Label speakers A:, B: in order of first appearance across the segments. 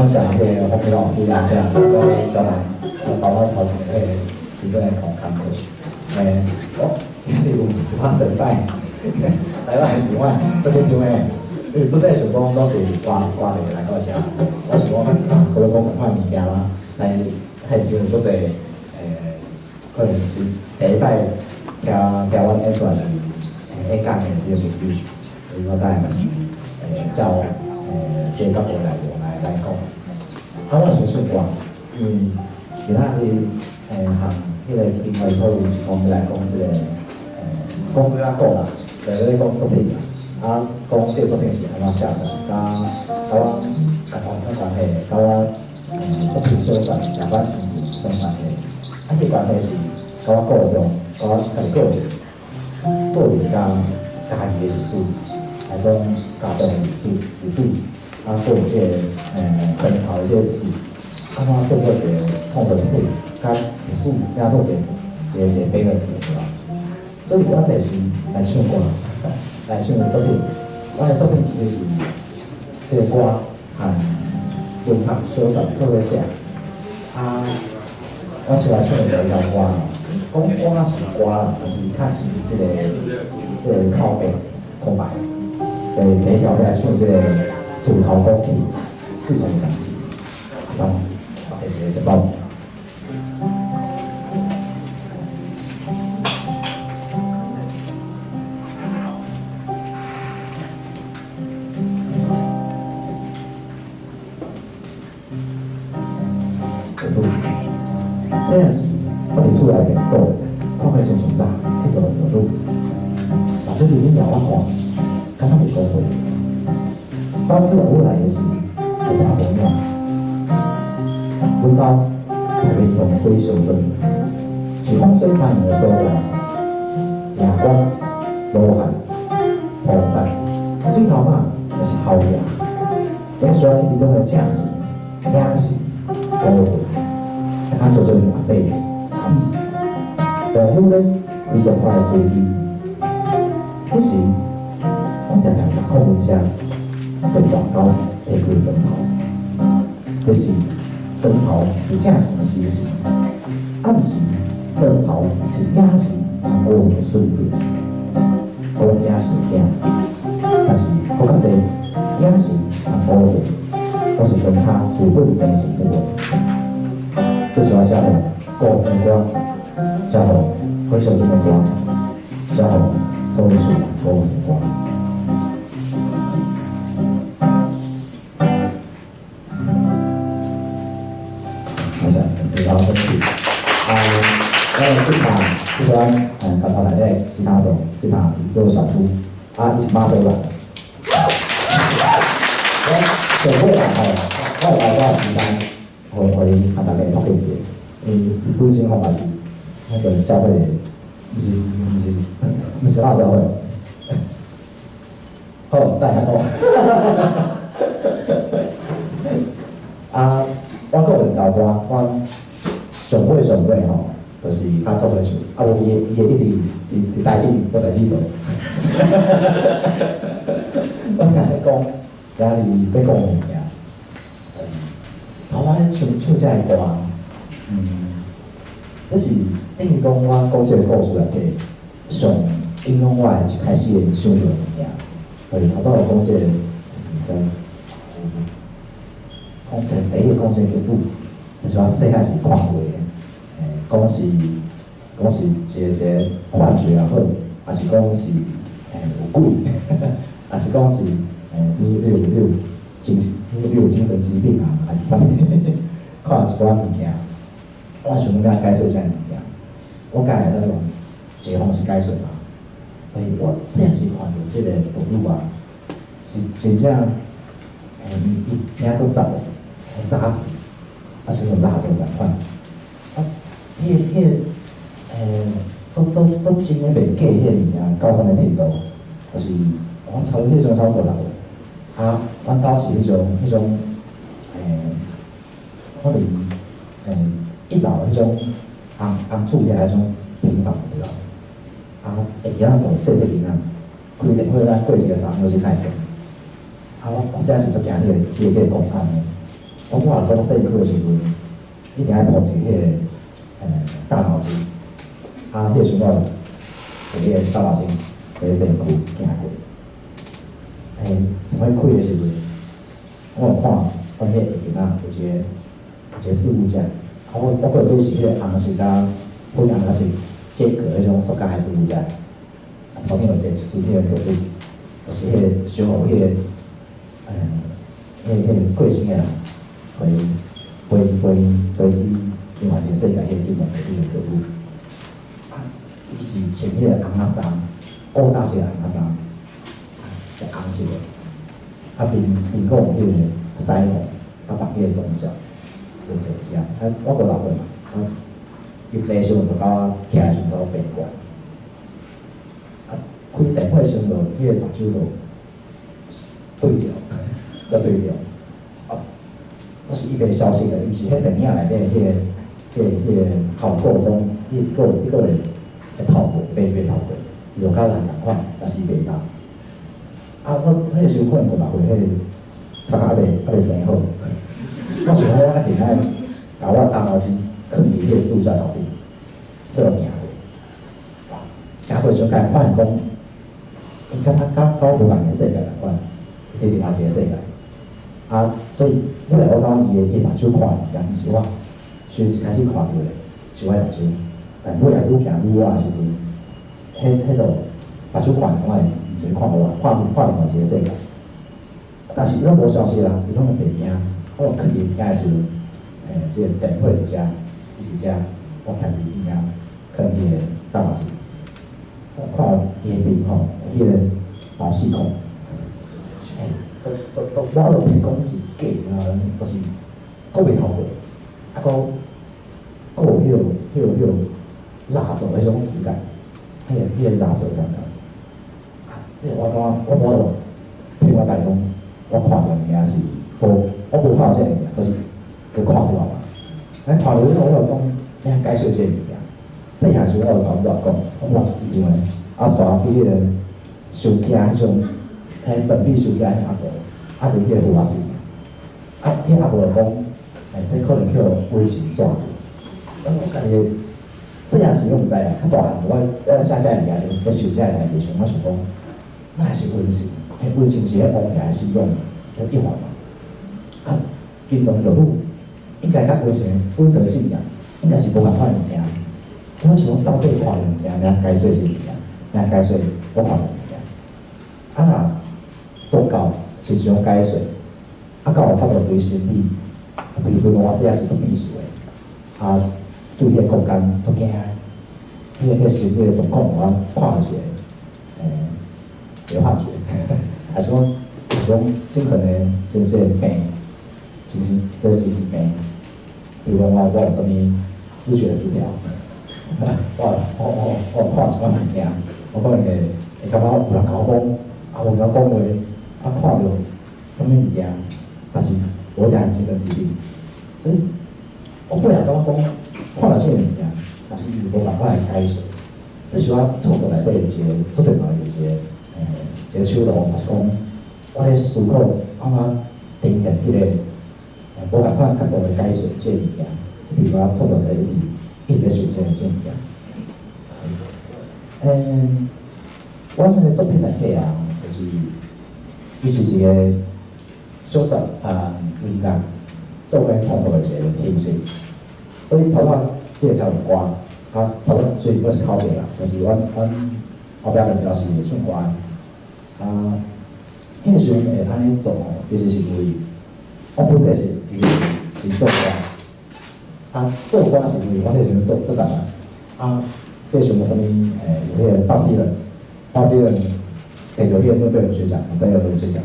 A: 感謝彼个洪明老師邀請，閣叫來包我頭前彼個時陣的講工課。我今日有一寡神拜，台灣另外這邊張的，因為本來想講攏是歌歌嚟來到遮，我想講閣咧講仝款物件啦，但是彼場有足濟可能是第一擺聽聽阮演出來是演講的這個朋友，所以我等下嘛是照這個角度來講。啊，我想唱歌，因為今仔日和彼個另外一套是講欲來講這個講幾仔講啦，就是咧講作品啦，啊，講這個作品是按怎寫出來，佮阮共同啥關係，佮我作品小說也阮心情啥關係，啊，這個關係是佮我故鄉，佮我家己個人，個人佮家己的歷史，來講家族的歷史，啊，閣有這個源頭的這個歷史，按怎做做一個創作作品，佮歷史也做一個 balance 對吧？所以阮就是來唱歌，來唱作品。阮的作品其實是這個歌和文學小說做伙寫。啊，我先來唱第一條歌，講歌是歌啦，但是較是這個口白空白。所以第一條欲來唱這個自頭講起，自頭講起，好，謝謝，就報。細漢時，我佇厝內便所，看起親像肉去做尿女，目睭對恁搖我看，敢若袂講話。當愈來愈來的時，就看無影。阮兜台北用的火燒庄，是風水知影的所在。夜光、罗汉、菩薩、水頭媽，抑是猴爺，攏喜歡去佇中的正事、影事、孤魂。較做做活底，大夫咧开状快的司机。彼时，我定定踏客运车对大沟踅开砖头，就是砖头是正神的时时，暗时砖头是影神和孤魂的顺变。孤惊是会惊，但是阁较济影神和孤魂，拢是砖跤资本生成的。这是我写予故乡的歌，写予火烧村的歌，写予所有事故乡的歌。感谢，最後分享。啊，我的吉他，這是阮家頭內底吉他手，吉他叫小朱，啊，伊是馬祖人。我上尾啦吼，我會留我時間。予伊和大家討論一下，伊本身吼嘛是那個教會的，毋是老教會。好，等下講。啊，我閣有一條歌，我上尾上尾吼，就是較做伙唱，啊無伊會一直佇台頂無代誌做。我聽咧講，今日欲講的物件。我咧唱唱這个歌，這是等於講我講這個故事內底上影響我的一開始的想著的物件。就是頭拄有講這個，講第一個講這個劇本，就是我細漢時看過的，講是一個一個幻覺也好，抑是講是有鬼，抑是講是你有精神疾病啊，還是啥物？看一寡物件，我想欲按怎解說這个物件，我家會當用一個方式解說嘛。所以我細漢時看著這個婦女啊，是真正，伊聲足雜的，很紮實，啊，像用蠟燭仝款。啊，彼个，足真的袂假彼个物件，到啥物程度？就是我差不多彼時陣差不多五六歲。啊，阮兜是彼種，可能一樓彼種紅紅厝遐彼種平房對吧？啊，會記得就細細囡仔，開電火咱過一個3小時開電。啊，我細漢時足驚彼個公案的，我拄仔講社區的時陣，一定愛鋪一個彼個大腦筋，啊，彼個時陣我有彼個大腦筋佇咧身軀行過。我開的時陣，我有看阮彼個下邊仔有一個置物架，啊，我過去是彼個紅色佮粉紅色間隔彼種塑膠的置物架，啊，頭頂有坐一束彼個藥水，就是彼個小予彼個彼個過身的人，會飛飛飛去另外一個世界，彼個地方的彼個藥水。啊，伊是穿彼個紅仔衫，古早式的紅仔衫，是紅色的。啊，面面孔有彼個腮紅，啊，綁彼個總角，有坐伫遐。啊，我五六歲嘛，啊，伊坐的時陣就甲我徛的時陣都變過來。啊，開電話的時陣就彼個目睭就對著，就對著。啊，我是伊袂消失的，伊毋是彼電影內底彼個效果講，伊閣會透過，袂透過，伊就佮人仝款，但是伊袂動。啊，我彼個時陣可能五六歲，彼個頭殼猶未生好。我想講，我一定愛共我大腦筋囥佇彼個置物架頭頂，這就行過。哇，行過時陣，家發現講，伊感覺佮我無仝个世界仝款，伊佇另外一個世界。啊，所以尾來我感覺伊的目睭看的物件，毋是我，雖然一開始看著的是我的目睭，但尾來愈行愈倚的時陣，彼個目睭看的我會毋是看我，看看另外一個世界。但是伊攏無消失啊，伊攏坐囝，我囥佇遐的時陣，這個電話佇遮，伊佇遮，我徛佇邊仔，囥彼個大目鏡，我看伊的面吼，彼個毛細孔，都我就憑講是假啊，就是閣袂透過，啊，閣有彼個蠟燭彼種質感，彼個蠟燭的感覺。啊，這個我感覺我無法度騙我家己講，我看著物件是無，我無看著這个物件，就是去看著嘛。咱看著以後，我就講，欲解說這个物件。細漢時我就共阮某講，我某一句話，啊，帶我去彼個收驚彼種，彼斷臂收驚彼阿婆，啊，佇彼個富華水。啊，彼阿婆就講，這可能叫瘟神煞去。啊，我家己細漢時攏毋知啊，較大漢我寫這个物件，咧想這个代誌時，我想講，哪會是瘟神？彼瘟神是彼王爺信仰的一環嘛。啊，金龍藥女應該佮瘟神信仰應該是無仝款的物件。我想講到底看著物件，欲解說這個物件，欲解說我看著物件。啊，若宗教是一種解說，啊，敢有法度對心理，比如講我細漢時足避暑的，啊，對彼個空間足驚，彼個心理的狀況，我看一個，一個幻覺，還是講是講精神的這個病，這精神病，比如講我有啥物思覺失調。我有看一寡物件，我可能會感覺有人共我講，啊，有人講話，啊，看著啥物物件，但是無一定是精神疾病，所以我本來感覺講看著這个物件，但是伊無辦法來解說，這是我創作內底一個足重要的一個手路，就是講我咧思考按怎呈現彼個無仝款角度來解說這个物件，比如我創作內底一直咧想這个物件。我彼個作品內底啊，就是伊是一個小說啊音樂做伙創作的一個形式。所以頭仔彼個條歌，啊，頭仔雖然我是口白啦，但是阮後壁兩條是會唱歌的。啊，彼個時陣會按呢做吼，其實是因為我本底是做歌，啊，做歌是因為我彼個時陣做做台灣，啊，彼個時陣有啥物有彼個鲍迪倫，鮑迪倫得著彼個諾貝爾文學獎，諾貝爾文學獎，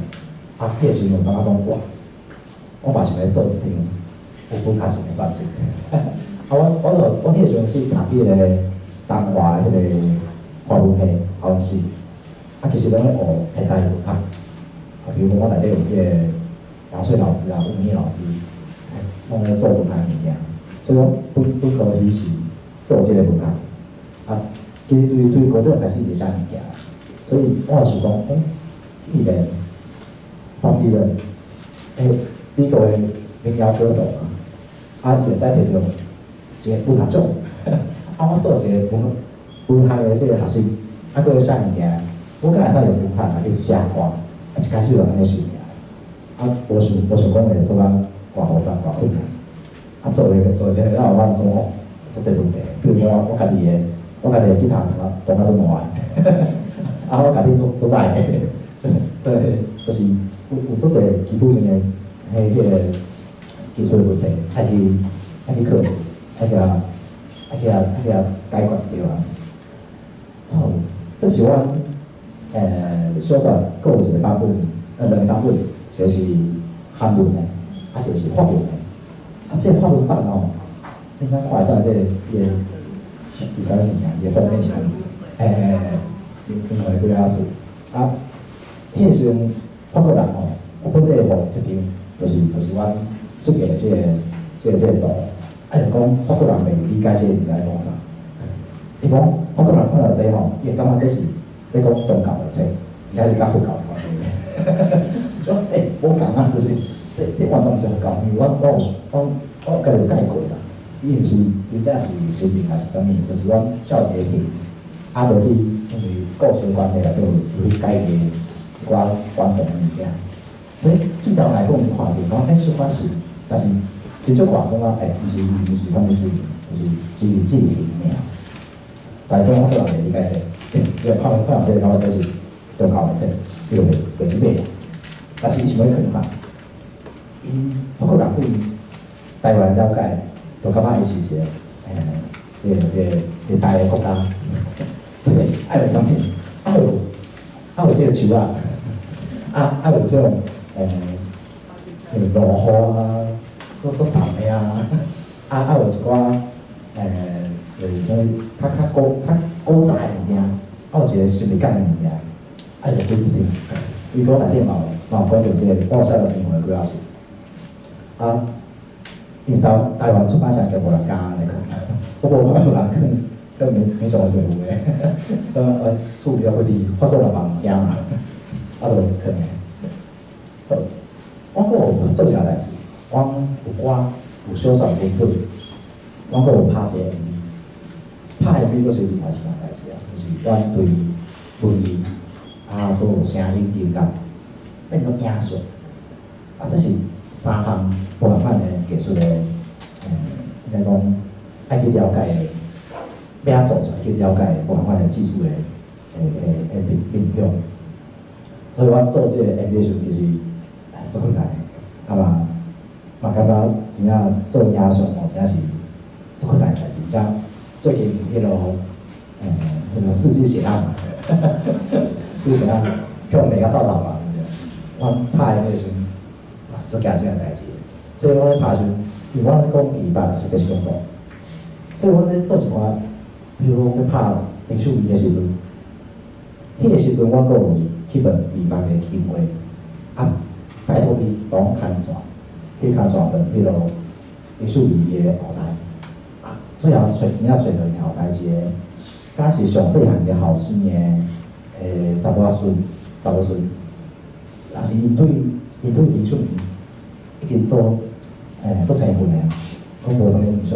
A: 啊，彼個時陣我感覺講哇，我嘛想欲做一張有本較新的專輯。啊，我彼個時陣是讀彼個東華彼個華文系華文系，啊，其實攏咧學現代文學，啊，比如講我內底有彼個楊翠老師啊，吳明益老師，攏咧做文學物件，所以我本科伊是做這個文學，啊，其實對高中開始佇寫物件，所以我就想講，既然鮑迪倫，美國的民謠歌手嘛，啊，伊會使摕著一個文學獎，啊，我做一個文學的這個學生，啊，閣寫物件，我敢會使用文學來去寫歌，啊，一開始就按呢想爾，啊，無想講會做甲偌複雜偌困難，啊，做咧了後，我講哦，足濟問題，比如講我家己的吉他彈甲足爛，啊，我家己足歹的，對，就是有足濟基本的彼個技術的問題，愛去克服，愛去共解決對啊。好，這是阮小說閣有一個版本，兩個版本，一個是韓文的，啊，一個是法文的。啊，這個法文版吼，你敢看會使這個伊的是啥物物件？伊的封面是啥物？另外幾仔字。啊，彼個時陣法國人吼，我本底予一張，就是阮設計的這個圖。啊，就講法國人袂理解這個物件咧講啥。伊講法國人看著這吼，伊會感覺這是咧講宗教的冊，而且是佮佛教有關係。就欸，無仝啊，這是這完全毋是佛教，因為我家己有解過啦。伊毋是真正是神明還是啥物，就是阮照一個戲，啊，就去因為故事關係內底有去改變一寡觀眾的物件。所以對台灣來講，伊看著講欸，小可是，但是真少看講啊，欸，毋是啥物事，就是只是形爾。但是講法國人袂理解這個，伊看這個感覺這是宗教的冊，伊就袂去買。但是伊想欲囥啥？𪜶法國人對台灣了解，就感覺伊是一個，這個大个國家，這個愛有啥物？愛有這個樹仔，啊愛有這種這個落雨啊，做重的啊，啊有一寡就是啥物較古早的物件，啊有一個神秘感的物件，啊伊就買這張。伊講內底嘛有講著這個，我有寫著英文的幾仔字。啊，因為台灣出版社就無人敢按呢囥，我無看無人囥，囥沒什麼隊伍的，處理了會佇法國人嘛毋驚嘛，啊就囥的。好，我閣有做一項代誌，我有歌有小說編曲，我閣有拍一個 MV，拍 MV 閣是另外一項代誌啊，就是阮對文字啊，閣有聲音音樂變做影像，啊，這是三項無仝款的藝術的，應該講愛去了解的，欲按怎做出來去了解無仝款的技術的面向。所以我做這個 MV 的時陣，其實足困難的，啊嘛感覺真正做影像吼，真正是足困難的代誌。像最近彼個四季血案嘛，四季血案予人罵甲臭頭嘛，對毋對？我拍 MV 的時陣，嘛是足驚這項代誌。所以我咧拍的時陣，因為我咧講二百是就是恐怖，所以我咧做一寡，比如講欲拍林秀儀的時陣，彼個時陣我閣有去問二百的經過，啊，拜託伊幫我牽線，去牽線問彼個林秀儀的後代，啊，最後揣真正揣著𪜶後代一個，敢是上細漢的後生的查某孫，但是𪜶對林秀儀已經做生分的啊，講無啥物影響。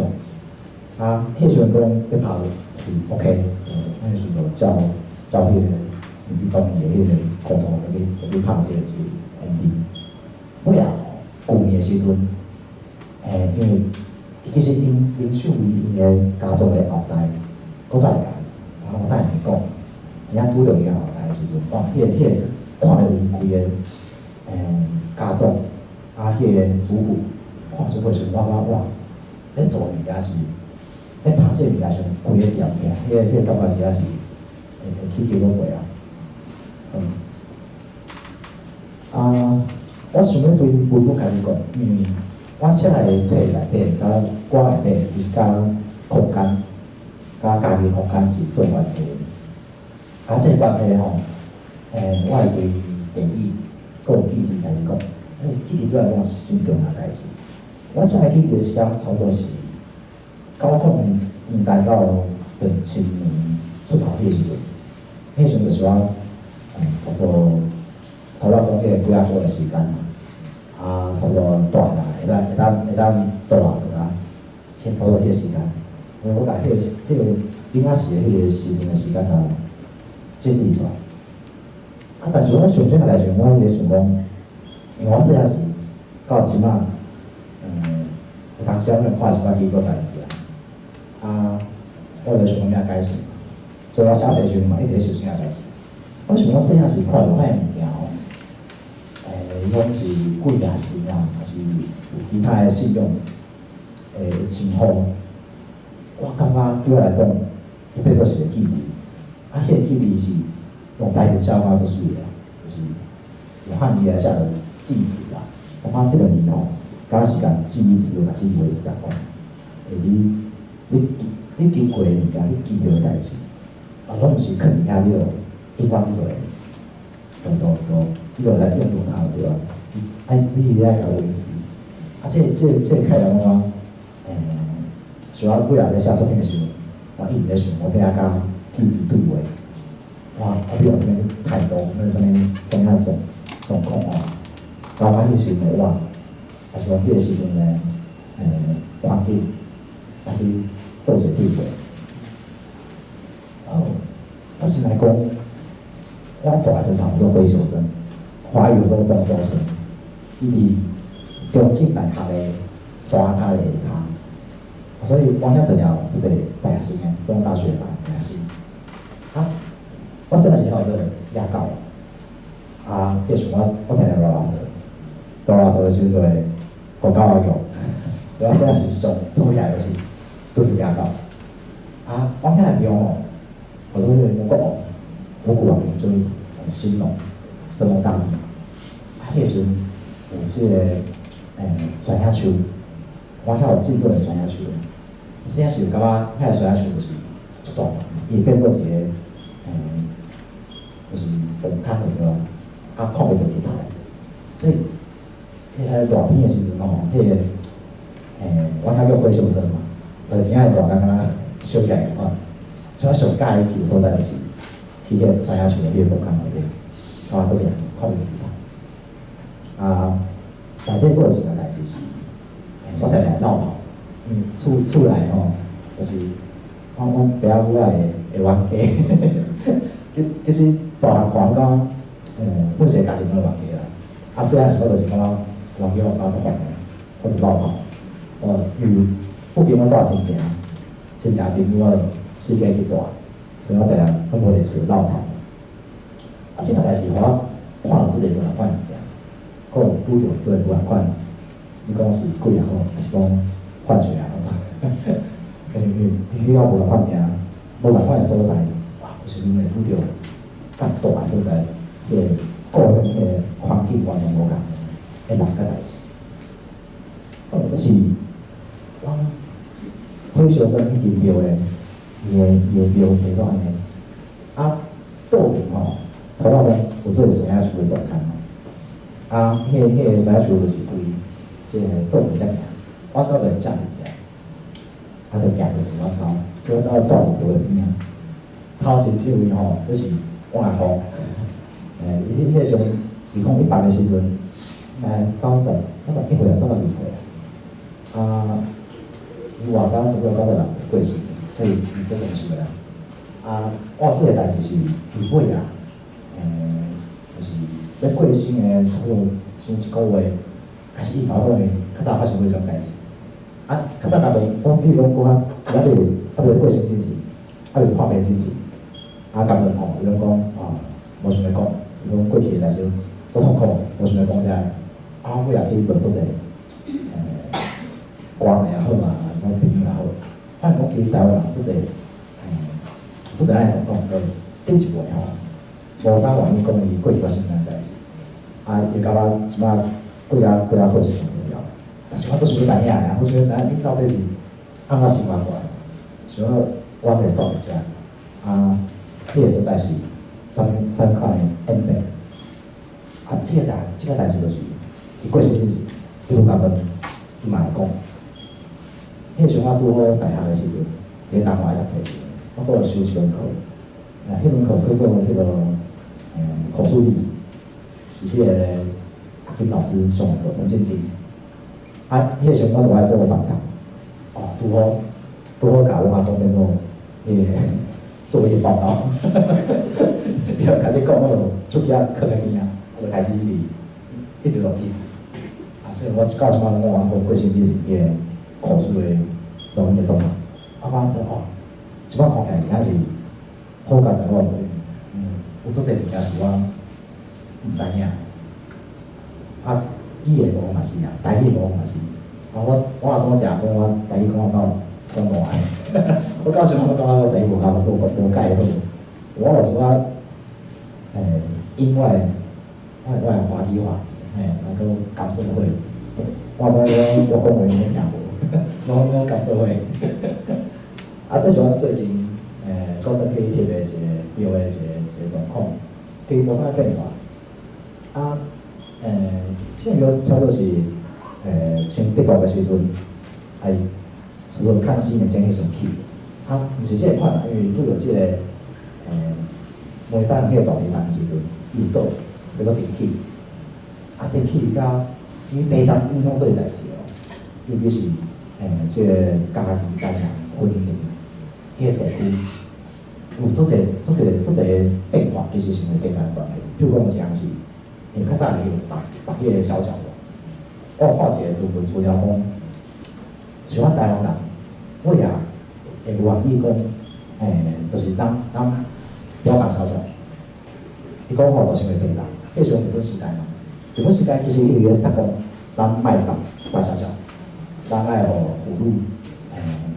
A: 啊，彼時陣講欲拍是 OK，彼時陣就照彼個𪜶佇當地的彼個構圖落去拍這個MV。尾仔吼，舊年的時陣，因為其實𪜶林秀儀𪜶的家族的後代，閣來共，我等下會講，真正拄著伊的後代的時陣，哇，彼個看著𪜶規個家族，啊，彼個族譜，看出去時陣，我感覺哇，咧做的物件是，咧拍這個物件時陣，規個掂起來，彼個感覺真正是會起雞皮疙瘩啊。啊，我想欲對文本開始講，因為我寫的冊內底，佮歌內底，其實佮空間，佮家己空間是做關係的。啊，這個關係吼，我會對地理閣有記憶開始講，因為記憶對我來講是真重要的代誌。我寫的記憶的時間差不多是90年代到2000年出頭彼個時陣，彼時陣就是我差不多頭拄仔講彼個幾仔個月時間嘛。啊，啊，差不多大漢會當倒垃圾啊，去差不多彼個時間，因為我共彼個囡仔時的彼個時陣的時間共整理出來。啊，但是我想這個代誌，我咧想講，因為我細漢時到這馬，有當時仔可能看一寡美國代誌啊，啊，我就想講欲按怎解釋，所以我寫冊時陣嘛一直咧想這個代誌。我想講細漢時看著遐物件吼，伊講是鬼啊神啊，抑是有其他的信仰的稱呼，我感覺對我來講，伊變做是一個記憶，啊，彼個記憶是用台語寫我足媠的，就是用漢語來寫做記詞啦。我感覺這兩字吼，敢若是共記憶詞共記憶詞仝款。你經過的物件，你記著的代誌，啊，攏毋是囥佇遐，你就永遠你就會，都，你就來用用它就對啊。愛你愛共維持。啊，這個概念我，像我尾仔咧寫作品的時陣，我一直咧想，我欲按怎佮記憶對話。我比如啥物態度，或者啥物仔狀況吼，包括彼時陣的我，抑是講彼個時陣的環境，來去做一個對話。哦，我先來講，我蹛的陣頭叫火燒莊，華語叫做豐收村，伊佇中正大學的山跤的下跤，所以阮遐當了足濟大學生的，中央大學的大學生。啊，我細漢時吼做野狗，啊，彼時我定定蹛垃圾，蹛垃圾的時陣就會予狗仔叫。我細漢時上討厭的就是拄著野狗。啊，阮遐的廟吼，叫做彼個五穀王，五穀王就是神農，神農大帝。啊，彼個時陣有這個酸葉樹，阮遐有種做個酸葉樹。細漢時就感覺遐個酸葉樹就是足大叢，伊會變做一個就是墓坑就對啊，啊看袂著日頭。所以，彼個熱天的時陣吼，彼個阮遐叫火燒莊嘛，就是真正熱甲敢若燒起來仝款。所以我上喜歡去的所在就是去彼個酸葉樹的彼個墓坑內底，看足涼，看袂著日頭。啊，內底閣有一個代誌是，我定定落跑，因為厝內吼，就是阮爸仔母仔的冤家，其實大漢看講，每一個家庭攏有冤家啦。啊，細漢時我就是感覺冤家我感覺足煩的，我就落跑。我因為附近攏蹛親情，親情朋友我四界去蹛，所以我定定攏無佇厝落跑。啊，這個代誌予我看著這個無仝款物件，閣有拄著這個無仝款，你講是鬼也好，抑是講幻覺也好，因為你去到無仝款物件，無仝款的所在，哇，有時陣會拄著較大的所在，彼個故鄉彼個環境完全無仝的人佮代誌。哦，這是阮火燒莊彼間廟的，伊的廟制都按呢。啊，倒邊吼，頭仔講有做個酸葉樹的墓坑吼，啊，彼個酸葉樹就是規這個倒邊遮行，阮兜就會站佇遮，啊，就行過去阮兜，所以阮兜蹛佇路的邊仔。頭前這位吼，這是阮阿公，伊彼個時陣，2018的時陣，來91歲啊，92歲啊，啊，伊活到差不多96歲過身，所以伊這長壽的啦。啊，我這個代誌是伊尾啊，就是欲過身的差不多先一個月，開始伊共我講伊較早發生過這種代誌。啊，較早若問講，比如講閣較猶未過身之前，猶未破病之前，啊，共問吼，伊攏講啊，無想欲講，伊講過去的代誌足痛苦，無想欲講這个。啊，尾仔去問足濟，官的也好嘛，講朋友也好，發現講其實台灣人足濟，足濟按呢狀況，就頂一輩吼，無啥願意講伊過去發生啥代誌，啊，伊感覺這擺過較好是上重要。但是我足想欲知影的，我想欲知影恁到底是按怎生活過來，想講我會蹛佇遮，啊，這個所在是啥物款的演變？啊，這個代誌就是，伊過身之前，你無共問，伊嘛會講。彼個時陣我拄好大學的時陣，佇咧東華讀冊時，我閣有修一門課，啊，彼門課叫做彼個口述歷史，是彼個阿金老師上課陳進金，啊，彼個時陣我就愛做訪談，哦，拄好拄好共阮阿公變做彼個作業報告，伊就開始講，我就手機仔囥佇邊仔，我就開始一直一直錄音。啊，所以我到這擺我阿公過身就是彼個口述的錄音的檔案。啊，我知哦，這擺看起來真正是好佳哉，我有足濟物件是我毋知影。啊，語言無嘛是啊，台語無嘛是。啊，我阿公定講我台語講到講爛，我到時陣我感覺我台語無夠無無蓋好。我有一寡因我的華語話，嘿，啊，閣共做伙，我講我講話攏聽無，攏攏共做伙。啊，這是我最近閣轉去翕的一個著的一個狀況，其實無啥變化。啊，這個差不多是清德國的時陣，係差不多康熙年間彼時陣起。啊，毋是這个款啦，因為拄著這個梅山彼個大地震的時陣，又倒，又閣重起。啊，重起甲其實地震影響做濟代誌哦，尤其是這個嘉義、台南、雲林彼個地區，有足濟、足濟、足濟變化，其實是因為地震的關係。比如講有一項是，因為較早是北北彼個小角落，我有看一個論文資料講，像阮台灣人，我也會願意講，就是咱咱表達小角。伊講吼，就是因為地震，彼時陣日本時代嘛，日本時代其實伊佇咧殺講，咱莫放白小腳，咱愛予婦女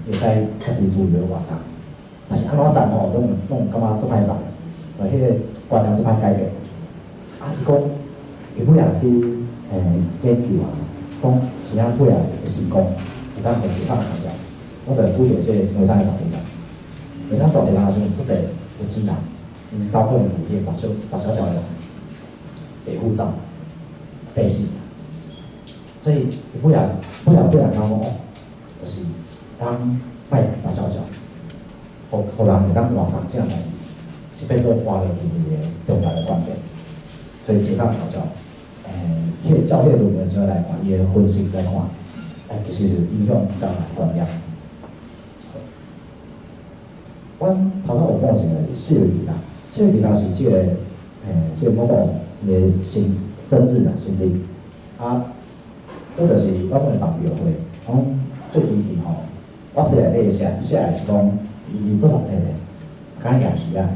A: 會使較濟自由活動。但是按怎殺吼，攏攏感覺足歹殺，彼個觀念足歹改變。啊，伊講伊尾仔去研究啊，講雖然尾仔會成功，會當予解放小腳，我就拄著這個梅山的大地震。梅山大地震的時陣，足濟有錢人，𪜶兜可能有彼個白小白小腳的人，會護走，地死。所以伊尾仔尾仔這人講哦，就是當莫白小腳，予予人會當活動這項代誌，是變做活落去一個重大的關鍵。所以解放小腳，彼個照彼個論文上來看，伊的分析來看，其實影響較大觀念。阮頭拄有講一個4月2日，4月2日是這個這個某某伊的生生日啊，生日。啊，這就是我講的辦廟會。講最近去吼，我冊內底寫寫的是講，伊做目的的，敢夜市啊。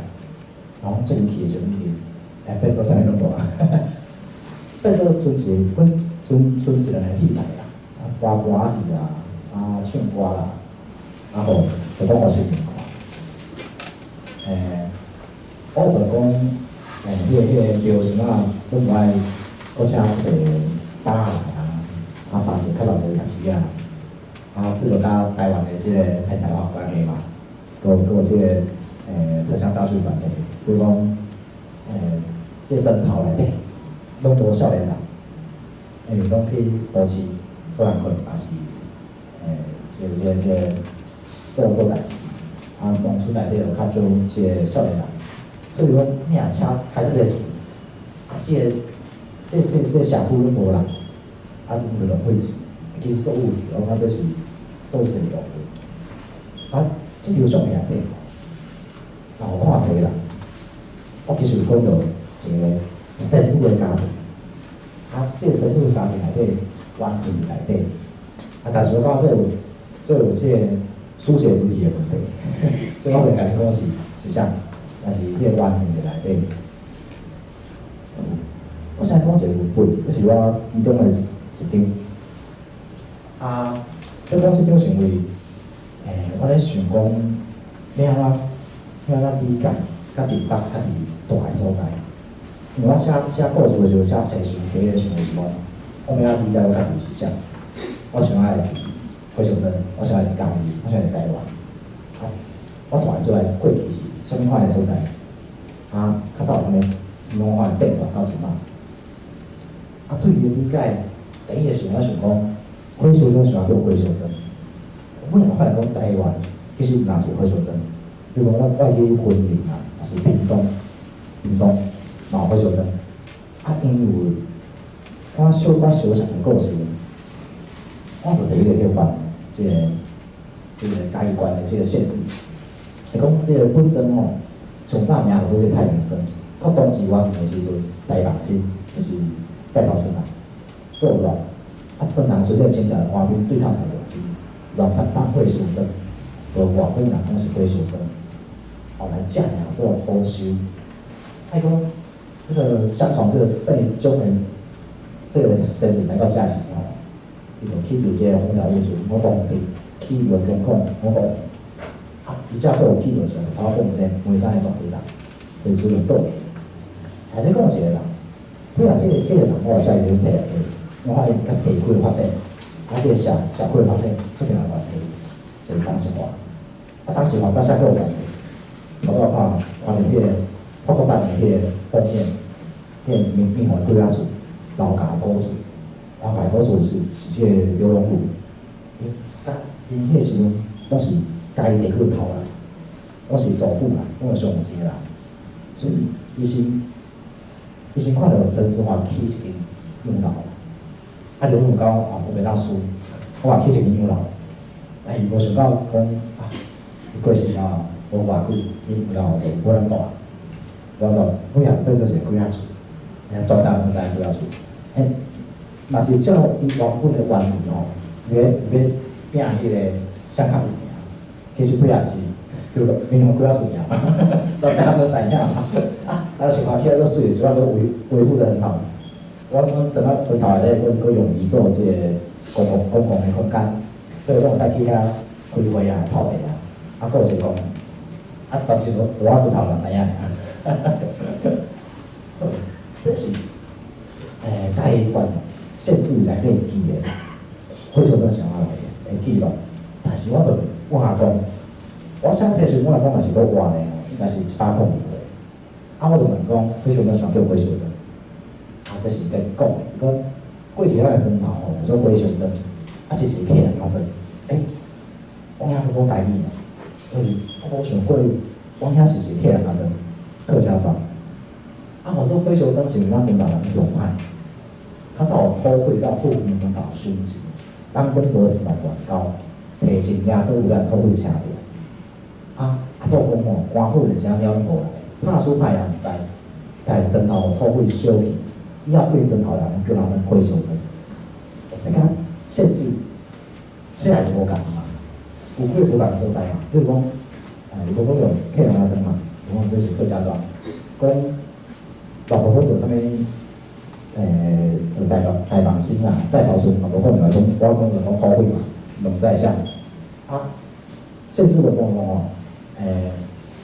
A: 然後最近去的時陣去，變做啥物攏無啊？變做賰一個，賰賰一兩个戲台啦，啊，歌歌仔戲啊，啊，唱歌啦，啊吼，就講予市民看。我就講，彼個廟是啥，攏無愛閣請一個搭來啊，啊，辦一個較鬧的代誌啊，啊，這就佮台灣的這個現代化關係嘛，閣有閣有這個城鄉差距關係，比如講，這個陣頭內底攏無少年人，因為攏去都市做工課，抑是這個做做代誌，啊，農村內底就較少這個少年人，所以講你若請開這濟錢，啊，這個社區攏無人，啊，就浪費錢，其實做務實，我感覺這是做實的誤會。啊，這條相片內底，若有看冊啦，我其實有講著一個仙女的家庭，啊，這個仙女的家庭內底，原地內底，啊，但是我感覺這有這個書寫倫理的問題，所以我袂共你講是是啥，但是彼個原地內底，我先講一個文本，這是我其中的一一張。啊，欲講這張是因為，我咧想講，欲按怎欲按怎理解佮明白家己蹛的所在。因為我寫寫故事的時陣，寫冊時陣，第一個想的是講，我欲按怎理解我家己是啥？我想愛火燒村，我想愛嘉義，我想愛台灣。啊，我蹛的做來過去是啥物款的所在？啊，較早有啥物啥物款的變化到這擺？啊，對伊的理解，第一個是我想講，火燒村啥叫火燒村？我若發現講台灣其實毋若一個火燒村，比如講我會去雲林啊，抑是屏東，屏東嘛有火燒村。啊，因為我小可相像的故事，我就第一个去翻這個嘉義縣的這個縣志，伊講這個本莊吼，上早名叫做太平莊，到當時完的時陣，台北市就是戴潮春啊，做亂，啊，庄人隨著清朝官兵對抗台北市，亂發放火燒莊，就外庄人講是火燒莊，後來正名做火燒。啊，伊講這個相傳這個姓蔣的這個先人來到遮時吼，伊就去佇這個紅寮藝術我講佇起個工廠，我講啊，伊遮閣有起著上頭講的梅山的大地人，就是主人倒去。內底講一個人，尾仔這個人我寫伊咧冊內底，我發現佮地區的發展，啊，這個社會發展足重要關係，就是董是華。啊，董是華佮啥有關係？我看看著彼個法國版的彼個封面，彼個明皇幾仔厝，老家古厝，老家古厝是這個劉榮儒，𪜶佮𪜶彼個時陣攏是家己地區頭啦，攏是首富啦，攏是上有錢的人，所以伊先看著陳時華起一間洋樓，啊劉榮儒講啊，我袂當輸，我嘛起一間洋樓，但伊無想到講啊，伊過身了後無偌久，伊洋樓就無人住，無人住，尾仔變做一個鬼仔厝，全台灣攏知影鬼仔厝，欸，嘛是照伊原本的原意吼，伊欲拼彼個啥較有名，其實尾仔是叫做民雄鬼仔厝爾嘛，全台灣攏知影嘛，啊，啊想看起來閣媠，這擺閣維護得很好。阮整個村頭內底閣用伊做這個公共的空間，所以攏會使去遐開會啊、泡茶啊，啊，閣有一個講，啊，但是我村頭人知影爾。這是嘉義縣縣志內底記的，火燒莊是按怎來的記錄。但是我問我阿公，我寫冊時陣，我阿公若是閣活的吼，應該是102歲。啊，我就問講，火燒莊啥叫火燒莊？啊，這是伊講的，伊講過去咱的磚頭吼叫做火燒磚，啊是是客人仔磚。欸，我兄閣講台語呢，所以我無想過，阮遐是客人仔磚，客家莊。啊，我說火燒莊是毋是咱磚頭人用歹？較早土匪佮富軍磚頭傷錢，當磚頭是嘛亂交，提前掠倒有咱土匪車掠。啊，阿祖講吼，官府連啥物攏無來，拍輸歹也毋知，但磚頭土匪燒去，以後對磚頭人叫人做火燒磚。這個縣志寫來就無仝嘛，有幾個無仝所在嘛，比如講，如果講用客人仔磚嘛，比如講這是客家莊，講嘛無講著啥物，台北台北新啦，戴潮春嘛無講著來講，我講就講土匪嘛，嘛毋知會啥。啊，縣志就講講吼，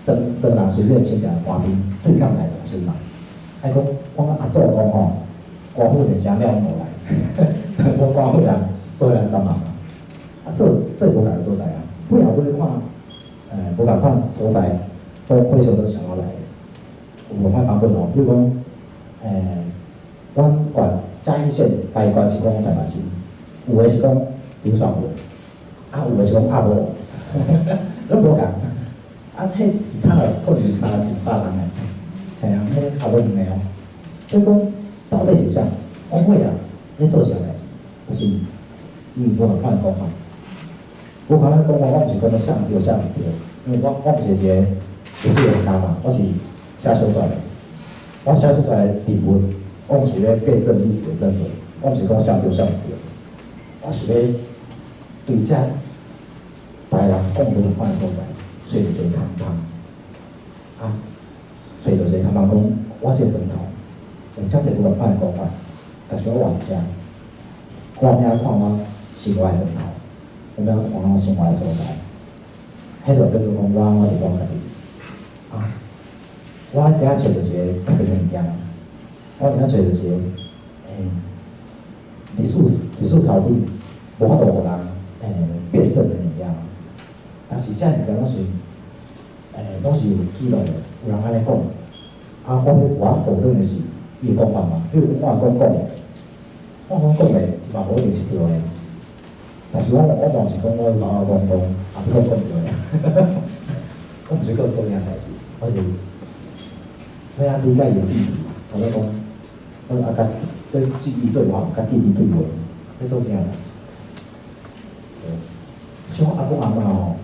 A: 莊莊人隨這個清朝官兵對抗台北新嘛，啊伊講，我阿祖講吼，官府連啥物攏無來，講官府人做人幫忙嘛。啊，這無仝所在啊，尾後尾看，無仝款所在，火燒莊是按怎來的，有無仝款版本哦，比如講，阮縣嘉義縣嘉義縣是講台北市，有的是講林爽文，啊有的是講阿無，攏無仝。啊，彼一差可能差100人的，嘿啊，彼差不多兩个哦。所以講到底是啥？講尾啊，咧做一項代誌，就是伊有無仝款講法。無仝款講法，我毋是講啥對啥毋對，因為我毋是一個歷史學家嘛，我是寫小說的。我寫小說的人物，我毋是咧辯證歷史的真偽，我毋是講啥對啥毋對，我是咧對這台人講無仝款的所在，揣著一個空間。啊，揣著一個空間，講我這個磚頭有遮濟無仝款的講法，但是我活佇遮，我欲按怎看我生活的磚頭，我欲按怎看我生活的所在，彼就變做講我按怎佇講家己。啊，我佇遐揣著一個特別的物件，我佇遐揣著一個，歷史頭頂無法度予人辯證的物件。但是這物件攏是有記錄的，有人按呢講。啊，我否認的是伊的講法嘛。比如講我講講的，我講講的嘛無一定是對的。但是我嘛毋是講我老老講講，也不講講對的。我毋是閣做這項代誌，我是欲按理解伊的意思，頭先講，啊，佮對記憶對話，佮弟弟對話，咧做這樣代誌。像我阿公阿嬤吼，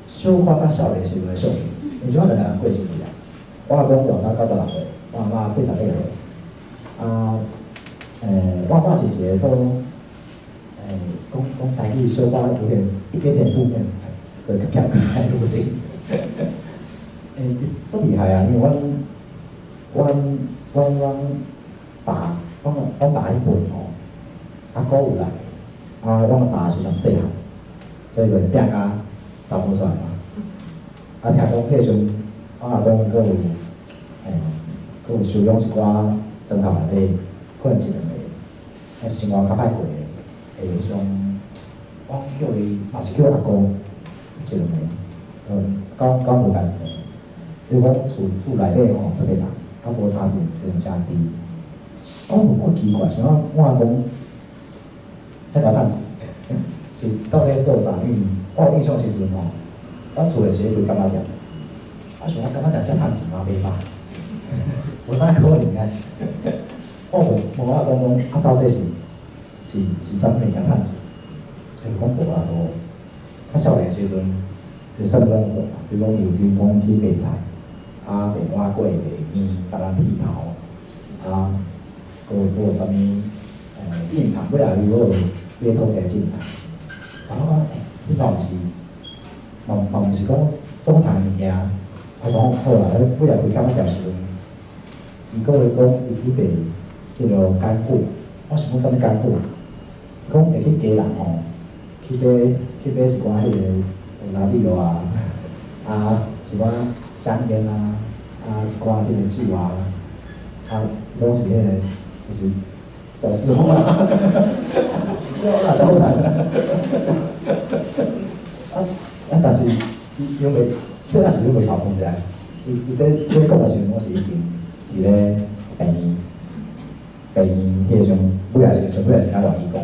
A: 小可較少年時陣的相片，因這擺兩个人過身去啊。我阿公活到96歲，我阿嬤88歲。啊，我阿嬤是一個做，講講台語小可有點一點點負面，就較欠較不行。足厲害啊！因為阮阮阮阮爸，阮阮爸彼輩吼，阿姑有來，啊，阮爸是上細漢，所以就變甲查某出來嘛。啊，聽講彼時陣，阮阿公閣有，閣有收養一寡磚頭內底，可能一兩个，啊，生活較歹過的，彼種，阮叫伊嘛是叫阿公，一兩个，敢敢無關係。因為講厝內底吼，足濟人，啊無差一一兩兄弟。我有夠奇怪，想講我阿公遮𠢕趁錢，是到底做啥？因為我有印象時陣吼，阮厝的是咧開柑仔店，啊想講柑仔店遮趁錢嘛袂歹，無啥可能啊。我問問我阿公講，啊到底是啥物物件趁錢？伊講無啊，都較少年時陣就啥物攏做嘛，比如講有比如講去賣菜。啊，賣碗粿、賣麵，共人剃頭，啊，閣有啥物？進場，尾仔伊閣有買土地進場。然後講，你嘛毋是，嘛嘛毋是講總趁物件。我講好啦，尾仔開柑仔店時陣，伊閣會講伊去賣彼個乾貨。我想講啥物乾貨？伊講會去家人吼，去買一寡彼個拉米露啊，啊，一寡香煙啊，啊，一寡彼個酒啊，啊，攏是彼個就是走私貨啊，我哪真好趁？啊啊！但是伊伊袂，細漢時陣袂頭問者，伊伊這說講的時陣，我是已經佇咧病院，病院彼個時陣，尾仔時陣，尾仔是較願意講，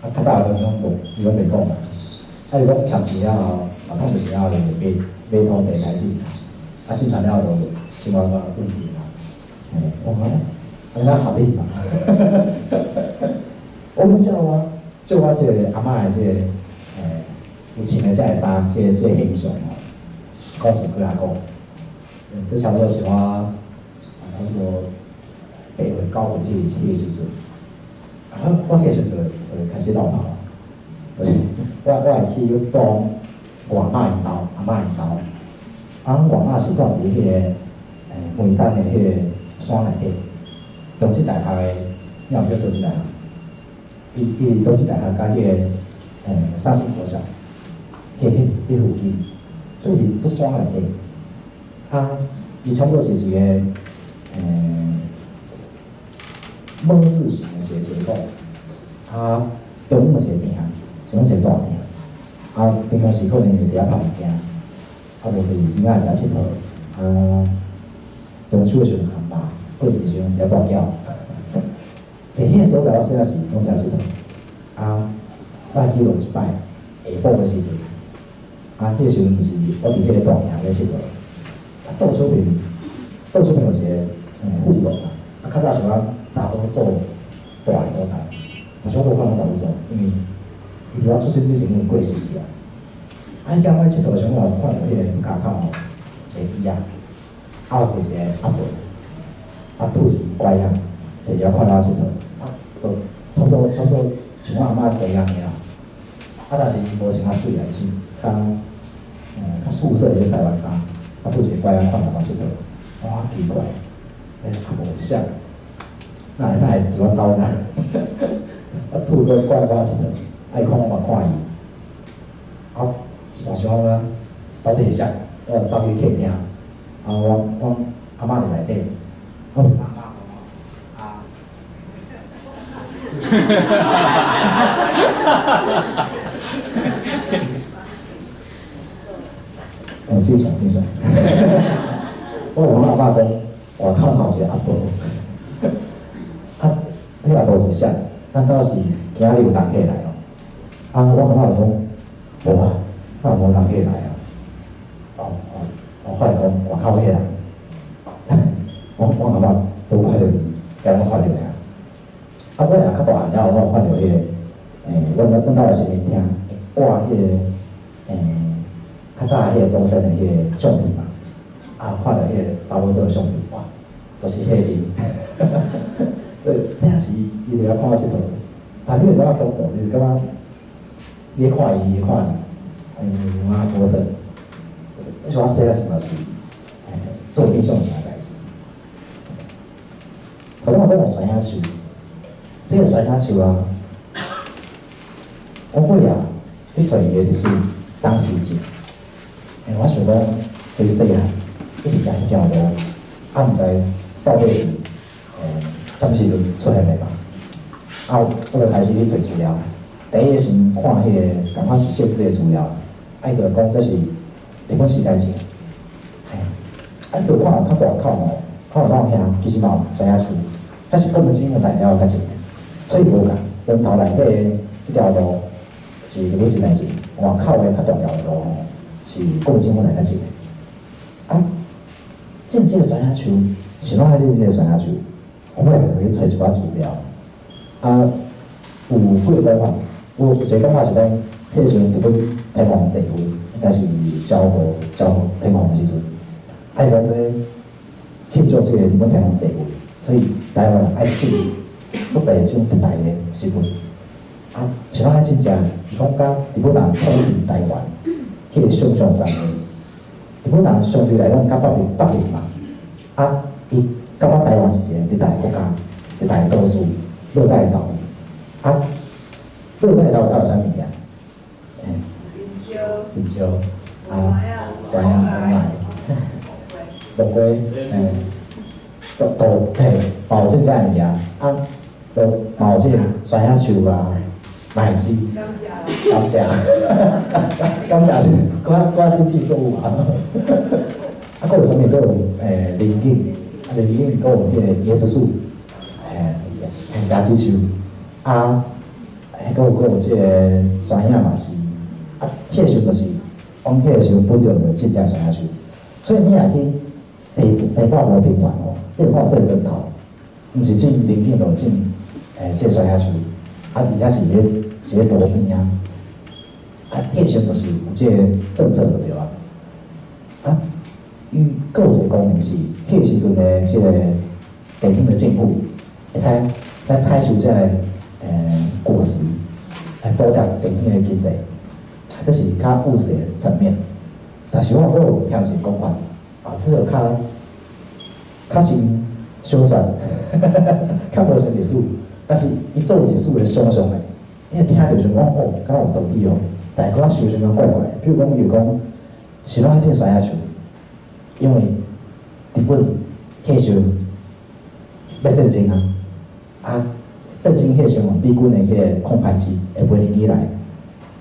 A: 啊，較早的攏無，伊攏袂講嘛。啊，伊講欠錢了後，啊，趁著錢了後就買買土地來種菜，啊，種菜了後就生活較穩定啦。嘿，我講按呢較合理嘛。我照我照我這個阿嬤的這個，有穿的這个衫，這個形象吼，講是幾仔講，這差不多是我差不多8歲9歲彼個時陣，啊，我彼個時陣就開始落跑，就是我會去幫我阿嬤�兜，阿嬤�兜，啊，阮外嬤是住佇彼個梅山的彼個山內底，中正大學的，你有叫中正大學？伊伊中正大學佮彼個三星國小，彼附近，所以佇這山內底，啊，伊差不多是一個M 字形的一個結構，啊，中央有一個埕，像講一個大埕，啊，平常時可能會佇遐拍物件，啊，無就是囡仔佇遐𨑨迌，啊，中秋的時陣烘肉，過年時陣佇遐跋筊。佇彼個所在，我細漢時攏佇遐𨑨迌，啊，我還記得有一擺下晡的時陣，啊，彼個時陣是我佇彼個大埕咧𨑨迌，啊，倒手邊有一個富農啊，啊，較早是阮查甫做大的所在，但是我無看阮查某做，因為伊佇我出生之前已經過身去啊。啊，彼工我𨑨迌的時陣，我有看著彼個跤口吼，一個椅仔，啊有坐一個阿伯，啊拄一支拐仔，坐佇遐看我𨑨迌，啊，都差不多像我阿嬤坐按呢啦。啊，但是伊無穿較媠啊，穿較素色的台灣衫，啊，拄一个拐仔看我𨑨迌，哇，奇怪，阿伯是啥？哪會會佇阮兜遮？啊，拄過過來看我𨑨迌，啊，伊看我嘛看伊，啊，我想講到底是啥？我就走去客廳，啊，阮阿嬤佇內底，我問阿嬤講，啊，哦，正常正常。我問阮阿嬤講，外口有一個阿伯，啊，彼個阿伯是啥？難道是今仔日有人客來哦？啊，我阿嬤就講，無啊，哪有無人客來啊？哦哦，我發現講外口彼個人，我阿嬤拄看著伊，共阮看著爾。啊，尾仔較大漢了後，我有看著彼個，阮兜的神明廳掛彼個，較早彼個祖先的彼個相片嘛，啊，看著彼個查某做的相片，哇，都是彼個面，對，這是伊佇遐看我𨑨迌，但你會感覺恐怖，你會感覺伊咧看伊，伊咧看你，有影無說，這是我細漢時嘛是，做印象深的代誌。頭拄仔講有酸葉樹，這個酸葉樹啊，我尾仔去揣伊的就是當時種，因為我想講，這細漢一直行這條路，啊，毋知到底是啥物時陣出現的嘛？啊，我就開始去揣資料。第一個先看彼個，仝款是縣志的資料，啊，伊就講這是日本時代種的，嘿，啊，就看較大口吼，看到遐其實嘛有酸葉樹，遐是國民政府來了才種的，所以無仝，磚頭內底的這條路是日本時代種，外口的較大條的路吼是國民政府來才種的。啊，種這個酸葉樹，是怎樣種這個酸葉樹？我尾仔去揣一寡資料，啊，有幾個講法，有一個講法是講，彼個時陣日本天皇在位，應該是昭和天皇的時陣，啊，伊講欲慶祝這個日本天皇在位，所以台灣人愛種足濟這種熱帶的植物。啊，像咱真正，伊講佮日本人統治台灣，彼個想像關係。日本人相對來講較北面嘛，啊，伊感覺台灣是一個熱帶國家，熱帶島嶼，熱帶島嶼。啊，熱帶島嶼有啥物件？
B: 香蕉。
A: 香蕉，啊，酸仔、黃梨、木瓜，都嘿，嘛有這種物件，啊，都嘛有這個酸葉樹啊，奶子。
B: 甘蔗。
A: 甘蔗，甘蔗是掛經濟作物啊。啊，閣有啥物？閣有龍井，啊，龍井閣有彼個椰子樹，椰子樹，啊，閣有這個酸葉嘛是，啊，鐵樹就是往彼個時陣本著就種這酸葉樹，所以你若去西半部平原吼，你會看這個磚頭，毋是種龍井，就種這個酸葉樹，啊，而且是咧路邊啊。啊，鐵樹就是有這個政策就對啊。啊，伊閣有一個功能是，彼個時陣的這個地方的政府會使使採收這個果實，來補貼地方的經濟，這是較務實的層面。但是我閣有聽一個講法，啊，這個較像小說，較無像歷史，但是伊做歷史的想像的，你聽著想講哦，敢若有道理哦。但是我想想講怪怪的，比如講，伊有講，是怎種酸葉樹？因為日本彼時陣欲戰爭啊，啊，戰爭彼時陣美軍的彼個空拍機會飛入機來，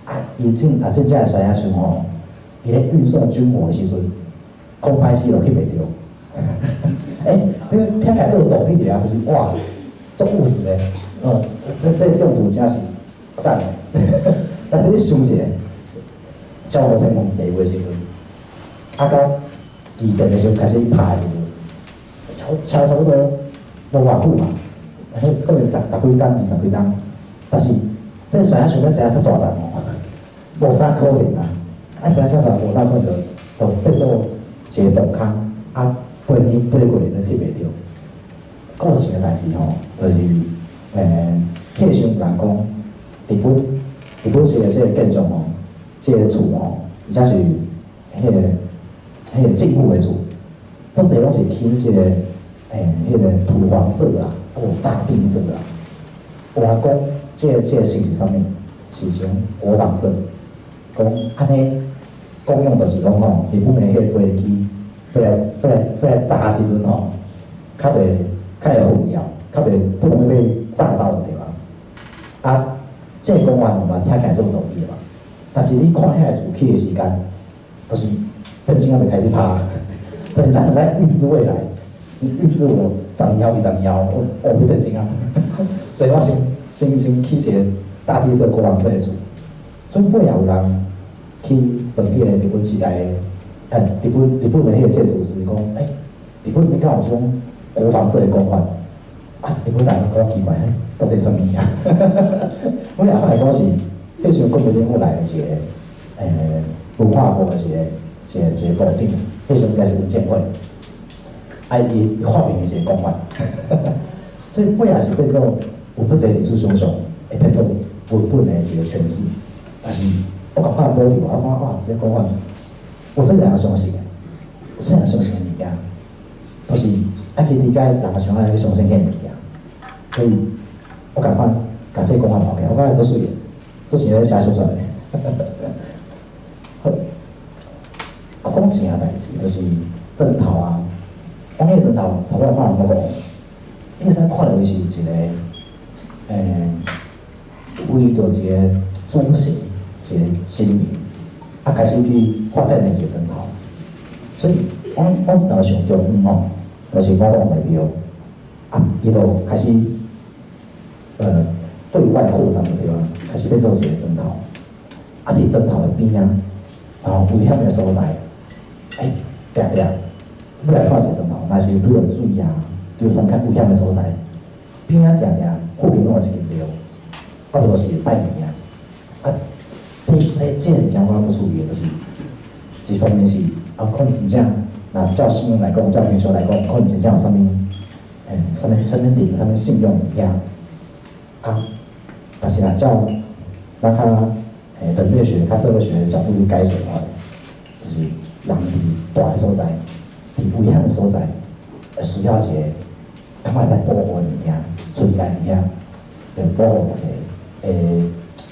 A: 啊，伊種啊種這个酸葉樹吼，伊咧運送軍火的時陣，空拍機就翕袂著。欸，你聽起來足有道理的啊，就是哇，足務實的，這用途真是讚的。但是你想一下，昭和天皇在位的時陣，啊，佮二戰的時陣開始拍的時陣，差不多無偌久嘛，可能十幾冬、二十幾冬，但是這個酸葉樹欲生遮大叢哦，無啥可能啊！啊，生遮大無啥可能，就變做一個洞空，啊，飛機飛過來都翕袂著。故事的代誌吼，就是彼時陣有人講，日本式的這個建築吼，這個厝吼，而且是彼個政府的厝，足濟攏是起這個彼個土黃色啊，啊無大地色啊。有人講，這個色是啥物？是種國防色。講按呢，講用就是講吼，日本的彼個飛機欲來炸的時陣吼，較會混淆，較袂不容易被炸到對吧？啊，這個講法嘛聽起來足有道理的嘛。但是你看遐個厝起的時間，就是戰爭猶未開始拍，但是咱會使預知未來，預知我10年後、20年後，我欲戰爭啊，所以我先起一個大地色、國防色的厝。所以尾仔有人去問彼個日本時代的，日本的彼個建築師講，欸，日本你敢有這種國防色的講法？啊，你本來感覺奇怪，到底啥物件？阮阿爸講是，彼時陣國民政府來的一個，文化部的一個部長，彼時陣應該是文建會，啊，伊發明的一個講法，所以尾仔是變做有這濟歷史想像，會變做文本的一個詮釋。但是我感覺保留，我感覺哇，這個講法有這兩個相信的，有這兩個相信的物件，就是愛去理解人想愛去相信彼個物件。所以，我感覺共這個講法留起來，我感覺足媠的，這是咧寫小說的。好，講錢的代誌，就是針頭啊，講彼個針頭，頭拄看我講，你會使看著伊是一個，為著一個主神，一個神明，啊開始去發展的一個針頭。所以，我一頭想中央吼，就是五王的廟，啊，伊就開始，對外擴張就對啊，開始變做一個針頭。啊，佇針頭的邊仔，然後危險的所在，定定欲來看一個針頭，若是拄著水啊，拄著啥物較危險的所在，邊仔定定附近攏有一間廟，啊無就是拜物件。啊，這個物件我足趣味的，就是一方面是啊，可能真正，若照信仰來講，照民俗來講，可能真正有啥物，啥物靈、啥物信仰物件。啊，但是若照咱較人類學、較社會學的角度去解釋的話，就是人佇大的所在，佇危險的所在，需要一個感覺會使保護的物件存在佇遐，來保護大家的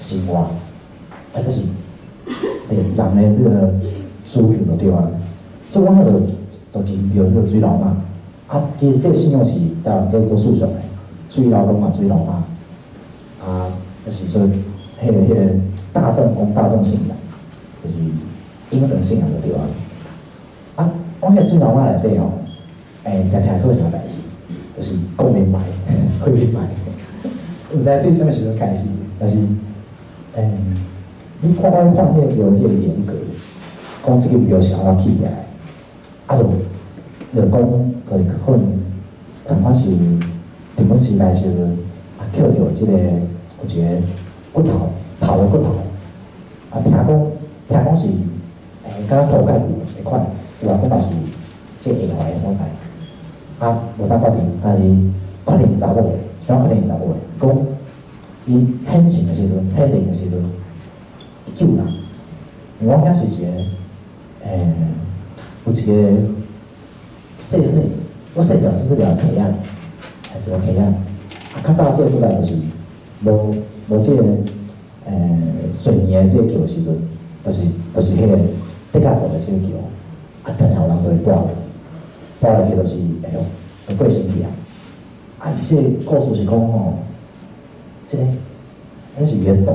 A: 生活。啊，這是人的這個需求就對啊。所以阮彼個就提著這個水老媽。啊，其實這個信仰是台灣做做思想的，水老公嘛，水老媽。啊，就是說，彼個大眾公大眾信仰，就是陰神信仰就對啊。啊，阮彼個水老媽內底吼，定定做一項代誌，就是講明白，開明白。毋知對啥物時陣開始，但是，你看我看彼個廟彼個嚴格，講這個廟是按怎起來，啊，就講，就是可能仝款是日本時代時陣，啊，捡著這個有一個骨頭，頭的骨頭，啊，聽講是，敢若塗蓋骨的款，有人講嘛是這個下懷的所在，啊，無啥確定，但是確定查某的，啥確定查某的，講伊顯形的時陣，顯靈的時陣，伊救人，因為我遐是一個，有一個細細，做細條細細條的溪仔，一個溪仔，啊，較早這個所在就是無這個，水泥的這個橋的時陣，就是彼個竹仔做的這個橋，啊，定定有人就會跋落去，跋落去就是會會過身去啊。啊，伊這個故事是講吼，這個，彼是伊的道。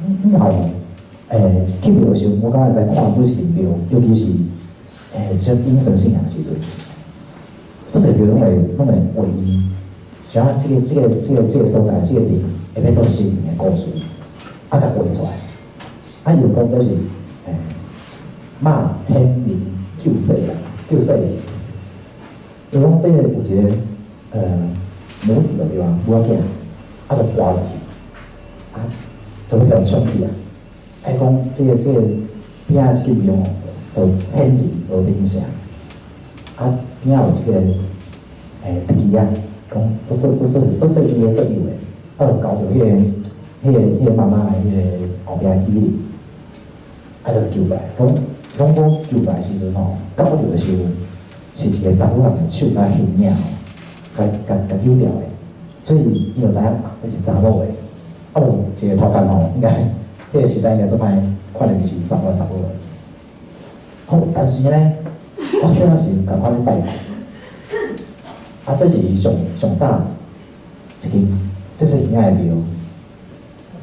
A: 你若有去廟的時陣，我感覺會使看每一間廟，尤其是這陰神信仰的時陣，足濟廟攏會畫伊，像這個所在，這個靈會變做神明的故事，啊，共畫出來。啊，伊有講這是媽顯靈救世人，救世人。伊講這個有一個母子的對吧？母仔囝，啊，就跋落去，啊，就欲共衝去啊！啊，伊講這個邊仔這個廟吼，就顯靈就靈性，啊，邊仔有這個特技仔，講做細隻的做幼的，啊，就交著彼個媽媽的彼個後壁椅裡，啊，就救過來，講救過來時陣吼，救著的時陣，是一個查某人的手共形影吼，共揪掉的，所以伊就知影啊，這是查某的。啊，無一個頭殼吼，應該這個時代應該足歹看著是查某查某的。好，但是呢，我細漢時仝款咧拜拜，啊，這是上上早一間細細間仔的廟，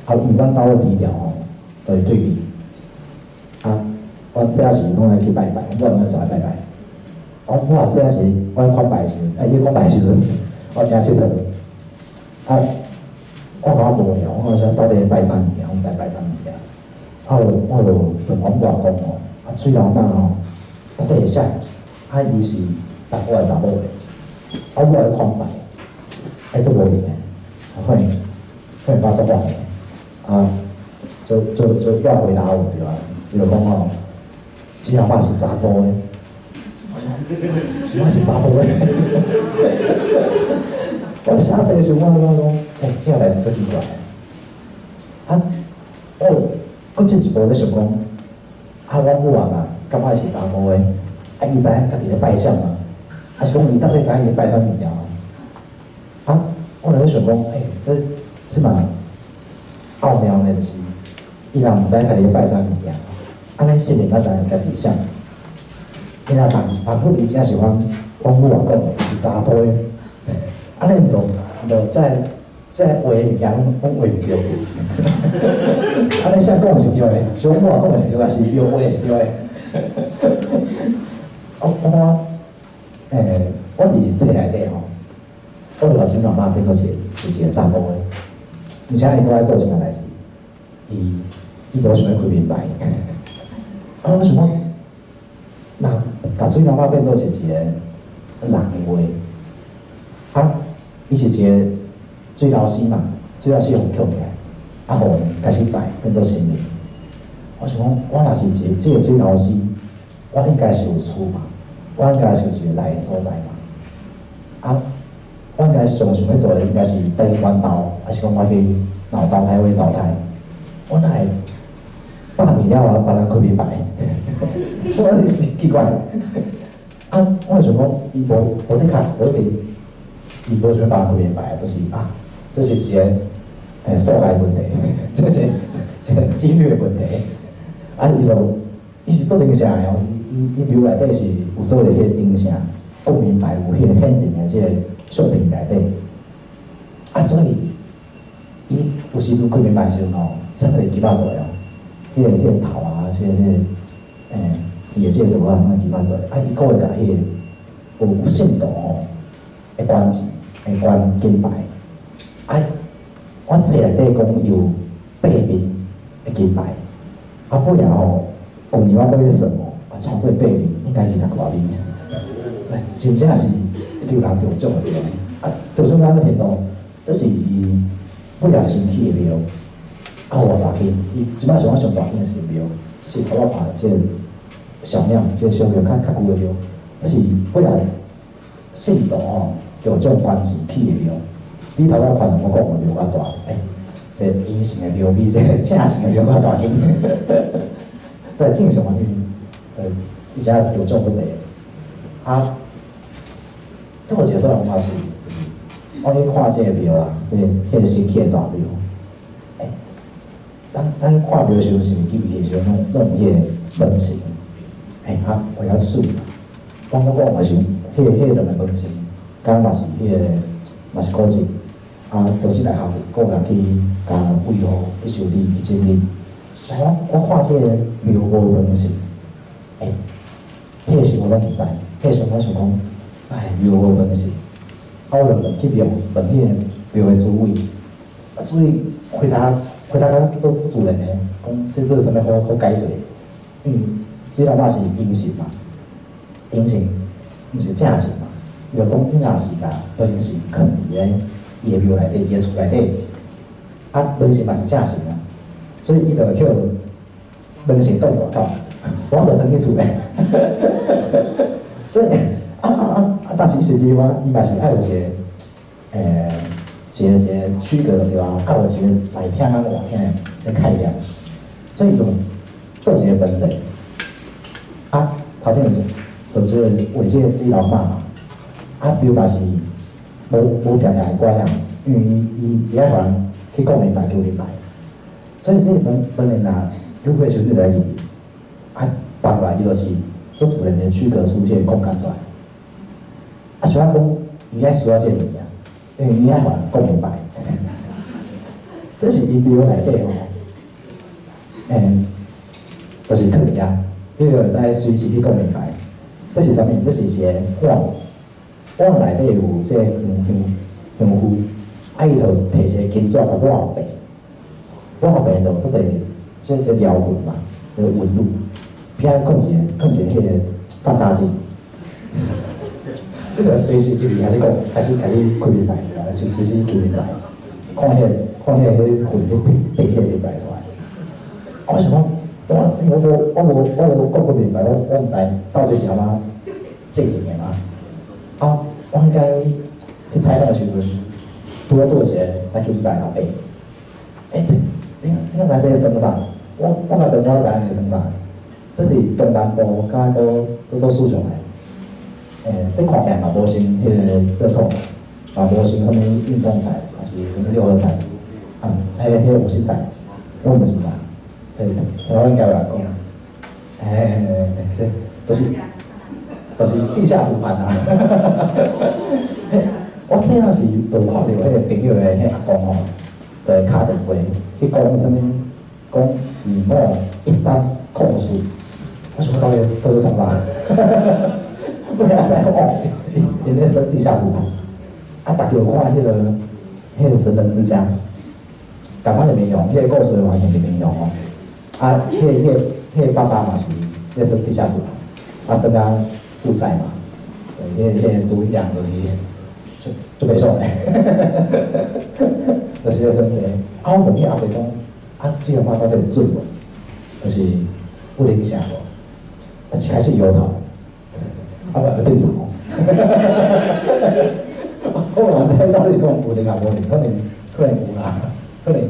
A: 啊，因為阮兜的豬寮吼，就是對面。啊，阮細漢時攏愛去拜拜，我毋就愛拜拜。我細漢時，我咧款拜的時陣，啊，伊咧款拜的時陣，我誠𨑨迌。啊，我感覺無聊，我想到底拜啥物件？我毋知拜啥物件。啊，我就問阮某講吼，啊，水老媽吼，到底會啥？啊，伊是查埔還是查某的？啊，我來看牌，哎，這無用的，可能可能把做法的，啊，就要回答我對吧？伊就講哦，水老媽是查埔的，我是查埔的，我寫冊的時候，我感覺講，欸，這個代誌足奇怪的，啊，我閣進一步咧想講，啊，阮母啊嘛，感覺是查埔的，啊，伊知影家己咧拜啥嘛？還是講伊到底知影伊咧拜啥物件？啊，我就咧想講，欸，這嘛奧妙的，就是伊若毋知家己咧拜啥物件，按呢神明敢知影家己是啥？伊若問問不真正是阮母啊講的，是查埔的，按呢就這畫的物件攏畫毋對。按呢啥講的是對的？是阮母啊講的是對，還是廟畫的是對的？我欸，我佇冊內底吼，我就共水老媽變做是一個查埔的，而且伊閣愛做一項代誌，伊無想欲開明牌。啊，我想講，若共水老媽變做是一個人的話，啊，伊是一個水老師嘛，水老師予抾起來，啊，予人開始拜變做神明。我想講，我若是一個這個水老師，我應該是有厝嘛，我應該是有一個來的所在嘛。啊，我應該上想欲做的應該是轉彎道，還是講我去腦投胎或投胎？我哪會百年了後，別人開明牌？我是奇怪。啊，我就想講，伊無無的確，無一定，伊無想欲別人開明牌，就是啊，這是一個數學問題，這是一個幾率的問題。啊，伊就伊是做靈性的哦，伊廟內底是有做一個彼個靈性，講明白有彼個顯靈的這個設備內底。啊，所以伊有時陣開明牌的時陣吼，真的會記百做的哦，彼個頭啊，這個，伊的這個圖案攏會記百做的。啊，伊閣會共彼個有信徒吼，會捐錢，會捐金牌。啊，阮冊內底講有八面的金牌，啊，尾仔吼，舊年我閣去算吼，啊，超過八面，應該20外面。真正是求人得獎的對。啊，得獎到啥程度？這是伊尾仔新起的廟，啊，有偌大間？伊這擺是我上大間的一間廟，是頭我看這個小廟，這個小廟較舊的廟。這是尾仔信徒吼得獎捐錢起的廟，比頭我看我講的廟較大。欸，這個陰性的廟比這個正性的廟較大間。對，正常環境，伊遮得獎足濟。啊，這個一個所在我是，我去看這個廟啊，這個彼個新起的大廟。欸，咱看廟的時陣，是毋是入去的時陣攏有彼個門神？欸，啊，畫較媠。我講的是，彼個兩個門神，敢嘛是彼個嘛是古蹟。啊，中正大學有個人去共維護、去修理、去整理。但我看這個廟無門神，欸，彼個時我攏毋知，彼個時我想講，哎，廟無門神，啊，我就問去廟問彼個廟的主委，啊，主委回答甲足自然的，講這這有啥物好好解釋的？因為水老媽是陰神嘛，陰神毋是正神嘛，伊就講你若是共門神囥佇咧伊的廟內底，伊的厝內底，啊，門神嘛是正神啊，所以伊就會去門神擋佇外口，我就轉去厝內。所以啊，但是是另外，伊嘛是愛有一個，一個區隔對吧？愛有一個內廳佮外廳的概念，所以就做一個分類。啊，頭頂就這個畫這個水老媽嘛，啊，廟嘛是無定定會關啊，因為伊愛予人去講明白求明白，所以這個門門若有歲時陣就來入去，啊，放落來伊就是足自然的區隔出這個空間出來。啊，是按講伊愛需要這個物件，因為伊愛予人講明白。這是伊廟內底吼，欸，就是囥佇遐，你就會使隨時去講明白。這是啥物？這是一個碗，碗內底有這個香灰，啊，伊就提一個金紙共抹後壁，抹後壁就有足濟這條紋嘛，這個紋路，邊仔放一個彼個放大鏡。你著隨時入去開始講，開始開始開明牌對吧？隨隨時求明牌，看彼個看彼個彼魂彼變彼個明牌出來。我想講，我我無我無我無講過明牌，我我毋知到底是按怎進行的嘛。啊，我應該去採訪的時陣，拄好拄著一個來求明牌老伯。欸，你你敢知這個算啥？我我甲朋友知影是算啥？這是中南部佮閣閣做市場的。欸，這看起來嘛無像彼個樂透，嘛無像啥物運動彩，抑是啥物六合彩，啊，彼個彼個五星彩，攏毋是嘛？這我應該有人講。欸，是，就是就是地下賭盤啊！我細漢時就看著彼個朋友的彼阿公吼，就會敲電話去講啥物，講251304，我想講到底到底創啥？我遐在講，𪜶咧耍地下賭盤，啊，逐家有看彼個彼個神人之家，仝款的內容，彼個故事的完全是內容吼。啊，彼個彼個彼個爸爸嘛是咧耍地下賭盤，啊，耍甲負債嘛，對，彼個彼個賭一兩就是足足袂爽的，就是咧耍這個。啊，我問伊阿伯講，啊，這個話到底有準無？就是有靈性無？啊，一開始搖頭，啊，無對頭。我嘛毋知到底講有靈抑無靈，可能可能有啦，可能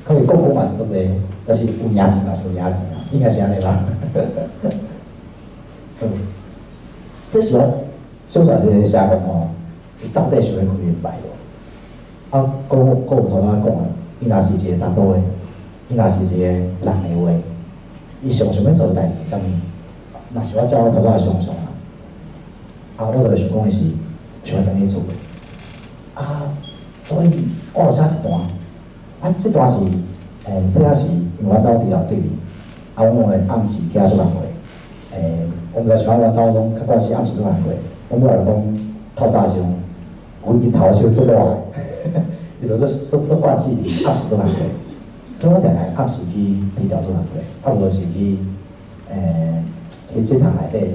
A: 可能講講嘛是足濟，但是有贏錢嘛是有贏錢啦，應該是按呢啦。嗯，這是我小說這個社工吼，伊到底想欲開明牌無？啊，閣閣有頭拄仔講的，伊若是一個查甫的，伊若是一個人的話，伊上想欲做的代誌是啥物？若是我照我頭拄仔想像啊，啊，我就會想講伊是想欲轉去厝的。啊，所以我有寫一段，啊，這段是，欸，細漢時因為阮兜佇後對面，啊，阮會暗時起來做工課，欸，我毋知是按怎阮兜攏較慣勢暗時做工課，阮母就講透早時陣，規日頭燒足熱的，伊就做做做慣勢暗時做工課，所以阮定定暗時去治療做工課，啊無就是去，欸，去去廠內底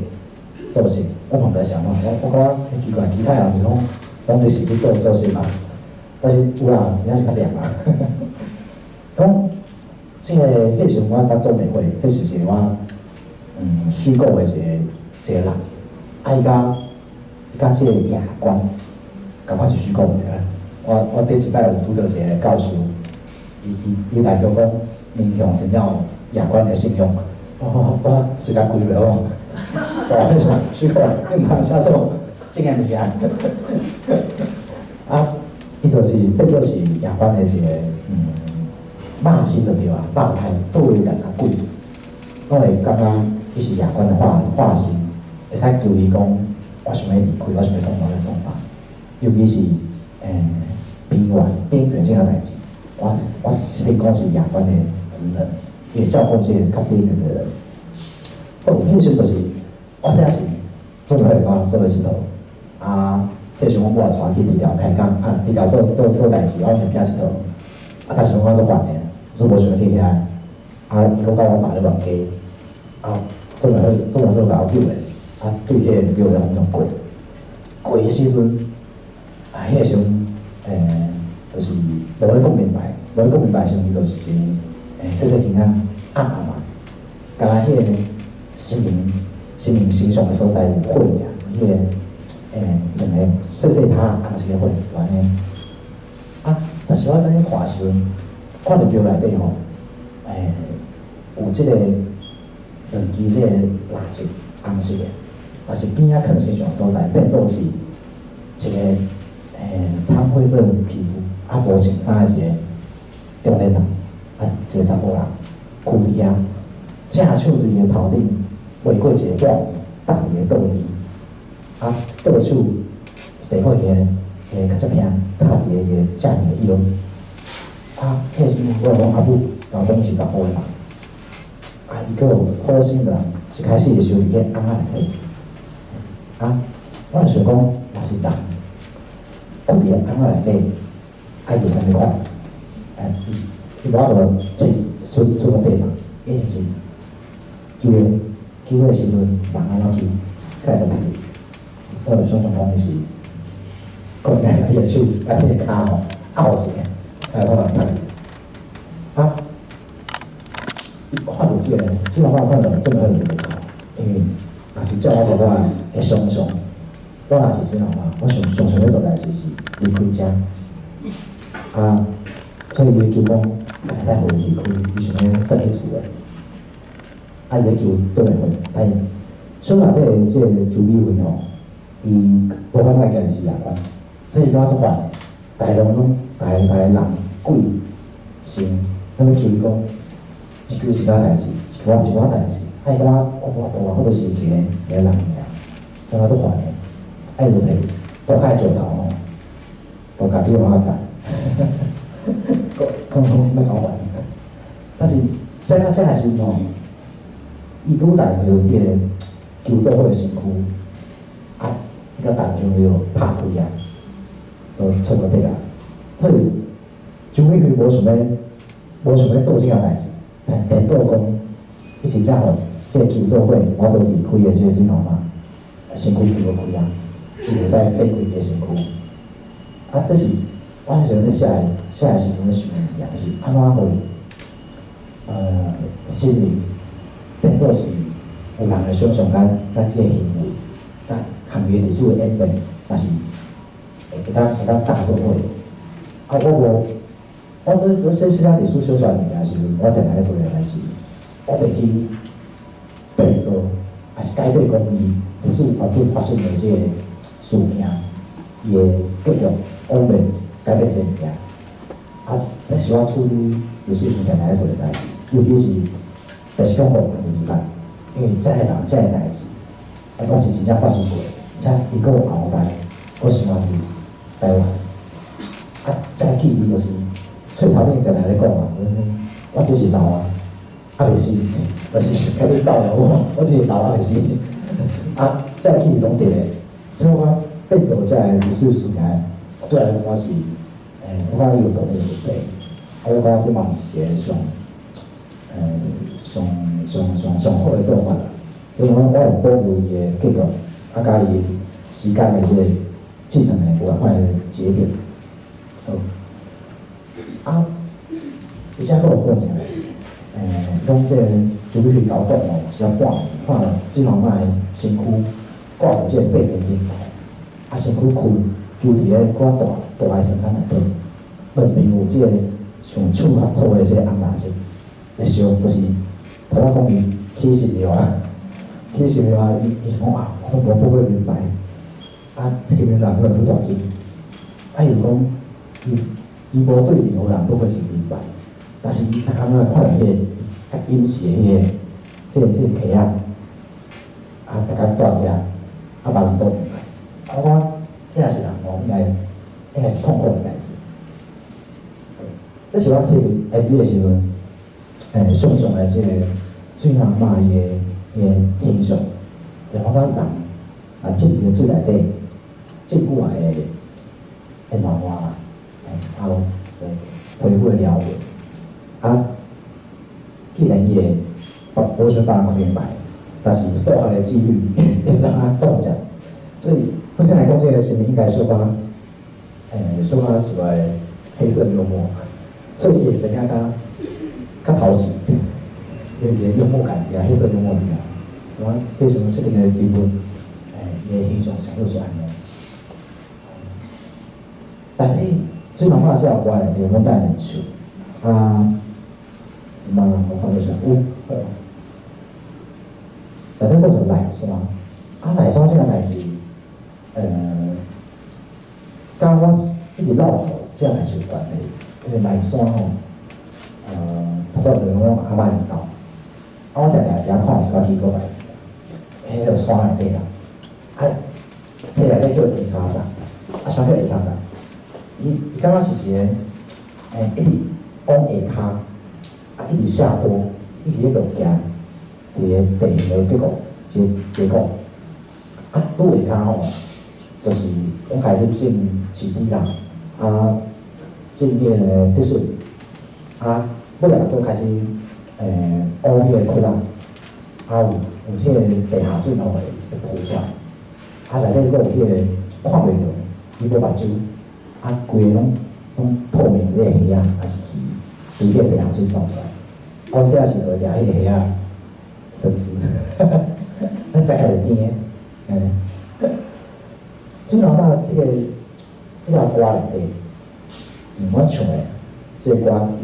A: 做事，我嘛毋知是按怎，我我感覺奇怪，其他人是攏攏佇是去做做事嘛，但是有啦，真正是較涼啦。講這個彼時陣我捌做媒會，彼是一個我虛構的一個一個人，啊伊佮伊佮這個夜官，仝款是虛構的。我我頂一擺有拄著一個教授，伊伊伊來叫講，面向真正有夜官的信仰，我我我隨共跪落我，哇，彼啥虛構，你毋通寫做真的物件。啊，伊就是變做是夜官的一個肉身就對啊，肉體所有人佮鬼，攏會感覺伊是夜官的化化身，會使求伊講，我想欲離開，我想欲創啥，我創啥。尤其是邊緣邊緣這項代誌，我我實咧講是夜官的職能，伊會照顧這個較邊緣的人。好，彼時陣就是我細漢時做伙會我做伙佚佗，啊，彼時陣阮母也帶去治療開講，啊，治療做做做代誌，我偏偏佚佗，啊，但是我足煩的，所以無想欲去遐。啊，伊閣佮阮媽咧亂加，啊，做伙做伙做共我救的，啊，對彼個廟的方向過，過的時陣，啊，彼個時陣，欸，就是無咧講明白，無咧講明白時陣，伊就是一個欸細細囝仔暗暗嘛，敢若彼個神明神明形象的所在有火爾，彼個欸兩個細細塔紅色的火就按呢。啊，但是我按呢看的時陣，看著廟內底吼，欸，有這個兩支這個蠟燭紅色的，但是邊仔囥神像所在變做是一個欸蒼灰色皮膚啊無穿衫的一個中年人，啊一個查埔人，跍佇遐，正手對伊的頭頂畫過一個掛搭佇個桌邊，啊倒手踅過伊的伊的跤脊片，插佇個伊的正面的腰，啊，彼個時陣我就講阿母，老講伊是查埔的嘛，啊伊閣有好心人，一開始會收佇彼尪仔內底，啊，我就想講，若是人，跍佇個尪仔內底，愛做啥物款？欸，伊伊無法度出出出個底嘛，一定是救的救的時陣，人按怎救，才會使救。我就想象講伊是，可能伊的手、佮伊的跤吼，拗一下，來我來睇。啊，伊看著這个，這個我看著這麼好就因為若是照我我的想象，我若是水老媽，我上上想欲做代誌是離開遮。啊，所以伊求講，會使予伊離開，伊想欲轉去厝的。啊，伊咧求做袂回，但是小內底的這个周美惠吼，伊無感覺家己是亞軍，所以伊感覺足煩的。逐个攏攏，逐个逐个人鬼神，攏咧求伊講，一求一寡代誌，一寡一寡代誌，啊伊感覺我無法度啊，我就是一個一個人爾，感覺足煩的。啊伊就提大塊石頭吼，就共這個媽仔講講講欲共煩。但是這個這個時陣吼，伊愈大就伊個求做伙的身軀，啊，伊甲彈香就拍開啊，就出無得啊。所以周美惠無想欲做這項代誌，但顛倒講，伊真正予彼個求做伙無法度離開的這個水老媽，身軀求無開啊，伊袂使變開伊的身軀。啊，這是我彼時陣咧寫寫的時陣咧想的物件，就是按怎予心靈變做是有人的想象佮佮這個行為，佮行為歷史的演變，嘛是會當搭做伙。啊，我無，我這這寫寫歷史小說物件時陣，我定定咧做的代誌，我袂去變做，抑是改變講伊歷史發生的這個事件，伊的結局，我袂改變這個物件。啊，這是我處理歷史上定定咧做的代誌，尤其是就是講予年代，因為這个人這个代誌，啊，攏是真正發生過的，而且伊閣有後代，閣生活佇台灣。啊，這個記憶就是喙頭頂定定咧講嘛，我只是老啊，猶未死，就是開始走了我，我只是老啊未死。啊，這個記憶攏佇咧，所以我變做這個歷史事件，對我來講我是，我感覺伊有道德的問題，啊，我感覺這嘛毋是一個上，上上上上好的做法啦。所以講，我會保留伊的結局，啊，佮伊時間的這個進程的有仝款的節點。好，啊，而且閣有過一件代誌，講這個周美惠𠢕講吼，是要半暝，看著水老媽的身軀掛佇這個八仙頂頭，啊，身軀跍揪佇咧較大大的床單內底，兩邊有這個像手較粗的這個紅蠟燭咧燒，就是頭仔講伊起神了啊，起神了啊，伊伊想講啊，我無報過明白，啊，這個明白可能愈大間，啊，伊講伊伊無對任何人報過真明白，但是伊逐工仔看著彼個較隱士的彼個溪仔，啊，逐工蹛遐，啊，別人都毋來，啊，我這也是人吼，應該是痛苦的代誌。這是我去 MV 的時陣，想象的這個水媽媽伊的形象，就感覺人啊進佇個水內底，浸久啊會會暖和啦，啊有皮膚會療愈。啊，既然伊會無想別人看明白，但是數學的紀律會讓他中獎，所以我聽來講，這個新聞應該小可，小可一寡黑色幽默，所以伊會生較較討喜，有一個幽默感佇遐，黑色幽默佇遐。我彼時陣設定的人物，伊的形象上好是按呢。但是水媽媽這首歌的內容帶很唱，啊，這馬我看到啥有，好。內底講著內山，啊內山這個代誌，佮我一直落雨這個代誌有關係，因為內山吼，頭拄仔就講阿嬤𪜶兜，啊我定定佇遐看一寡奇怪代誌，彼個山內底啦，啊，冊內底叫下跤站，啊啥叫下跤站？伊伊感覺是一個，一直往下跤，啊一直下坡，一直咧落行，佇個地形的結構結構，啊愈下跤吼，就是講開始種飼豬啦，啊種彼個竹筍，啊尾仔閣開始挖彼個窟仔，啊有有這個地下水吼會浮出來，啊啊，內底閣有彼個看袂著，伊無目睭，啊，規个攏攏透明的彼個蝦仔，抑是魚，佇彼個地下水走出來。阮細漢時就會掠彼個蝦仔生吃，咱食起來會甜的，嘿。水老爸這个這條歌內底，阮唱的這個歌，伊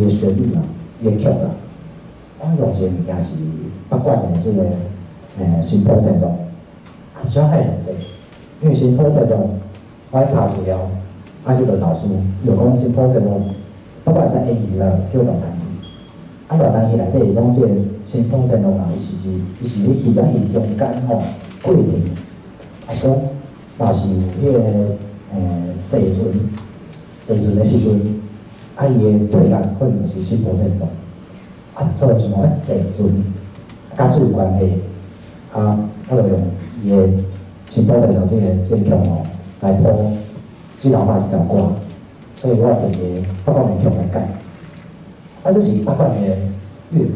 A: 的旋律啦，伊的曲啦，我用一個物件是北管的這个新譜電路，啊，小可愛濟，因為新譜電路，我去查資料，啊去問老師，伊就講新譜電路，北管在演繹啦，叫亂彈戲，啊亂彈戲內底伊講這個新譜電路啊，伊是咧戲甲戲中間吼過程，啊是講若是有彼个坐船，坐船的時陣，啊伊的配樂可能就是新譜電路，啊所以就講坐船佮水有關係，啊我就用伊的新譜電路這個曲吼來譜水老爸這條歌，所以我摕伊的北管的曲來改。啊，這是北管的樂譜，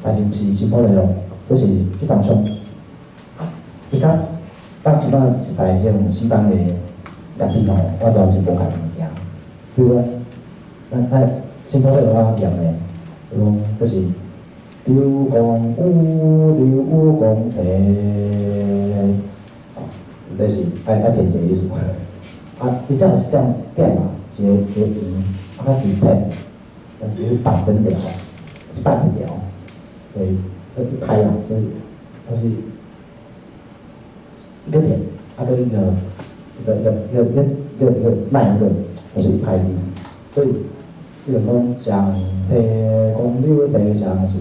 A: 但是毋是新譜電路，這是去三唱。伊佮咱這擺熟悉這種西方的樂理吼，完全是無仝的物件。比如講，咱新譜電路我念的，比如講這是劉公武，劉公齊，這是愛填一個意思。啊，伊這是點點嘛，一個一個圓，啊，較是片，但是板燈條，是板一條，對，一拍嘛，就是就是一個點，啊，閣一個一個一個一個一個一個慢一個，就是一拍的意思。所以，比如講，雙車公六車雙四，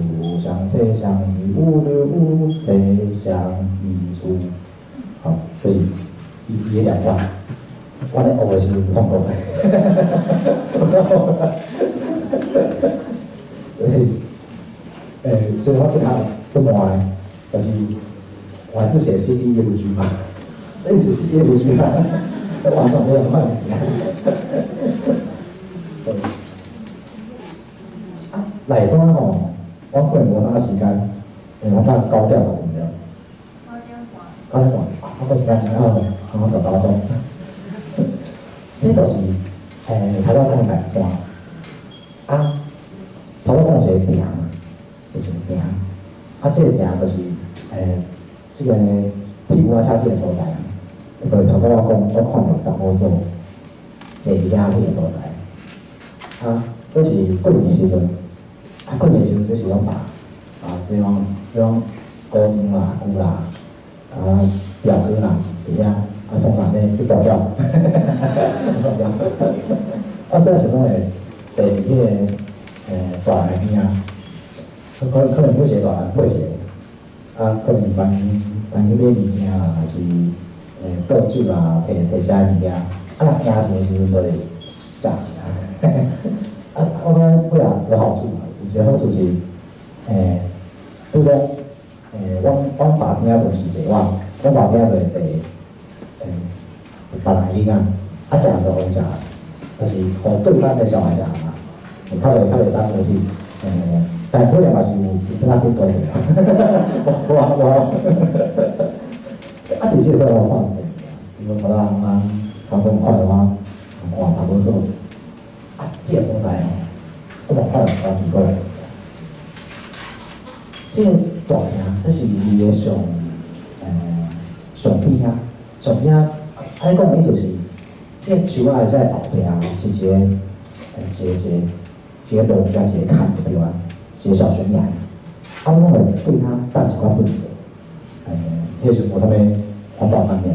A: 雙車雙二五六五車雙二四，好，這是伊伊的念法。我咧學的時陣就痛苦的，所以，所以我比較不滿，但是我還是寫 C D E F G 嘛，這毋是 C D E F G 啊，完全沒有問題。對。啊，內山吼，我可能無哪時間，我到9點對毋對？9點半，啊，我時間真好，我就甲我講。這就是頭仔講的內山。啊，頭仔講是一個埕嘛，就是一個埕。啊，這個埕就是這個鐵牛仔車這個所在啊。就是頭拄我講，我看著查某祖坐佇遐彼個所在。啊，這是過年時陣，啊過年時陣這是阮爸，啊這種姑丈啦、姑啦，啊表哥啦，佇遐啊創啥呢？去跋筊，跋筊。啊，所以是講會坐佇彼個大人邊仔，可能每一個大人配一個，啊可能幫幫去買物件啦，抑是倒酒啦，提提食的物件，啊若贏錢的時陣就會食。啊，我感覺尾仔有好處嘛，有一個好處是，比如講，阮爸邊仔就是坐我，阮爸邊仔就會坐，別人囡仔，啊，食就予伊食，但是予對方的小孩食嘛，較袂使客氣，但可能嘛是有有啥去多的啦，無啊無啊，啊，佇這個時候我看一個物件，比如講頭仔翁啊，頭公看著我，看頭母祖，啊，這個所在吼，我嘛看著蠻奇怪的。這個大廳，這是伊的上邊仔，上邊仔，啊，你講的意思是，這個樹仔的這個後壁是一個，一個一個一個路加一個坎就對啊，是一個小懸崖。啊，阮會對它搭一寡糞埽，彼時無啥物環保觀念，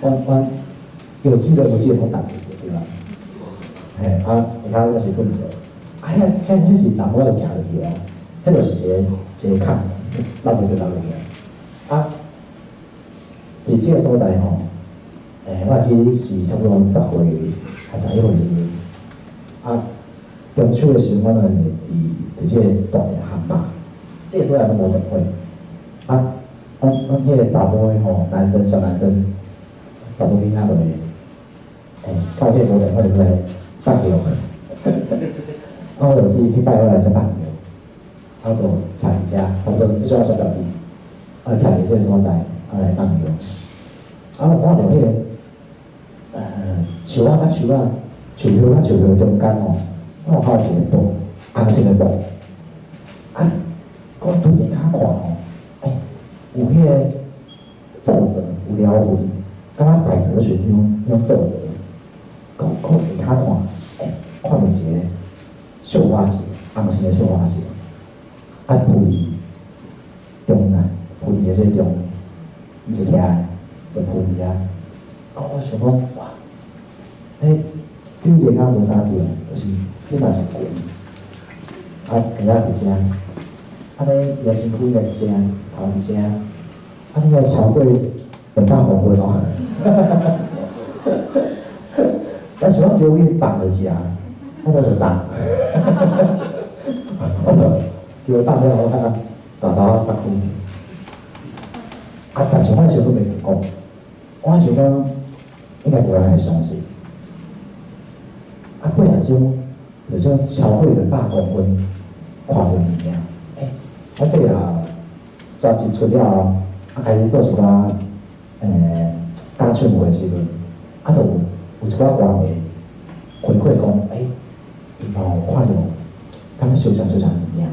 A: 阮有機的無機的攏搭去對吧？嘿，啊，下跤攏是糞埽，啊，遐是人我就行入去啊，彼就是一個一個坎，落落去落落去啊。佇這個所在吼，我會記是差不多10歲，還11歲時陣，啊，中秋的時陣，阮會佇這個大廳烘肉，這個所在攏無電火，啊，阮彼個查埔的吼，男生小男生，查埔囡仔就會，靠這個無電火就來放尿，啊，我就去拜我來遮放尿，啊，就徛佇遮，差不多這是我小表弟，啊，徛佇這個所在。啊來放尿。啊，我看著彼個樹仔佮樹仔，樹葉佮樹葉中間吼，我有看到一个布，紅色的布。啊，我對下跤看吼，欸，有彼个皺褶，有療痕，敢若擺折時彼種皺褶。閣閣下跤看，欸，看著一个繡花鞋，紅色的繡花鞋，啊鋪佇中啊，鋪佇這個中，毋是徛的，就鋪佇遐。啊，我想講，哇，欸，對下跤無啥著，就是這嘛是鬼。啊，下仔佇遮，按呢伊的身軀應該佇遮，頭佇遮，啊，應該超過200公分哦。但是我叫伊放落去啊，我就重，我就叫放了，我感覺大頭仔開。啊，但是我彼時閣袂講，我想講應該無人會相信。啊，過仔種就種超過200公分，看著物件，欸，我尾仔專輯出了後，啊，開始做一寡假唱會的時陣，啊，就有一寡歌迷回饋講，欸，伊嘛有看著，敢若相像相像物件。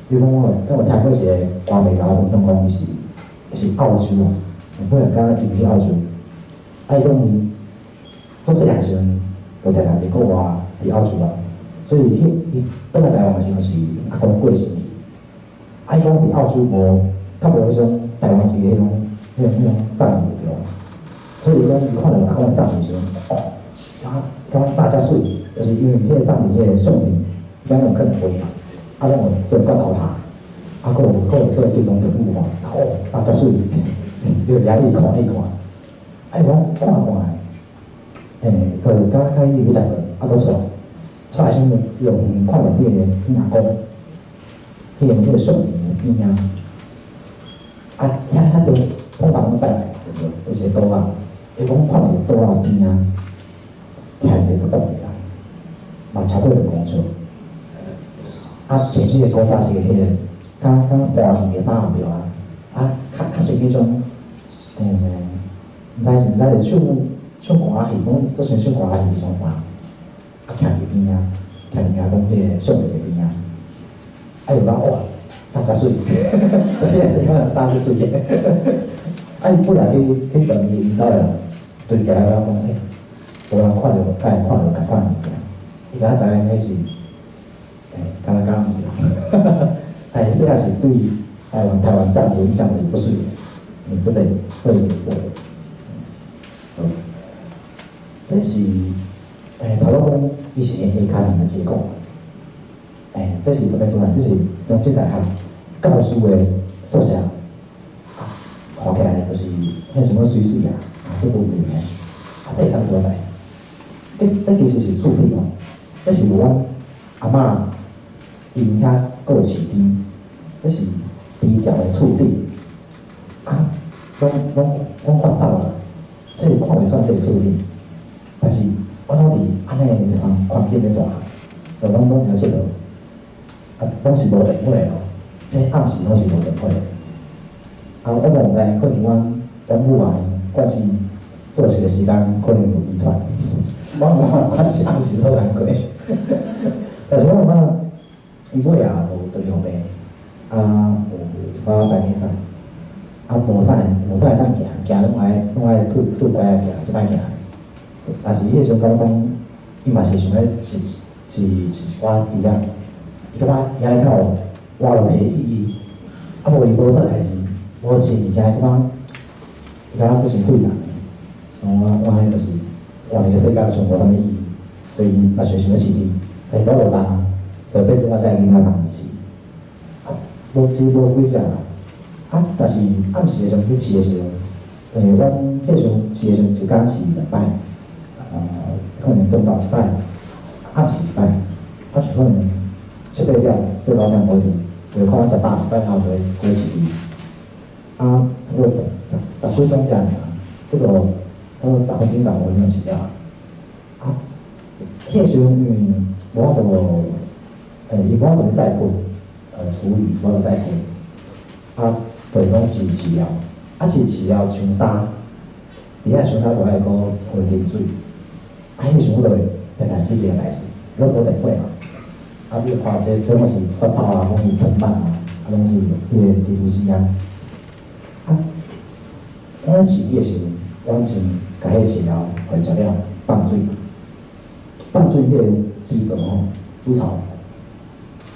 A: 比如講，我有聽過一个歌迷共我分享講，伊是澳洲啊，本來敢若移去澳洲，啊，伊講伊做細漢時陣，就定定佇國外，佇澳洲啊，所以彼伊轉來台灣的時陣是阿公過身去，啊，伊講佇澳洲無，較無彼種台灣式的彼種葬禮對無？所以伊講伊看著阿公葬禮時陣，哦，感覺大遮媠，就是因為彼个葬禮彼个相片，敢有囥花嘛，啊，攏有做罐頭塔，啊，閣有做金龍特舞嘛，哦，大遮媠，你就遐一看一看，啊，伊講看看的，欸，就是敢敢伊去食飯，啊，閣出來，出來時陣，伊就看著彼個𪜶阿公，彼個相片的邊仔，啊，遐就通常攏拜拜，對無？就是桌仔，伊講看著桌仔邊仔，徛一個十八歲人，嘛超過2公尺，啊，穿彼個古早式的彼個，敢敢花戲的衫對啊，啊，較較是彼種，欸，毋知是唱歌仔戲，講做像唱歌仔戲彼種衫，啊，徛佇邊仔，徛佇阿公彼個相片的邊仔，啊，伊講哇，那遮媠，彼個是講衫足媠的，啊，伊本來去問伊𪜶兜的人，對起來講，欸，無人看著，敢會看著仝款物件，伊敢知影彼是，欸，敢若敢毋是人，但是細漢是對台灣葬禮影響是足媠的，因為足濟足濟顏色的。好，這是頭拄講，伊是用下跤人的結構。欸，這是啥物所在？這是中正大學教師的宿舍，啊，看起來就是彼啥物媠媠啊，啊，足多名的。啊，這是啥物所在？這其實是厝頂哦，這是阮阿嬤𪜶遐閣有飼豬，這是豬寮的厝頂。啊，攏看走啊，所以看袂出這個厝頂。但是我攏佇按呢的環境咧大漢，就攏佇遐𨑨迌，啊，攏是無電火的哦，這暗時攏是無電火的。啊，我嘛毋知，可能阮母啊，慣勢作息的時間可能有遺傳，我無法度管是暗時做工課。但是我感覺伊尾仔有糖尿病，啊，有一寡白內障，啊，無啥會當行，行攏愛拄拐仔行，足歹行。但是彼個時陣感覺講，伊嘛是想欲飼一寡豬仔，伊感覺伊按呢較有活落去的意義。啊，無伊無做代誌，無飼物件，伊感覺這真廢人的。我按呢就是活佇個世間上無啥物意義，所以伊嘛是想欲飼豬，但是無法度啊，就變做我這个囡仔幫伊飼。啊，無飼無幾隻啦，啊，但是暗時的時陣去飼的時陣，阮彼時陣飼的時陣一工飼兩擺，可能中晝一擺，暗時一擺，啊是可能七八點、八九點無去，就看食飽一擺後就會過飼豬。啊，差不多十幾總隻爾，這個差不多10分鐘、15分鐘飼了。啊，彼個時陣因為無法度，伊無法度載糞，廚餘無法度載糞，啊，就攏飼飼了。啊，啊是飼了傷焦，伫遐傷焦就愛閣予伊啉水，啊，彼時陣我就會定定記一個代誌，攏無電話嘛，啊，你看這攏是發草啊，攏是藤蔓啊，啊，攏是彼個蜘蛛絲啊。啊，我咧飼魚的時陣，阮先共彼飼料予伊食了，放水，放水彼個底座吼，煮草，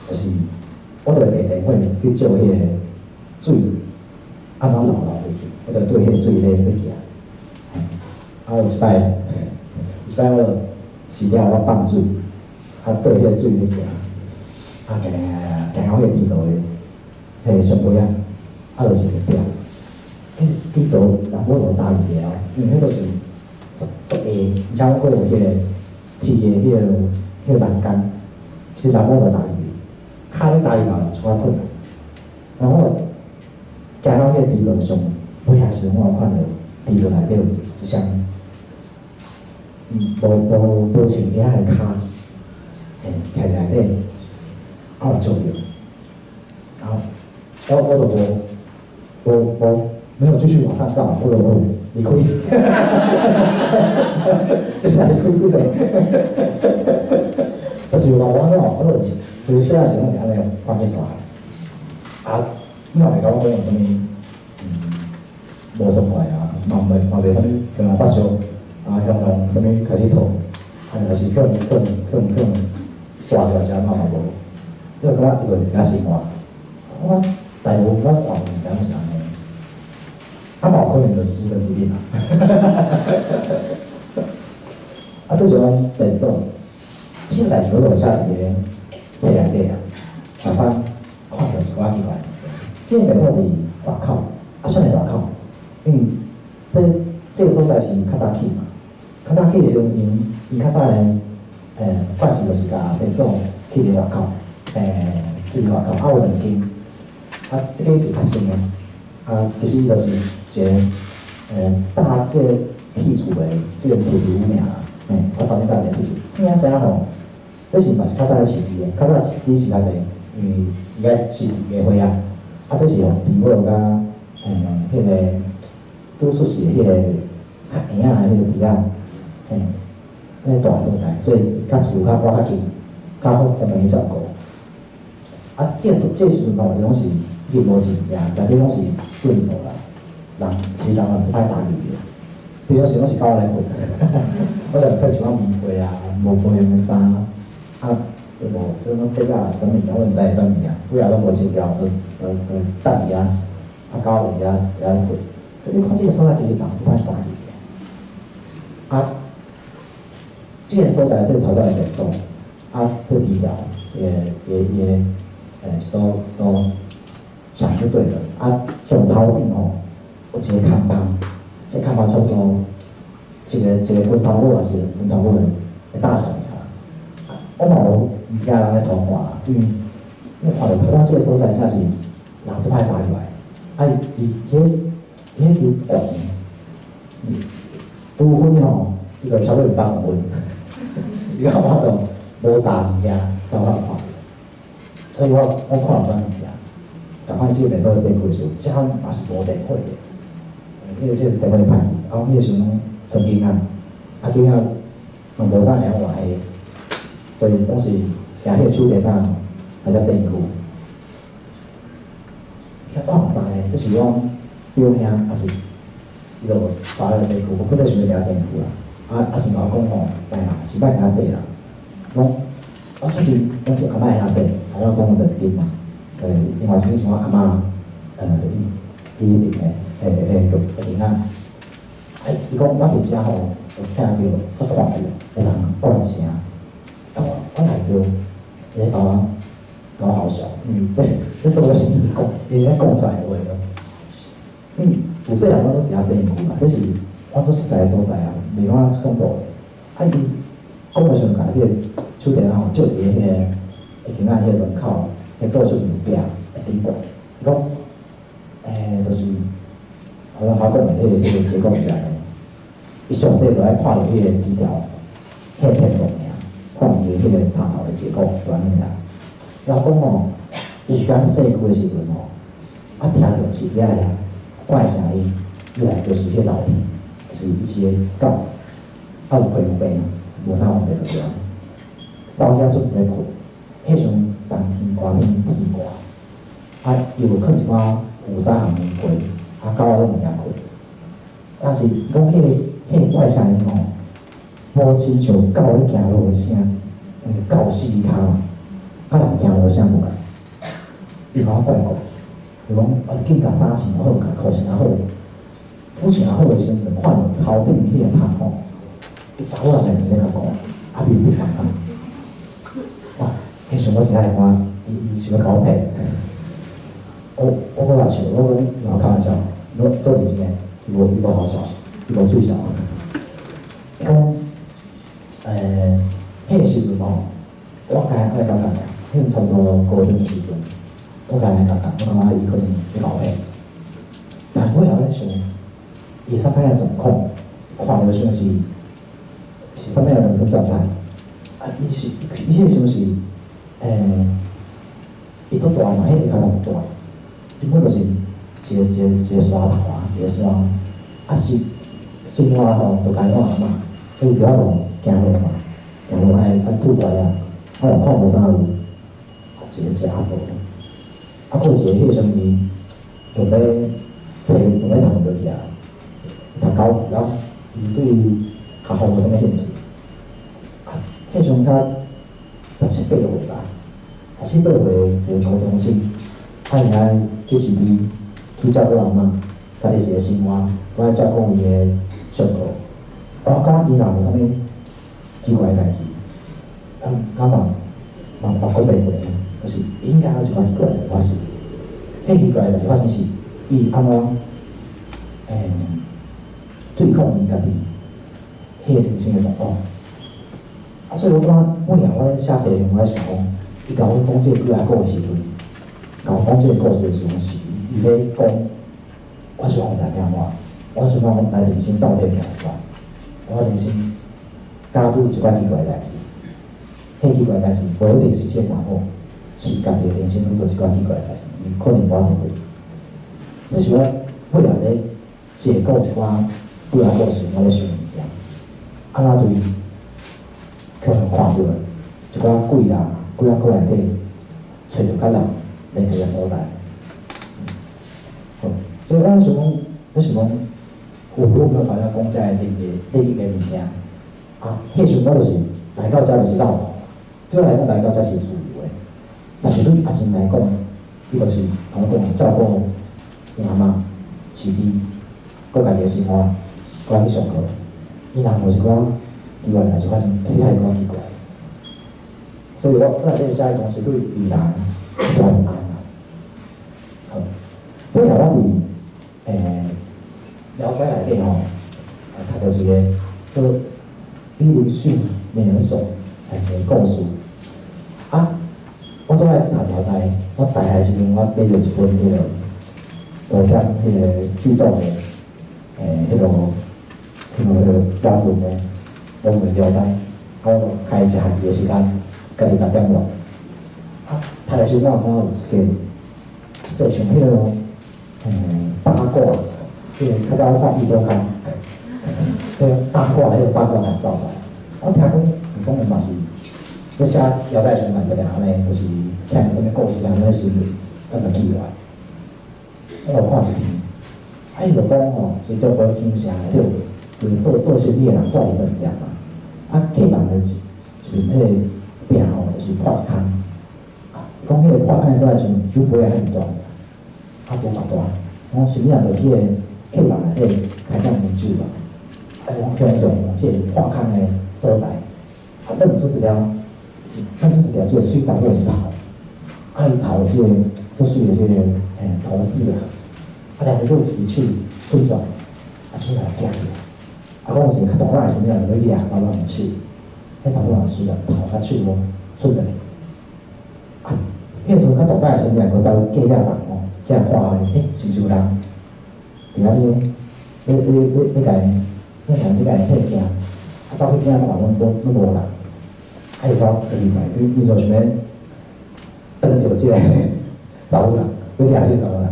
A: 就是我就會提電話去照彼個水按怎流流落去，我就對彼個水咧行。啊，有一擺，一擺我就飼了我放水，啊對彼個水咧行，啊行行行到彼個底座的彼個上尾仔，啊就是隔壁。其實底座人無就踏入去哦，因為彼個是足足下，而且閣有彼個鐵的彼個欄杆，其實人無就踏入去，跤咧踏入嘛有小可困難。然後我行到彼個底座上尾仔時陣，我有看著底座內底有一雙無穿鞋的跤，嘿，徛內底，啊有照著，然後我就無沒有繼續往上照，我就離開，這是離開是誰？但是我我我就細漢時攏是按呢環境大，啊，你嘛袂感覺講有啥物，無爽快啊，嘛袂啥物向人發燒，啊，向人啥物開始吐，啊，若是去予刷掉啥嘛嘛無，你就感覺伊就是遐生活，我大部分我看物件攏是按呢，啊嘛有可能就是精神疾病啊，啊，這是阮便所，這個代誌我就寫佇個冊內底啊，慢慢看著一寡奇怪物件。這個便所佇外口，啊，啥物外口？因為這個所在是較早起嘛，較早起的時陣，𪜶較早的慣勢就是共便所起佇外口，起佇外口，啊有兩間，啊，這個是較新的，啊，其實就是一個大這個鐵厝的這個鐵厝爾啦，嘿，我頭先講的鐵厝，你仔知影吼？這是嘛是較早咧飼魚的，較早飼魚是較濟，因為伊愛飼魚花啊，啊，這是用豬母佮彼個拄出世的彼個較嬰仔的彼個豬仔，嘿，彼個大所在，所以較厝較倚較近，較好方便去照顧。啊，這個時陣吼，伊攏是已經無飼物件，內底攏是糞埽啦，人其實人嘛足歹踏入去，比如時攏是狗來糞，我就配一寡棉被啊，無用的衫，啊，對無？這種底仔是啥物件，我毋知是啥物件，幾仔攏無清掉，就擲佇遐，啊，狗佇遐糞。你看這個所在其實人足歹踏入的，啊，這個所在這個頭拄的便所，啊，這低調，這個伊的一道牆就對了，啊，上頭頂吼有一個空房，這個空房差不多一個拳頭母抑是拳頭母的大小爾啦。我嘛無毋驚人咧偷看啦，因為你看著頭拄這個所在真是人足歹踏入來，啊伊伊彼彼懸，除非吼伊就超過500公分，伊講我就無踏物件，才有法看著。所以我看有啥物件，共款這個便所洗褲時，這項嘛是無電話的，這個電話歹去，啊，彼個時陣攏賰囡仔，啊囡仔嘛無啥會曉換的，所以攏是舉彼個手電筒來才洗身軀。遐看嘛三個，這是阮表兄阿姊，伊就帶來洗軀，我本來想欲共洗身軀啦，啊阿姊共我講吼，來啦，是莫共洗啦，講我出去攏去阿嬤遐洗，頭拄講兩間嘛，另外一間是我阿嬤，伊伊彼邊的，個囡仔，啊，伊講我佇遮吼，有聽著，我看著有人怪聲，啊我來著，伊咧共我唬笑，因為這做是伊講，伊咧講出來的話咯。因為有細漢阮攏佇遐洗身軀嘛，這是阮做熟似的所在啊，袂感覺恐怖的。啊，伊講的時陣，共彼個手電筒吼照佇彼個嬰仔彼個門口，彼倒出門壁的頂懸。伊講，就是，我頭講的彼個結果是按呢。伊上濟就愛看著彼個枝條，彼個天龍爾，看伊彼個插頭的結構就按呢爾。然後講吼，伊是講洗身軀的時陣吼，啊聽著飼仔遐，怪聲音，伊來就是彼個老皮，就是伊飼的狗，啊有皮膚病，無啥問題就對。走遐出咧睏，彼時陣冬天寒天天寒，啊伊有囥一寡舊衫烘被，啊狗仔攏有遐睏。但是伊講彼個怪聲音吼，無親像狗咧行路的聲，因為狗有四隻跤嘛，佮人行路的聲無仝。伊感覺怪怪，伊講啊，緊共衫穿好，共褲穿好，褲穿好的時陣，就看著頭頂彼個窗吼，伊查某人咧佇咧共顧，啊面不共款。哇！彼時陣我真愛看，伊想欲共我騙。我閣來笑，我講伊嘛開玩笑，我做認真的，伊無好笑，伊無趣笑。伊講，彼個時陣吼，我家我感覺爾，彼陣差不多高中的時陣，我家感覺，我感覺伊可能咧共我騙。但尾後咧想，伊啥物的狀況，看著像是啥物的人生狀態？啊，伊是伊彼個時陣是，伊足大嘛，彼個跤頭足大，根本就是一個山頭啊，一個山，啊是生活吼，就該怎啊嘛，所以就愛行路嘛，行路愛拄過來啊，啊我看無啥有，一個阿婆，啊，閣有一個彼時陣伊用欲冊用欲讀落去啊，讀高職啊，伊對學校無啥物興趣。啊，彼時陣才十七八歲吧，十七八歲一個高中生，啊伊愛去市裡去照顧阿嬤，家己一個生活，閣愛照顧伊的上課。我感覺伊若無啥物奇怪的代誌，敢嘛講袂過，就是應該有一寡奇怪的代誌發生。彼奇怪的代誌發生是，伊按怎對抗伊家己彼個人生的狀況。啊，所以我感覺尾後我咧寫冊的時陣，我咧想講，伊共阮講這個幾仔個的時陣，共我講這個故事的時陣，是伊咧講，我希望知影怎，我希望講知人生到底變安怎，我人生敢拄一寡奇怪的代誌，彼奇怪的代誌無一定是這個查某，是家己的人生拄著一寡奇怪的代誌，伊可能無法度過。這是我尾後咧解構一寡幾仔故事，我咧想物件，啊，若對去予看著一寡鬼啊，鬼仔閣內底揣著佮人連結的所在。好，所以我想講，我想講，有有沒有發現講這个靈異的物件？啊，彼時陣我就是來到遮就是鬧，對我來講來到遮是自由的。但是對阿珍來講，伊就是同我講照顧𪜶阿嬤、飼豬，閣家己的生活，閣愛去上課。伊若無一寡奇怪代誌發生，對伊較奇怪。所以我內底寫的東西對伊人一大不安啦。好，尾後我佇聊齋內底吼，讀著一個叫比如訓美爾索的一個故事。啊，我總愛讀聊齋，我大漢時陣我買著一本彼個多點彼個劇動的，彼個標準的，攏袂聊齋，啊，我就開一學期的時間，家己共點落。啊，讀的時陣我有感覺有一個像彼個八卦，彼個較早我看《壹週刊》，彼個八卦，彼個八卦來走出來。我聽講，伊講的嘛是，咧寫聊齋的時陣嘛是按呢，就是聽啥物故事，聽啥物新聞，啊就記落來。我有看一篇，啊伊就講吼，是中國京城內底，就是做生意的人蹛佇飯店嘛，啊客房的一邊彼個壁吼，就是破一空，啊，講彼個破空的所在像酒杯仔遐爾大，啊無偌大，講生意人就去個客房內底開店啉酒啊，啊講向用這個破空的所在，啊認出一條這個水查某的頭，啊伊頭這個足媠的這個頭飾啊，啊兩個佫有一支手伸出來，啊啥物人驚去，啊講有一個較大膽的生意人就欲去掠查某人的手，彼查某人雖然頭佮手攏伸落去，啊，彼個時陣較大膽的生意人閣走去隔壁房吼，去看是毋是有人佇遐咧咧共伊嚇驚，啊走去邊仔看攏無人，啊伊講坐入來，伊就想欲擋著這個查某人，欲掠這個查某人，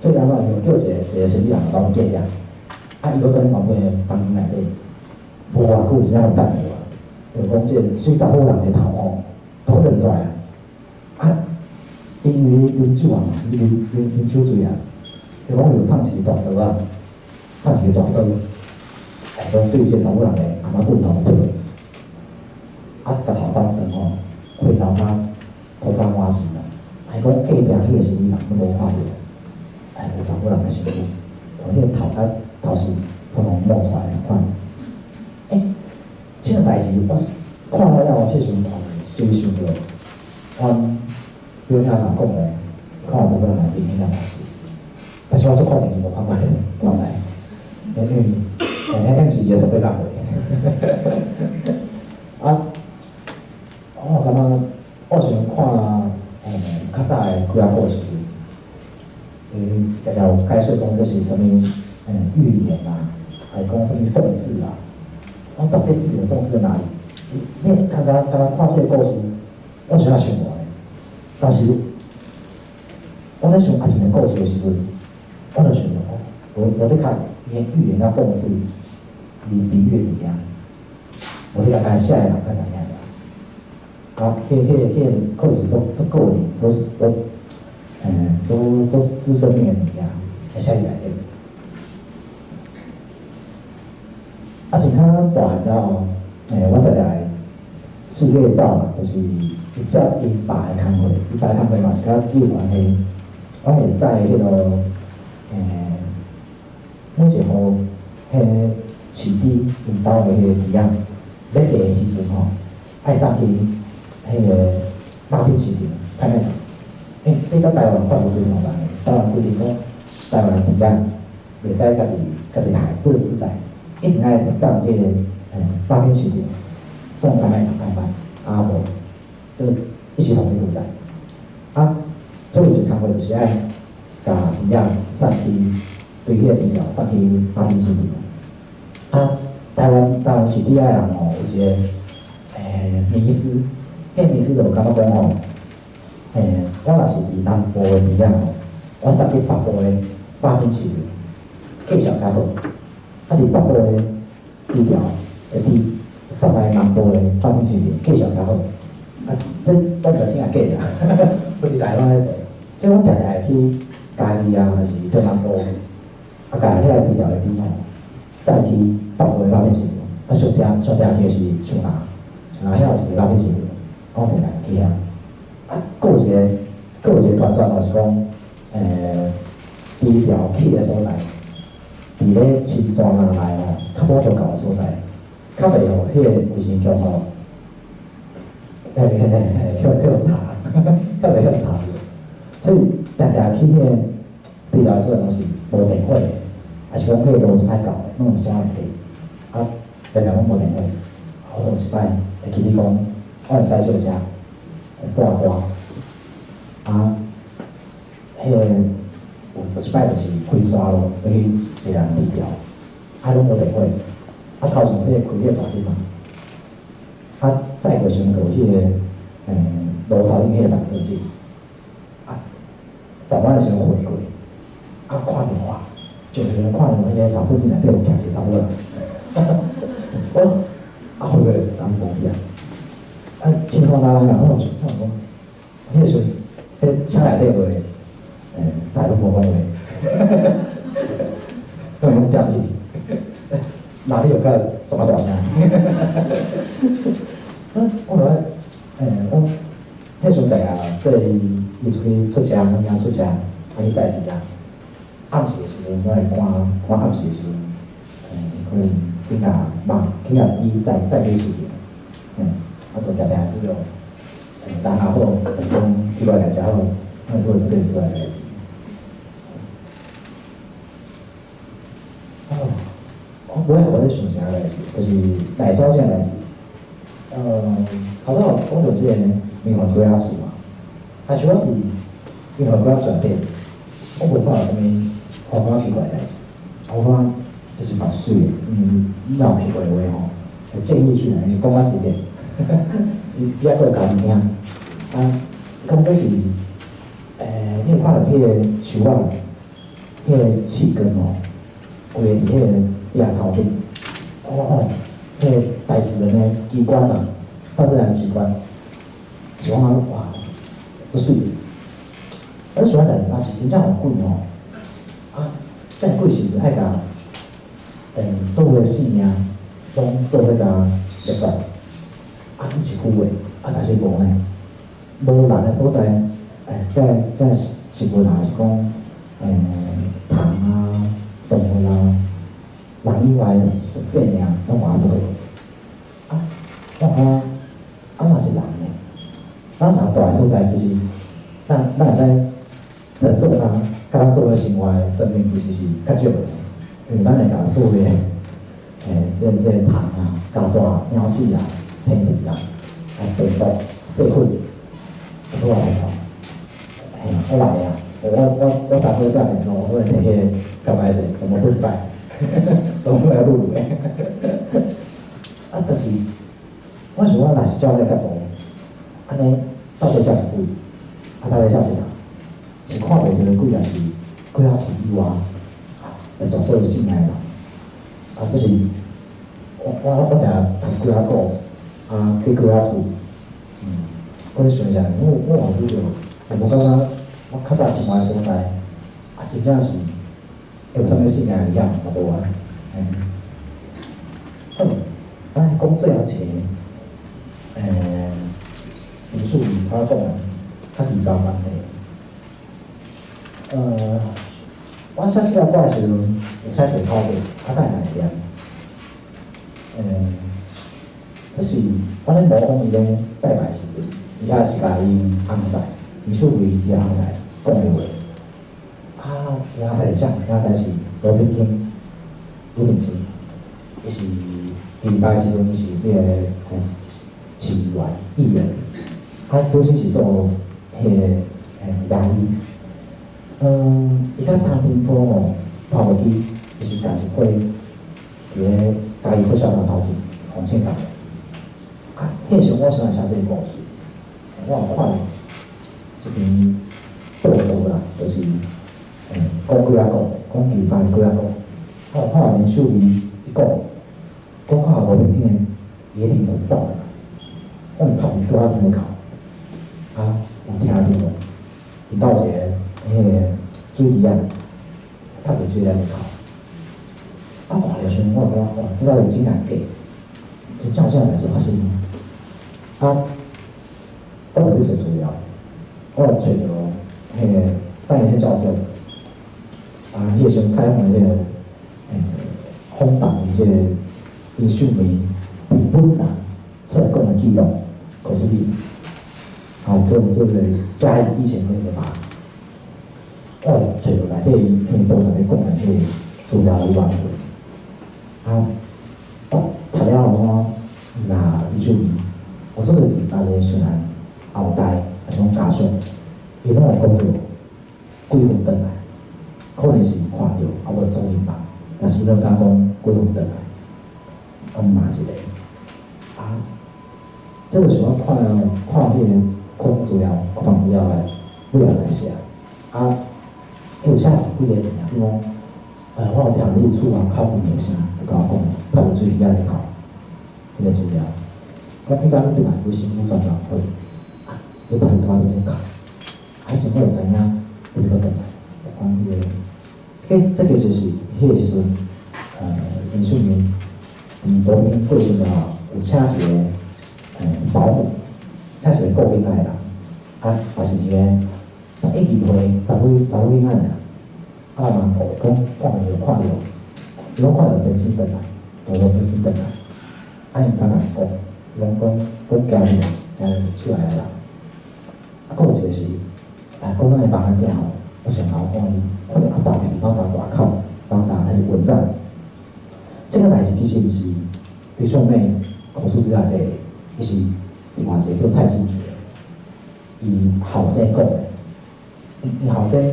A: 做安怎就叫一個一個生理人攏過啊，啊，伊閣佇原本的房間內底，無偌久真正有等無啊，就講這個水查某人的頭吼，都認出來啊，啊，因為啉酒啊嘛，伊啉啉啉酒醉啊，就講有藏一個大刀啊，藏一個大刀，講對這個查某人的頷仔骨頭挕落，啊，共頭斬斷吼，血流甲塗甲滿身啊，還講隔壁彼個生理人攏無看著。哎，有查某人的身軀，彼個頭甲頭是統統冒出來仝款。欸，這個代誌我看了了後，彼時陣隨想著，阮表兄若講的，看查某人來變彼件代誌，但是我足確定伊無看過，我知，因為欸，彼毋是耶穌欲講話。啊，我感覺我想看較早的幾仔故事。常常有解說講這是啥物寓言啊，還講啥物諷刺啊？我到底寓言諷刺在哪裡？你剛剛剛剛看這個故事，我真正想無咧。但是，我咧想阿一個故事的時陣，我就想著講，無的確，伊的寓言佮諷刺，伊比喻的物件，無的確家寫的人較知影爾。啊，彼個可能是做做個人，做做。做做私生命的物件，會寫佇內底。啊，是較大漢了後，阮定定四界走嘛，就是伊接𪜶爸的工課，𪜶爸的工課嘛是佮有關係。阮會載彼個，每一戶彼飼豬𪜶兜的彼個豬仔，欲嫁的時陣吼，愛送去彼個肉品市場拍賣場。欸，這佮台灣法律規定無仝的，台灣規定講，台灣豬仔袂使家己家己刣，不能私宰，一定愛送這個肉品市場，送拍賣場拍賣，啊無，這一視同仁屠宰。啊，所以一工課就是愛共豬仔送去，對彼個豬寮送去肉品市場。啊，台灣飼豬仔的人吼，有一個迷思，彼個迷思就感覺講吼。欸，我若是佇南部的豬仔吼，我送去北部的肉品市場，價錢較好。啊，佇北部的豬寮會比送來南部的肉品市場價錢較好。啊，這講袂清也假啦，不佇台灣咧做。所以阮定定會去嘉義啊，還是中南部，啊，共遐個豬寮的豬吼，載去北部的肉品市場。啊，上定上定去的是象牙，象牙遐有一個肉品市場，我定定去遐。啊，閣有一個，閣有一個傳說吼，是講，豬寮起的所在，佇咧深山林內吼，較無宗教的所在，較袂予彼個衛生局吼，嘿嘿嘿，去去予查，較袂予查著。所以，定定去彼個豬寮的所在攏是無電火的，抑是講彼個路足歹到的，攏佇山內底，啊，定定攏無電火。我就有一擺會記得講，我會使借車。蹛大啊，彼個有有一擺就是開山路，欲去一個人豬寮，啊，攏無電火，啊，頭前彼個開彼個大燈嘛，啊，駛過傷過彼個路頭頂彼個反射鏡，啊，轉彎的時陣回過，啊，看著哇，就就看著彼個反射鏡內底有徛一個查某人，我啊回過人無去啊。啊，深山老林啊，我想講，彼個時陣，彼車內底話，大家攏無講話，當然攏恬去，哪裡有甲這麼大聲？我就我彼時陣定對伊出去出車，物件出車，啊去載豬仔。暗時的時陣，我會趕趕暗時的時陣，可能去共肉，去共豬載載去市場，啊，就定定去予人也好，就是講奇怪代誌也好，攏會做這個奇怪代誌。哦，我尾仔我咧想啥代誌，就是内山這個代誌。頭拄仔有講著這個明環雞仔厝嘛，但是我佇明環雞仔厝內底，我無看著啥物看看奇怪代誌，我感覺其實嘛是媠的，因為你若有奇怪的話吼，會建議出來，伊講較一遍，伊比較閣會家己聽。啊，講這是，你有看著彼個樹仔無？彼個刺根吼，規個佇彼個壁頭頂，哦哦，彼個大自然的奇觀啊，大自然奇觀，是講啊哇，足媠。我想者，若是真正有鬼吼，啊，這个鬼是毋是愛共所有的性命攏做伙共滅絕？啊，伊一句話，啊，但是無呢，無人的所在，這個這個植物啊，是講蟲啊、動物啊，人以外的生命攏活落去。啊，我看啊，若是人呢？咱人蹛的所在，其實咱會使承受它，佮咱做伙生活的生命，其實是較少的，因為咱會共所有的這個蟲啊、曱甴啊、鳥鼠啊、蜻蜓啊、啊病毒、細菌，都來頭。嘿，我來啊！我昨昏踮電視，我會摕彼個較歹勢，全部吐一擺，全部來錄的。啊，但是我想講，若是照這個角度，按呢到底啥是鬼？啊，到底啥是人？是看袂著的鬼，抑是鬼仔厝以外，來抓所有性命的人？啊，這是我定讀幾仔古，啊，去幾仔厝，我咧想一下，我嘛拄著，我無感覺我較早生活的所在，啊，真正是有啥物性命危險嘛無啊？嘿。好，咱講最後一個，林秀梅他講的較奇怪問題。我寫這個歌的時陣，有寫一個口訣，啊，等下會念。這是我咧模仿伊咧拜拜時陣，伊遐是共伊翁婿，林秀梅伊翁婿講的話。啊，伊翁婿是啥？翁婿是羅品卿，羅品卿，伊是禮拜時陣，伊是這個市議員、議員，啊，本身是做彼個牙醫。伊佮湯平波吼鬥袂記，伊是共一批佇咧嘉義火車站頭前予槍殺的。啊，彼時陣我想來寫這個故事，我有看一篇報道啦，就是講幾仔講，講奇葩的幾仔講。我有看林秀梅伊講，講看羅品卿的伊的靈魂走來，講伊拍佇桌仔頂咧哭，啊，有聽著無？𪜶兜一個彼個水池仔，拍佇水池仔咧哭。啊，看著時陣我感覺哇，這到底真抑假？真正有這樣代誌發生？啊，我就去揣資料，我就揣著彼個張宜謙教授，啊，彼個時陣採訪的這個訪談的這個林秀梅本人出來講的記錄，口述歷史，啊，叫做這個嘉義以前那個吧。我就揣著內底伊彼個報道咧講的彼個資料有原文。啊，我讀了後我若林秀梅，我做陣禮拜咧雖然後代，抑是講家屬，伊攏有講著鬼魂轉來，可能是看著，啊無做夢吧，但是伊攏敢講鬼魂轉來，啊罵一个，啊，這就是我看了看彼個考資料、國防資料來尾仔來寫，啊，有寫幾個物件，比如講，我有聽著伊厝內哭幾个聲，有共我講，拍佇水池仔咧哭，彼個資料。我彼工轉來規身軀全全血，啊，你拍佇桌仔頂咧哭，啊，彼陣我就知影鬼閣轉來，講彼個，這個就是彼個時陣，林秀梅佇羅品過身了後，有請一個保姆，請一個顧囡仔的人，啊，也是一個11、12歲查某查某囡仔爾，啊嘛顧講看伊有看著，伊講看著先生轉來，就羅品卿轉來，啊，伊毋敢共人講，伊攏講講驚入來，驚入厝內的人。啊，閣有一個是，啊，講咱的網仔囝吼，我上頭講伊看著阿爸佇網站外口，網站彼個文章，這個代誌其實毋是林秀梅口述資料內底，伊是另外一個叫蔡進覺，伊後生講的，伊後生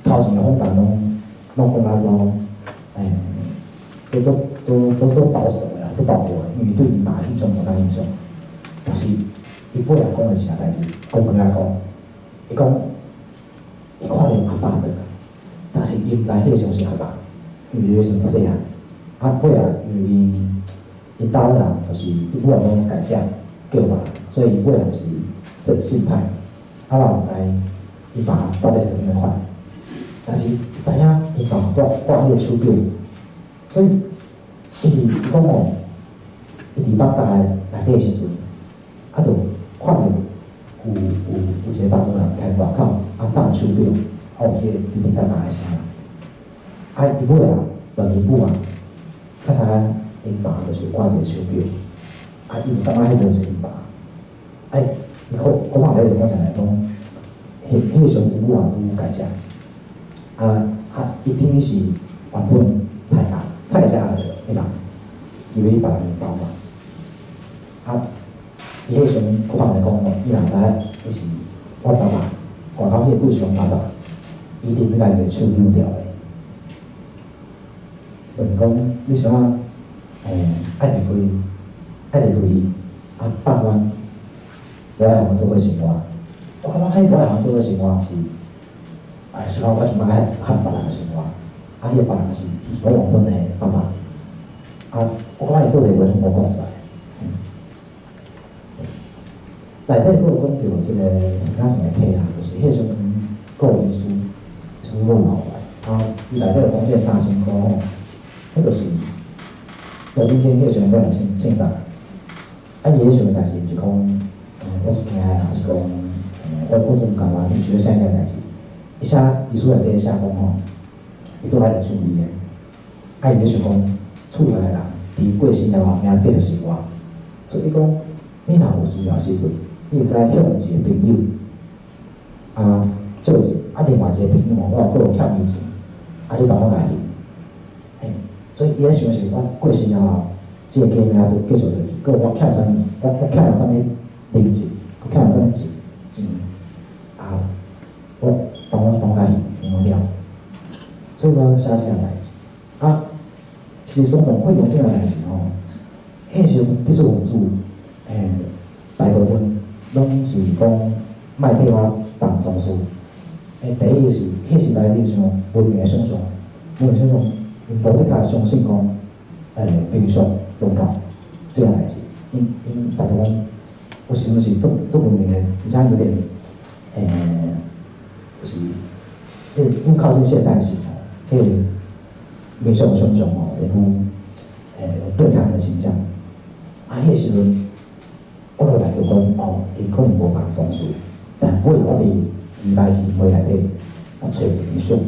A: 頭前的訪談攏講啊做，做做做做保守的啦，做保留的，因為對伊媽印象無啥印象。但是伊尾仔講的是啥代誌？講過來講，伊講伊看著阿爸轉來，但是伊毋知彼個時陣是阿爸，因為彼時陣足細漢。啊，尾仔因為𪜶兜人就是伊母仔攏改嫁叫別人，所以伊尾仔就是姓姓蔡。啊，我毋知𪜶爸到底是啥物款，但是知影𪜶爸掛掛彼個手錶，所以伊講吼，伊佇放大內底的時陣，啊，就看著有一個查某人徛外口，啊，紮手錶，啊，有彼個滴滴答答的聲。啊，伊尾仔問伊母啊，才知影𪜶爸就是掛一個手錶，啊，伊就感覺彼陣是𪜶爸。啊，伊講講話咧就講啥來講，彼個時陣伊母也拄改嫁，啊，伊等於是原本蔡家的彼人，伊欲去別人𪜶兜嘛。啊，伊彼時陣古人就講吼，伊若知影伊是我爸爸，外口彼個鬼是阮爸爸，伊一定欲共伊的手扭掉的。問講你想欲愛離開伊，啊放阮，無愛予阮做伙生活。我感覺彼無愛予阮做伙生活是，啊是講我這擺愛和別人生活，啊，彼個別人是我原本的爸爸。啊，我感覺伊做這個話攏無講出來。內底閣有講著這個敢像會配合，就是彼時陣閣有醫師，醫師閣有留來，啊，伊內底有講這個3000箍吼，彼就是羅品興彼時陣欲來清算，啊，伊咧想的代志毋是講，我足驚的，還是講，我足毋甘願，伊是咧啥物代志？伊寫醫書內底寫講吼，伊做愛林秀美的，啊，伊咧想講，厝內的人佇過身了後，名繼續生活，所以講，你若有需要時陣，你會使向一個朋友，啊，借錢，啊，另外一個朋友吼，我閣有欠伊錢，啊，你幫我共伊還，嘿，所以伊咧想的是，我過身了後，這個家名就繼續落去，閣有我欠啥物，我欠啥物零錢，我欠啥物錢，啊，我幫我共伊還了，所以我寫這項代誌，啊，其實雙重會講這項代誌吼，彼個時陣必須有主，大部分攏是講莫替我辦喪事。第一個是彼時代你想文明的想像，文明想像，𪜶無的確相信講，民俗宗教這項代誌，𪜶大部分有時陣是足足文明的，而且有點，就是彼個愈靠近現代性吼，彼個民俗想像吼會愈，有對抗的傾向。啊，彼個時陣，我就來就講，哦，𪜶可能無辦喪事，但尾我佇伊來協會內底，我揣一個相片，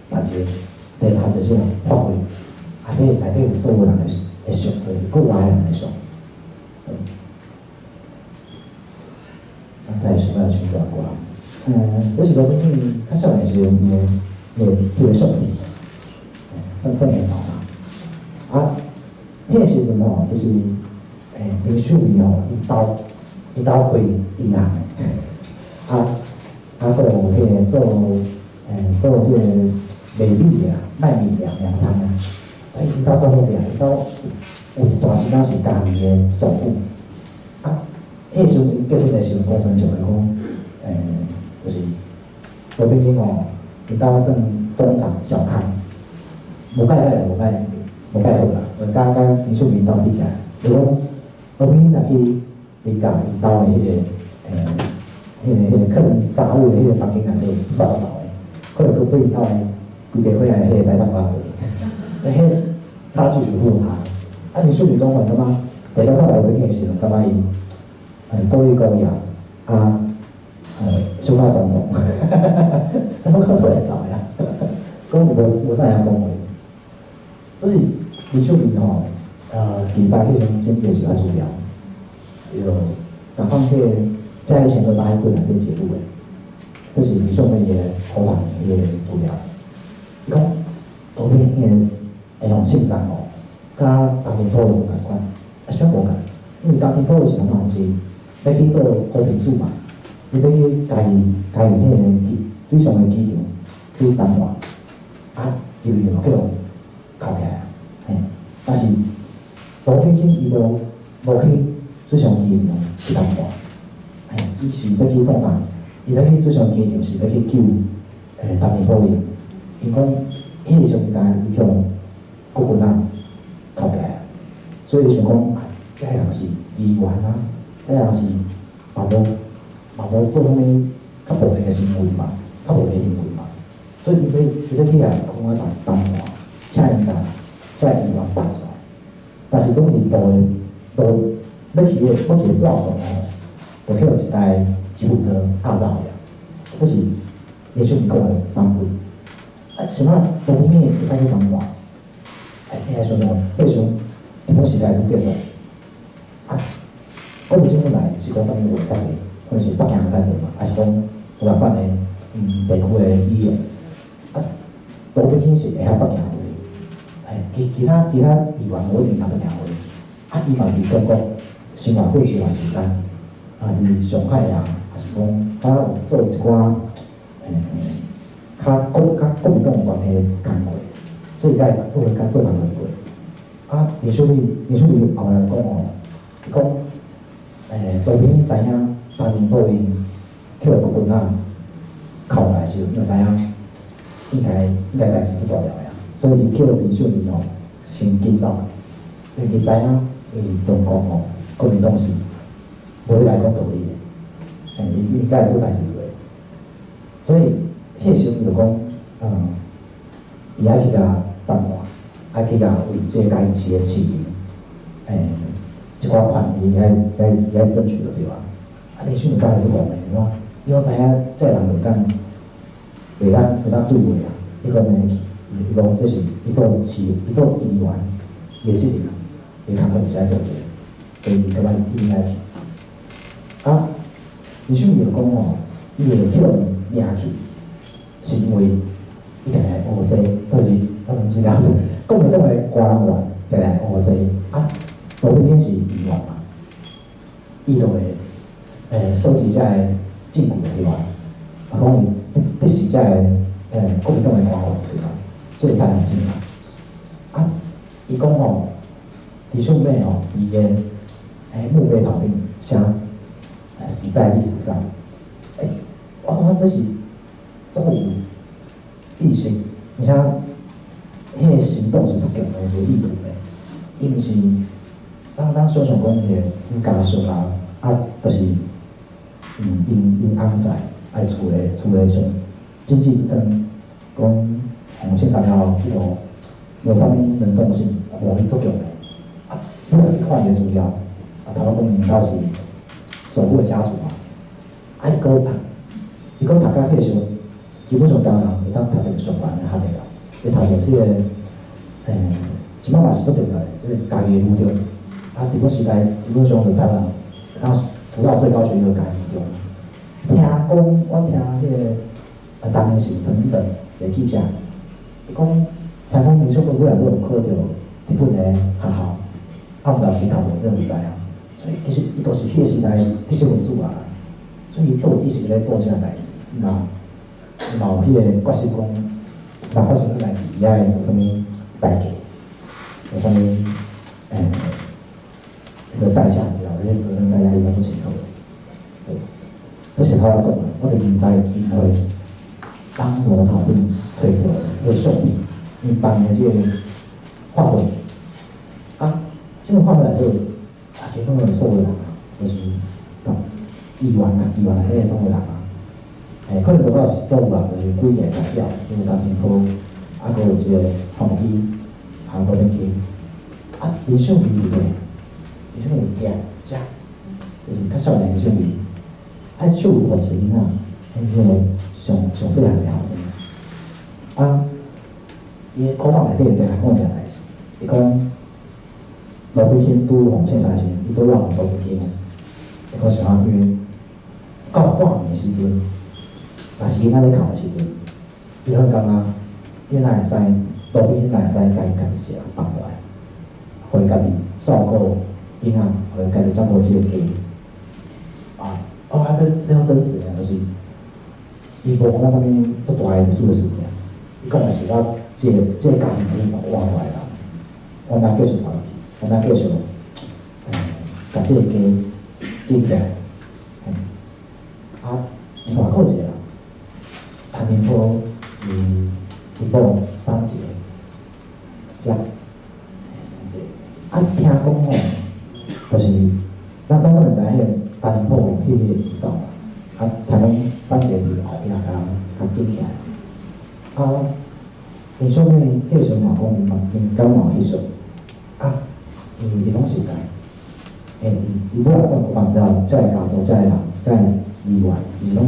A: 把一個地頭就是發揮，內底內底有所有人的相，國外人的相。咱來想欲唱段歌。這是羅品興較少年時陣伊的翕的相片，算算年頭嘛。啊，彼個時陣吼，就是林秀美吼，𪜶兜開銀行的，啊啊，閣有彼個做彼個賣米的，賣米糧糧倉啊，所以𪜶兜做好拼，𪜶兜有一段時間是家己的首富。啊，彼個時陣𪜶結婚的時陣，公孫就會講，就是羅品興吼，𪜶兜算中產小康，無蓋歹無蓋無蓋好啦，佮林秀美𪜶兜比起來，就講羅品興若去𪜶家𪜶兜的彼個囥雜物的彼個房間內底掃掃的，可能閣比𪜶兜的規家伙仔的彼個財產較濟，彼差距有落差。啊，林秀美講話感覺，第一看羅品興的時陣，感覺伊故意故意啊，啊，小可慫慫，咱攏講出來搞的啊，講無啥會曉講話。所以林秀美吼，禮拜彼種整理是較重要，伊就共款彼個在以前都捌喺過內底記錄的，這是林秀美的口版的彼個資料。伊講羅品興會用凊彩吼，佮家庭鋪無仝款，啊，啥無仝？因為家庭鋪是按怎是欲去做和平使嘛，伊欲去家己彼個水上的機場去談判，啊，伊就去予銬起來，嘿，但是羅品興伊無去水上機場去談判，嘿，伊是欲去創啥？伊欲去水上機場是欲去救陳澄波因，𪜶講彼個時陣伊知影伊予國軍仔銬起來，所以伊想講，啊，這个人是議員啊，這个人是嘛無做啥物較暴力的行為嘛，較暴力行為嘛，所以伊欲起來講啊談談話，請𪜶共這個議員放出來，但是講佇路的路欲去的半路吼，就去予一台吉普車壓走去啊，這是林秀梅講的版本。啊，啥物羅品興會使去談判？哎，你來想想，彼時陣日本時代拄結束，啊，國民政府內是講啥物話較濟？可能是北京較濟嘛，抑是講有共款的地區的語言。啊，羅品興是會曉北京話，嘿，其他議員無一定曉北京話。啊，伊嘛佇中國生活過一段時間，啊，佇上海啊，抑是講較有做一寡較國民黨有關係的工課，所以才會做較做工課過。啊，林秀美後來講吼，伊講，羅品興知影陳澄波𪜶去予國軍仔銬來時陣，伊就知影應該代誌是大條的啊，所以伊叫林秀美吼先緊走，因為伊知影伊中國吼國民黨是無咧來講道理的，嘿，伊應該做代誌過，所以彼時陣伊就講，伊愛去共談判，愛去共為這個嘉義市的市民，一寡權利伊愛爭取就對啊。啊，林秀美敢會做戇的，伊講伊攏知影這个人袂當對話啊，伊講免去，伊講這是伊做市，伊做議員，伊的責任，伊工課就是愛做這個，所以伊感覺伊應該去。啊，林秀美就講吼，伊會去予掠去，是因為伊定定烏西，就是啊，毋是啦，國民黨的官員定定烏西，啊，羅品興是議員嘛，伊就會收集這个證據對吧？啊，講伊得是這個國民黨的官員對吧？所以較難進嘛。啊，伊講吼，林秀美吼，伊的墓碑頭頂寫死在歷史上。欸，我感覺這是足有意識，而且彼個行動是足強的一個意圖的。伊毋是咱想像講彼個𪜶家屬啊，啊，就是𪜶翁婿愛厝的上經濟支撐，講予槍殺了後，彼落無啥物能動性，無伊足強的。啊，你去看伊的資料，啊，頭拄講𪜶兜是首富的家族嘛，啊，伊閣讀到彼個時陣，基本上台灣人會當讀著上懸的學歷啊，伊讀著彼個這擺嘛是足重要的，這個嘉義女中，啊，日本時代基本上就台灣人會當讀到最高學歷就嘉義女中。聽講，我聽彼個當時陳明正一個記者，伊講聽講林秀美尾仔尾有考著日本的學校，啊，毋知有去讀無，這毋知啊。所以其實伊都是彼個時代知識分子啊，所以伊做一直咧做這個代誌，伊嘛有彼個決心講，若發生這代誌，伊愛有啥物代價，有啥物彼個代價對吧？這個責任代價伊嘛足清楚的。對，這是頭仔講的，我就毋知因為當鑼頭頂揣著彼個相片，𪜶辦的這個法會，啊，這個法會內底，啊，基本上所有人啊，就是議員啊，議員內底所有人啊，可能無到所有人，就是幾個代表，因為陳澄波，啊，閣有一個黃基，韓國邊去，啊，林秀美佇佗，林秀美佇遮，就是較少年林秀美，啊，秀美一個囡仔，彼個上上細漢的後生，啊，伊的口風內底定定講一件代誌，伊講羅品興拄予槍殺時陣，伊做倚羅品興的，伊講想因為到半暝的時陣，若是囡仔咧哭的時陣，伊會感覺，伊哪會知羅品興哪會使共伊家己一個人放落來，予伊家己照顧囡仔，予伊家己照顧這個家。啊，哦啊，這種真實的，就是伊無講啥物足大的歷史的事件，伊講的是我這個家庭裡活過來的人，我欲繼續活落去，我欲繼續共這個家建起來。嘿，啊，另外閣有一個人，陳澄波。咱咱可能知影彼个丹宁普彼个走嘛，啊，聽講等一個佇後壁共共記起來。啊，林小妹彼個時陣嘛講，伊嘛因感冒翕相，啊，因為伊攏熟似，欸，伊伊尾仔講講之後，遮个家族、遮个人、遮個議員，伊攏有攏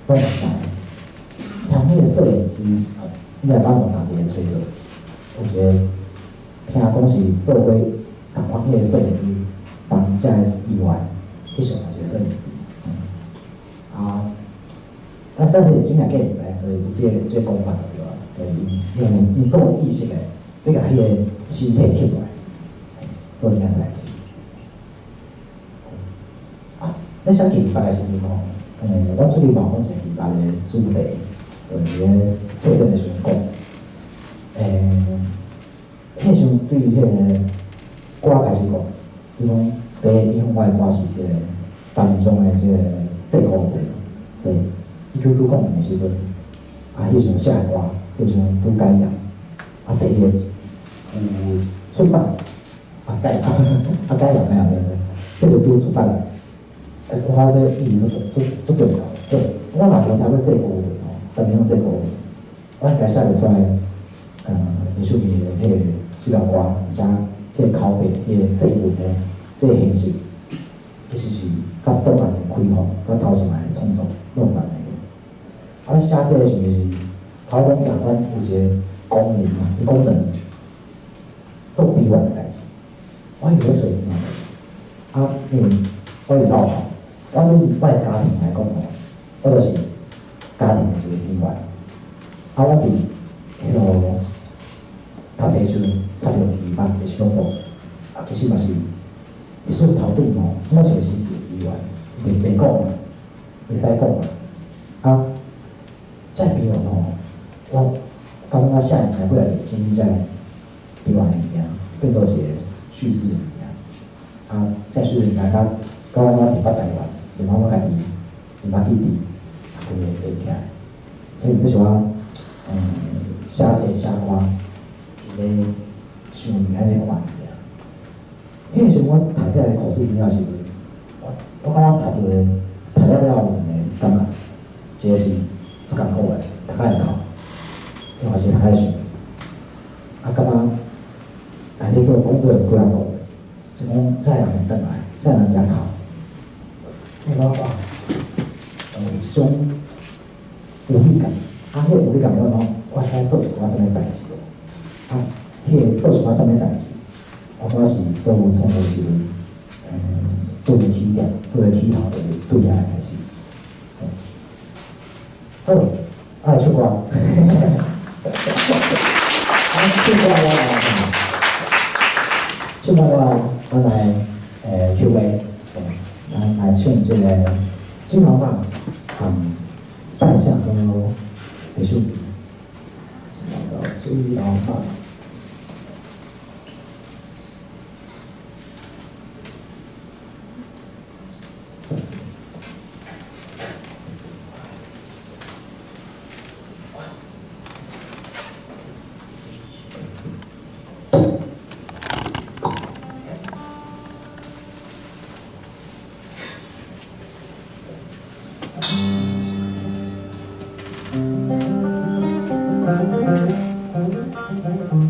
A: 會知。聽彼個攝影師，應該捌無三一個揣著，有一個聽講是做過仝款彼個攝影師幫遮個議員翕相的一個攝影師。啊，但是真正假毋知，就是有這個講法就對啊，就是因為伊做意識的，欲共彼個屍體翕落來，做這項代誌。啊，咧寫啟發的時陣吼，阮出去嘛有講一個啟發的主題，就是佇咧冊展的時陣講，彼個時陣對彼個歌開始講，比如講第一影響我的歌是這個陳明忠的這個這歌對，對，1990年的時陣，啊，彼時陣寫的歌，彼時陣拄解嚴，啊，第一个有出版，啊解嚴，啊解嚴了對對，這就拄出版，欸，我感覺這意義足足足重要，對，我若無聽過這歌吼，陳明忠這歌，我應該寫袂出來，林秀美的彼個這首歌，而且彼個口白、彼個祭文的這個形式，其實是佮檔案的開放、佮頭前來的創作攏有關係。啊，寫這個時是頭講共款有一個功能嘛，功能做比喻的代誌，我是咧揣伊嘛。啊，因為我是老婆，我對我的家庭來講吼，我就是家庭的一個比喻。啊，我佇彼落讀冊時陣讀著戲班就是講啊，其實嘛是歷史頭頂吼，我一個時期的比喻，袂講嘛，袂使講嘛。啊，這個比喻吼，我感覺我寫物件本來就整這個比喻的物件，變做一個敘事的物件。啊，這個敘事物件佮佮我佇北台灣，連我家己毋捌去比，啊，規個連起來。所以這是我寫冊寫歌，佇咧想物件咧看物件。彼個時陣我讀遐个口述資料時陣，我感覺讀著的讀了了有兩个感覺，一個是足艱苦的，讀甲會哭；另外一個讀甲會想。啊，感覺家己做工作幾仔個月，就講這个人會轉來，這个人會哭，我感覺哇，有一種無力感。啊，彼个無力感，我講我會使做一寡啥物代誌無？啊，彼个做一寡啥物代誌，我感覺是所有創作時陣，做個起點，做個起頭，就是對遐來開始。好，啊，來唱歌。啊，唱歌了後，唱歌了後，阮來Q&A，咱來唱這個水老闆和拜下和李秀美，水老闆。
B: Thank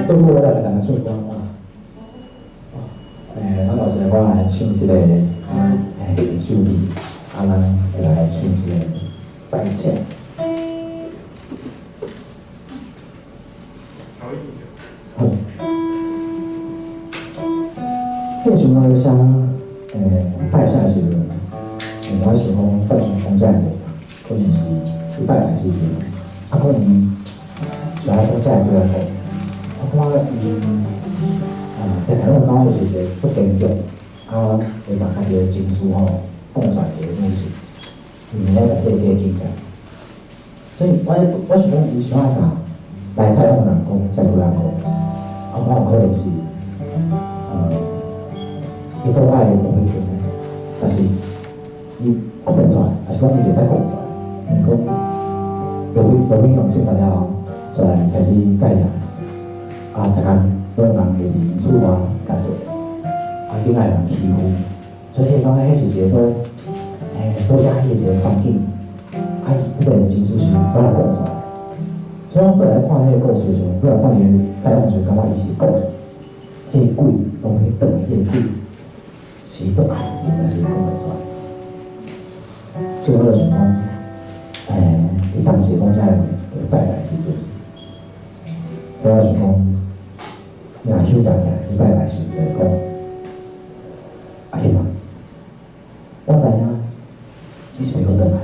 A: 做久我来人唱歌嘛。咱老师我来唱这个秀丽，啊，咱会来唱这个拜请。好。这个时阵我咧写拜请的时阵，我想讲，蔡想讲这个，可能是去拜拜时阵，啊，可能就爱讲这个对来讲，我感觉伊。在台湾讲有一个足坚强，啊，会把家己的情绪吼讲出来一个女性，伊会甲这个记起来。所以我想讲，伊想爱甲来采访人讲，才过来讲，啊，我有可能是，伊所爱的无去听，但是伊讲袂出来，还是讲伊袂使讲出来，因为讲罗宾用凊彩了后，出来开始介绍，啊，逐工拢人会伫厝外共对，啊，囡仔会人欺负，所以讲彼是一个做，做压抑的一个环境，啊，伊这个情绪是无法度讲出来。所以我过来看彼个故事的时阵，过来看伊的采访时阵，感觉伊是讲，彼个鬼，拢彼转的彼个鬼，是伊足爱伊，但是伊讲袂出来。所以我就想讲，伊当时讲这个话，就拜拜时阵，我想讲。你若手举起来，你拜拜时就会讲，阿兄啊，我知影你是袂阁转来，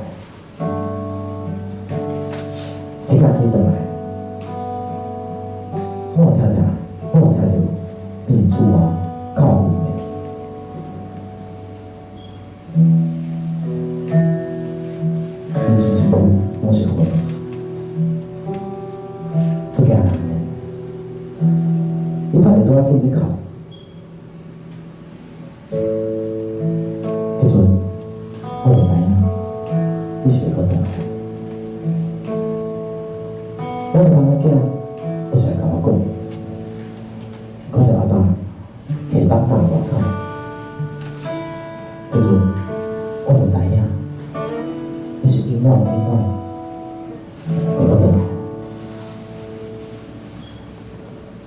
A: 你敢去转来？我有听听，我有听著你伫厝外哭的。你真是哭，拢是魂，足惊人的。你捌会拄仔緊咧哭。彼陣我就知影，你是袂閣轉來。我的翁仔囝有時會共我講，看著阿爸提放大外口，彼陣我就知影，你是永遠永遠袂閣轉來。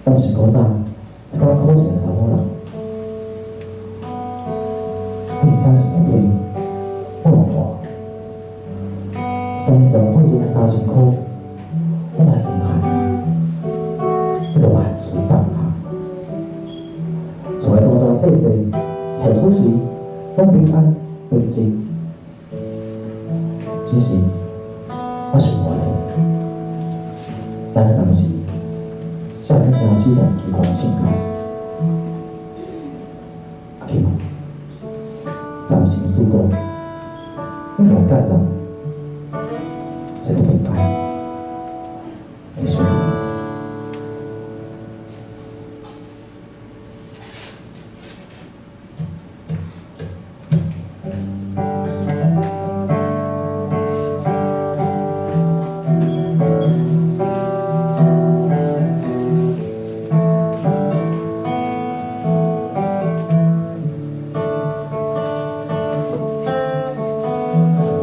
A: 我毋是古早彼款可情的查某人，你感情的底我嘛破，雙重費用3000箍，我嘛會害，你著萬事放下。厝的大大細細，下處時攏平安平靜，只是我想無咧，咱的當時啥物驚死人機關槍口，阿慶啊，三生四果，你來甲人一個平安，會相。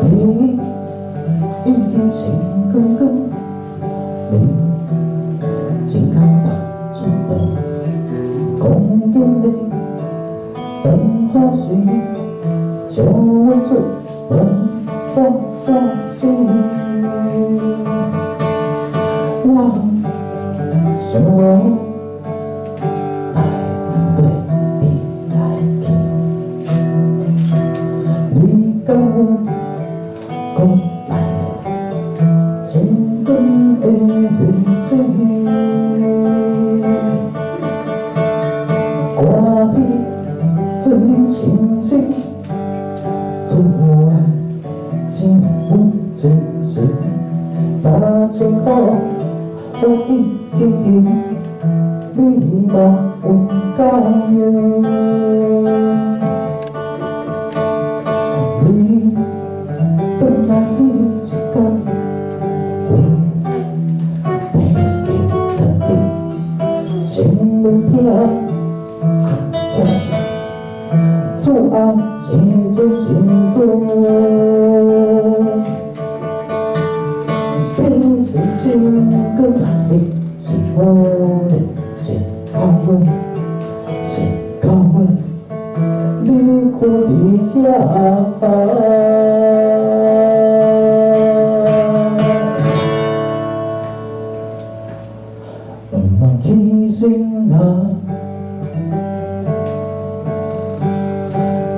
A: 你已經穿光光，你真簡單出門，講緊你當好時，招阮出門散散心。我想無來對你來去，你敢有閣來千光的日子？寒天水清清，厝內只有一身3000箍，我已經你嘛有夠用。你轉來彼一工，阮爬警察頂，新聞聽声声，厝后一阵一阵，天是晴光，日是雨，是靠阮，是靠阮，你看佇遐。毋通犧牲啊！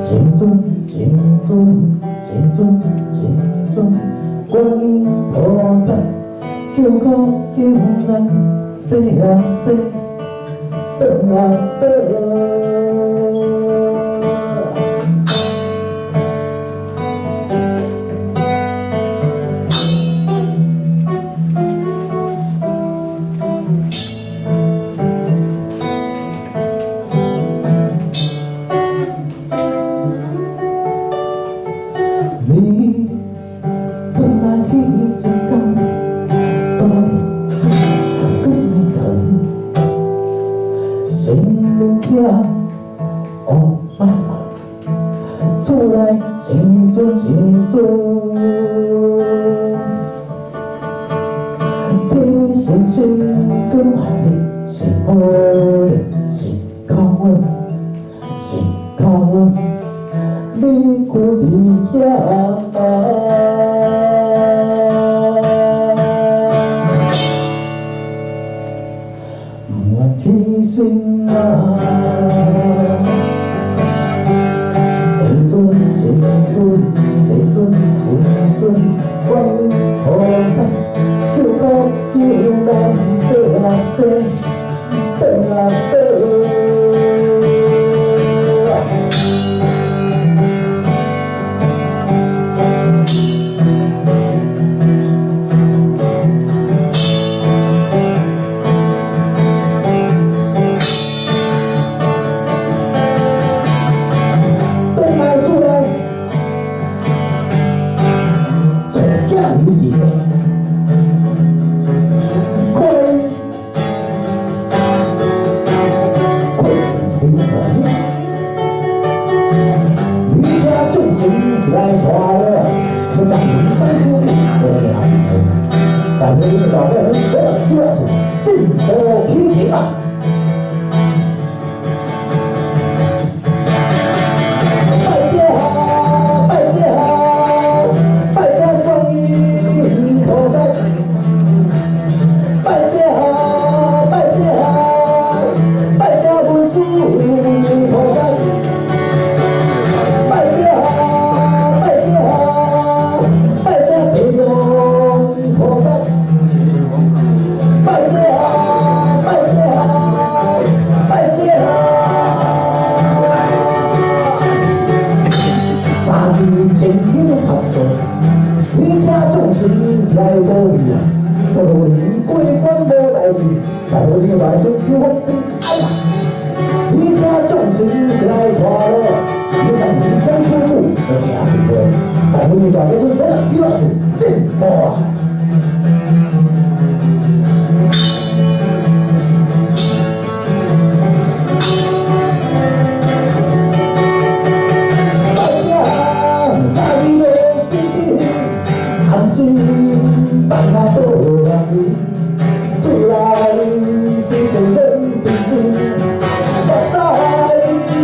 A: 真准真准真准真准，觀音菩薩救苦救難，生啊生，轉啊轉。你轉來彼一工，倒是光的床，新聞聽乌妈妈，厝內一阵一阵，天是晴光，日是雨，是靠阮，是靠阮。你看佇遐，毋愿犧牲啊！這陣這陣這陣這陣，觀音菩薩救苦救難，生啊生，轉啊轉。起來厝，進步起停啊！拜這拜這拜這觀音菩薩，拜這拜這拜這文殊菩薩，拜這拜這拜這地藏菩薩，拜這拜這拜這。三支千香参座，你請眾生是來保庇啊！無論過關無代誌，保你外孫求福平安啊！你請眾生是來帶路，你當你講出口就行順路，保你大家孫我你來進步啊！拜這大路邊邊，安心放下倒人，厝內時時攏平静，目屎要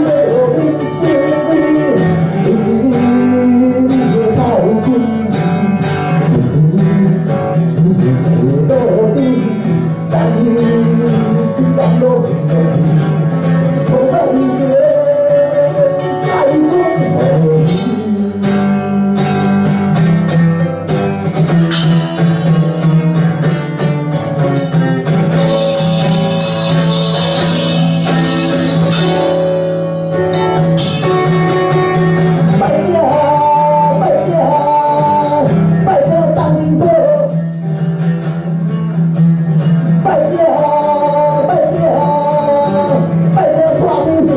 A: 予恁生威，一時的頭筋，一時坐路頂，等伊等路平菩薩一個帶阮回。拜這拜這拜這當寶，拜這拜這拜這蔡美神，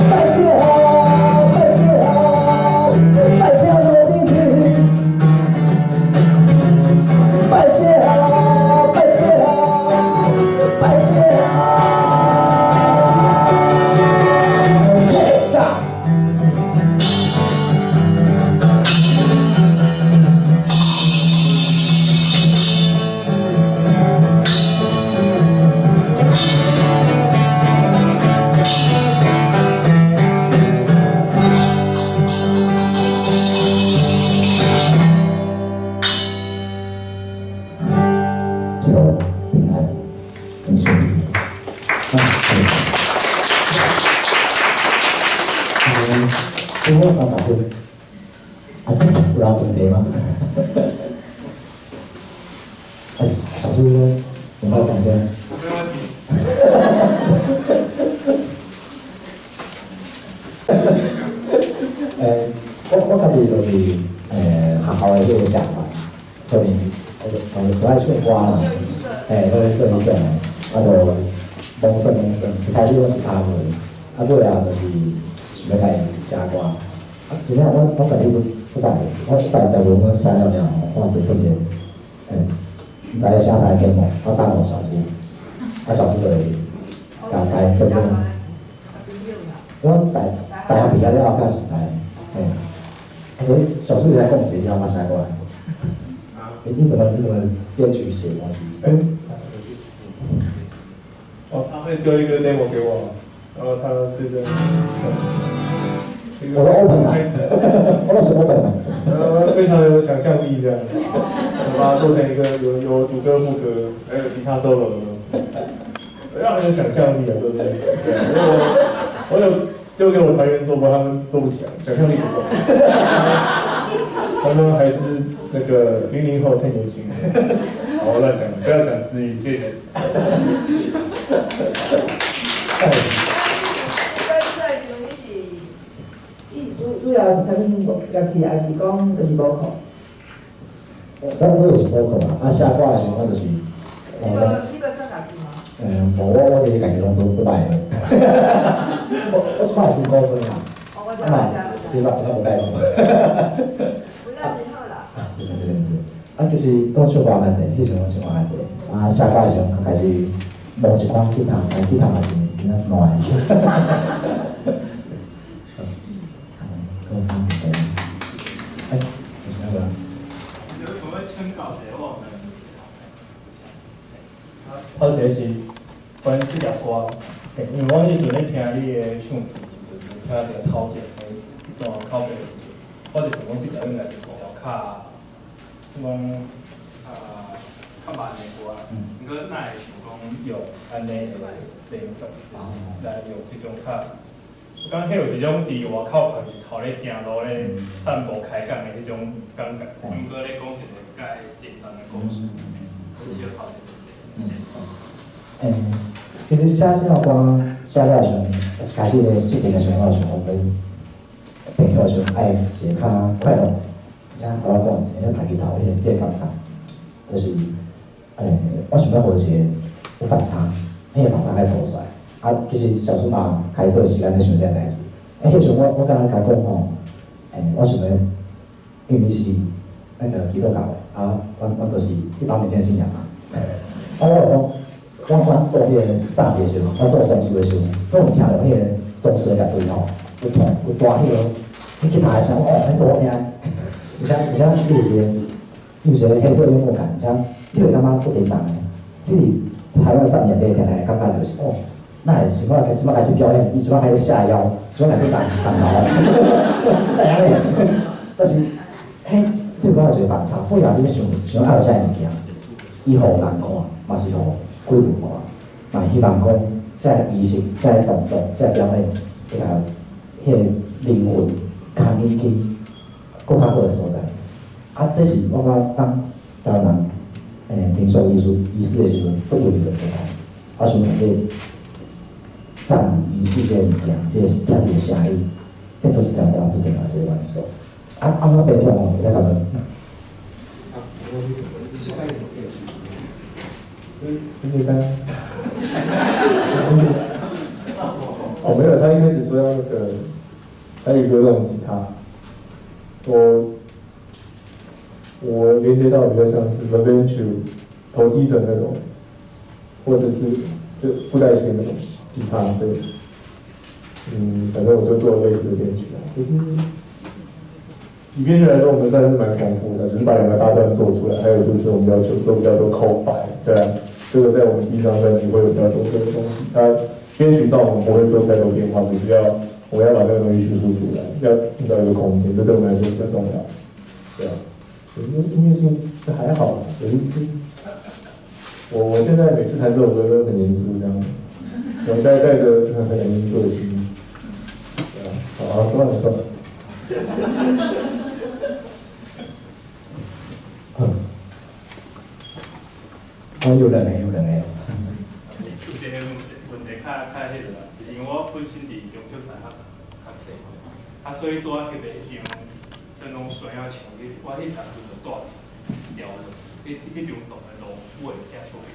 A: 拜這拜這拜這羅明平，拜這拜這拜這。嘿呀！一路平安，很順利。啊，嗯，我30分，還是有人問題嗎？還是小朱有沒有講先？
C: 沒問題。
A: 我家己就是學校的迄個社團，可能我就愛唱歌啦，可能算這種的，啊就摸算摸算，一開始攏是敲鼓，啊尾仔就是想欲家己寫歌。啊，真正我家己這擺，我這擺台文我寫了了後，看一個特別，毋知咧寫啥題目，我等予小朱，啊小朱就會共開做做。我大學畢業了後較實在，所以小朱你來講一下，你怎麼寫歌？你怎麼編曲寫東西？
C: 哦，他會丟一個 demo 給我，然後他這個，
A: 我是 open 啊，我都是 open 啊。
C: 非常有想象力這樣，我把它做成一個有主歌、副歌，還有吉他 solo 的，要很有想象力啊，對不對？對，我有丟給我團員做過，他們做不起來，想象力不夠。他們還是那個00後太年輕了。好，我亂講，不要講詞語，謝謝。
B: 你是主要是啥物樂器，還是講就是無靠？
A: 我就是無靠啊，啊寫歌的時陣我就是，
B: 你無耍樂器嗎？
A: 無，我其實家己攏做做歹的。我這擺是高中啦，啊，你捌我無介講。
B: 真好啦。
A: 啊，對對對對，啊，其實講唱歌較濟，彼時陣講唱歌較濟，啊，寫歌的時陣開始摸一款吉他，彈吉他嘛是真正爛。講啥問題？哎，有啥無？
C: 有什麼請教者無？
D: 頭一個是關於這條歌，因為我彼陣咧聽你的唱片時陣，聽著頭前的彼段口白時陣，我就想講這條應該是一條較，怎講啊較慢的歌，毋過哪會想講用按呢的來編曲，來用這種較，我感覺彼有一種佇外口別日頭咧行路咧散步開講的彼種感覺，毋過咧講一個較沉重的故事，這是頭一個問題。
A: 欸，其實寫這首歌寫了時陣，開始咧設定的時陣，我就想講欲編曲的時陣愛是較快樂，而且頭仔講是咧抬起頭彼個感覺，就是，我想欲予一個有反差，彼個反差愛做出來。啊，其實小蘇嘛開做時間咧想這个代誌。欸，彼時陣我敢若共講吼，我想欲，因為伊是那個基督教的，啊，阮都是一般民間信仰嘛。啊，我就講。阮做彼個葬禮的時陣，阮做喪事的時陣，攏有聽著彼個喪事的樂隊吼，有彈有彈彼個，彼吉他的聲，哦，彼足好聽。而且伊有一個黑色幽默感，而且你會感覺足沉重的。你佇台灣葬禮內底聽來，感覺就是哦，哪會想要這擺開始表演，伊這擺開始下腰，這擺開始動動腦，哪會按呢？但是，彼你有感覺一個反差，背後你咧想想愛有這个物件，伊予人看，嘛是予鬼魂看，嘛希望講，這个儀式、這个動作、這个表演，會共彼個靈魂牽引去閣較好的所在。啊，這是我感覺當台灣人靈修藝術儀式的時陣，足有用的所在。我想講這個葬禮儀式這個物件，這個聽著聲音，變做是台灣最重要一個元素。啊，按怎編曲吼，會使共問。
C: 很簡單。哦，沒有，他一開始說要那個，他有一個那種吉他，我連接到比較像是 The Venture 投機者那種，或者是就布袋戲那種吉他，對，反正我就做了類似的編曲啊，其實以編曲來說，我們算是蠻重複的，只是把兩個大段做出來，還有就是我們要求做比較多空白，對啊，這個在我們第一張專輯會有比較多這個東西。它編曲上我們不會做太多變化，只是要我們要把這個東西敘述出來，要營造一個空間，這對我們來說比較重要，對啊。音樂性這還好，可是我現在每次彈這首歌都很嚴肅這樣，我現在帶著很嚴肅的心，對啊，好，算了算了。
A: 我有兩個，有兩個。
D: 有一個問題較彼個啦，就是因為我本身佇中正大學讀冊，啊，所以拄仔翕的彼張，算講山仔牆，我彼當陣就住佇條路，彼張圖的路尾正出名。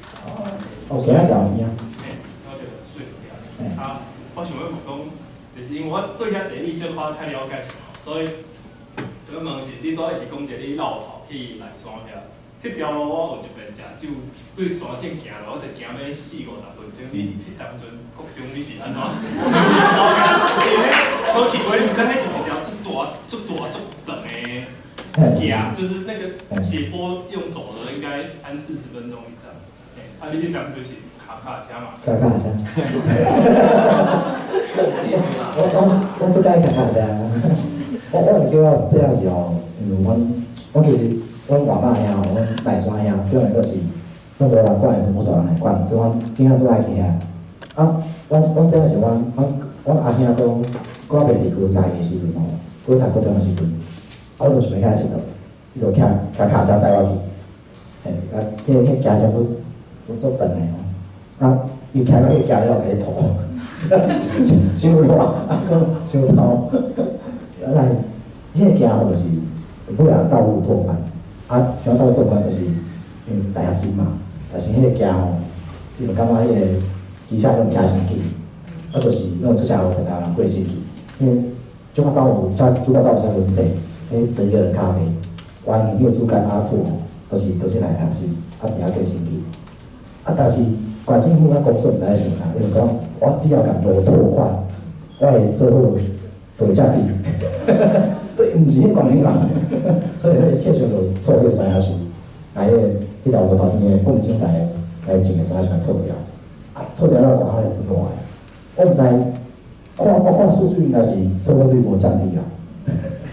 A: 哦，山仔橋邊啊。
D: 嘿，我就睡著遐。啊，我想欲問講，就是因為我對遐地理小可較了解，所以我問是，你拄仔一直講著你落頭去內山遐。彼條路我有一遍食酒，對山頂行路，我就行欲四五十分鐘。你彼當陣國中你是按怎？我去過，毋知彼是一條足大、足大、足長的行，就是那個斜坡用走的，應該三四十分鐘以上。啊，你彼當陣是跤腳車嘛？
A: 騎腳車。我足佮意騎腳車。我會記我細漢時候，因為阮其實。阮外爸兄吼，阮內山兄，對來講是，攏無人管的時陣，無大人來管，所以阮囝仔足愛去遐。啊，阮細漢時，阮阿兄講，我袂佇區嘉義的時陣吼，閣讀高中的時陣，啊，我就想欲去遐𨑨迌，伊就騎腳車載我去，嘿，啊，彼騎車足長的吼，啊，伊騎到彼行了，共伊吐，傷熱，啊，閣傷臭，啊，來，彼个行吼就是尾仔道路拓寬。啊，想道路拓寬就是因為大學生嘛，但是彼个行吼，伊就感覺彼個機車攏行傷緊，啊，就是攏出車禍，台灣人過身去。因為九把刀有車，九把刀有車輪濟，彼第一個人咖啡，原因彼個主幹阿土吼，都是來學生，啊，佇遐過身去。啊，但是縣政府佮公所毋知咧想啥，伊就講我只要共路拓寬，我會做好就會遮比。對，毋是彼關係人，所以彼客商就錯彼個山仔樹，來彼個彼條路頭因為國民政府來種的時候就共撤掉，啊，撤掉了外口是爛的。我毋知，看我看數據應該是撤掉率無降低啦，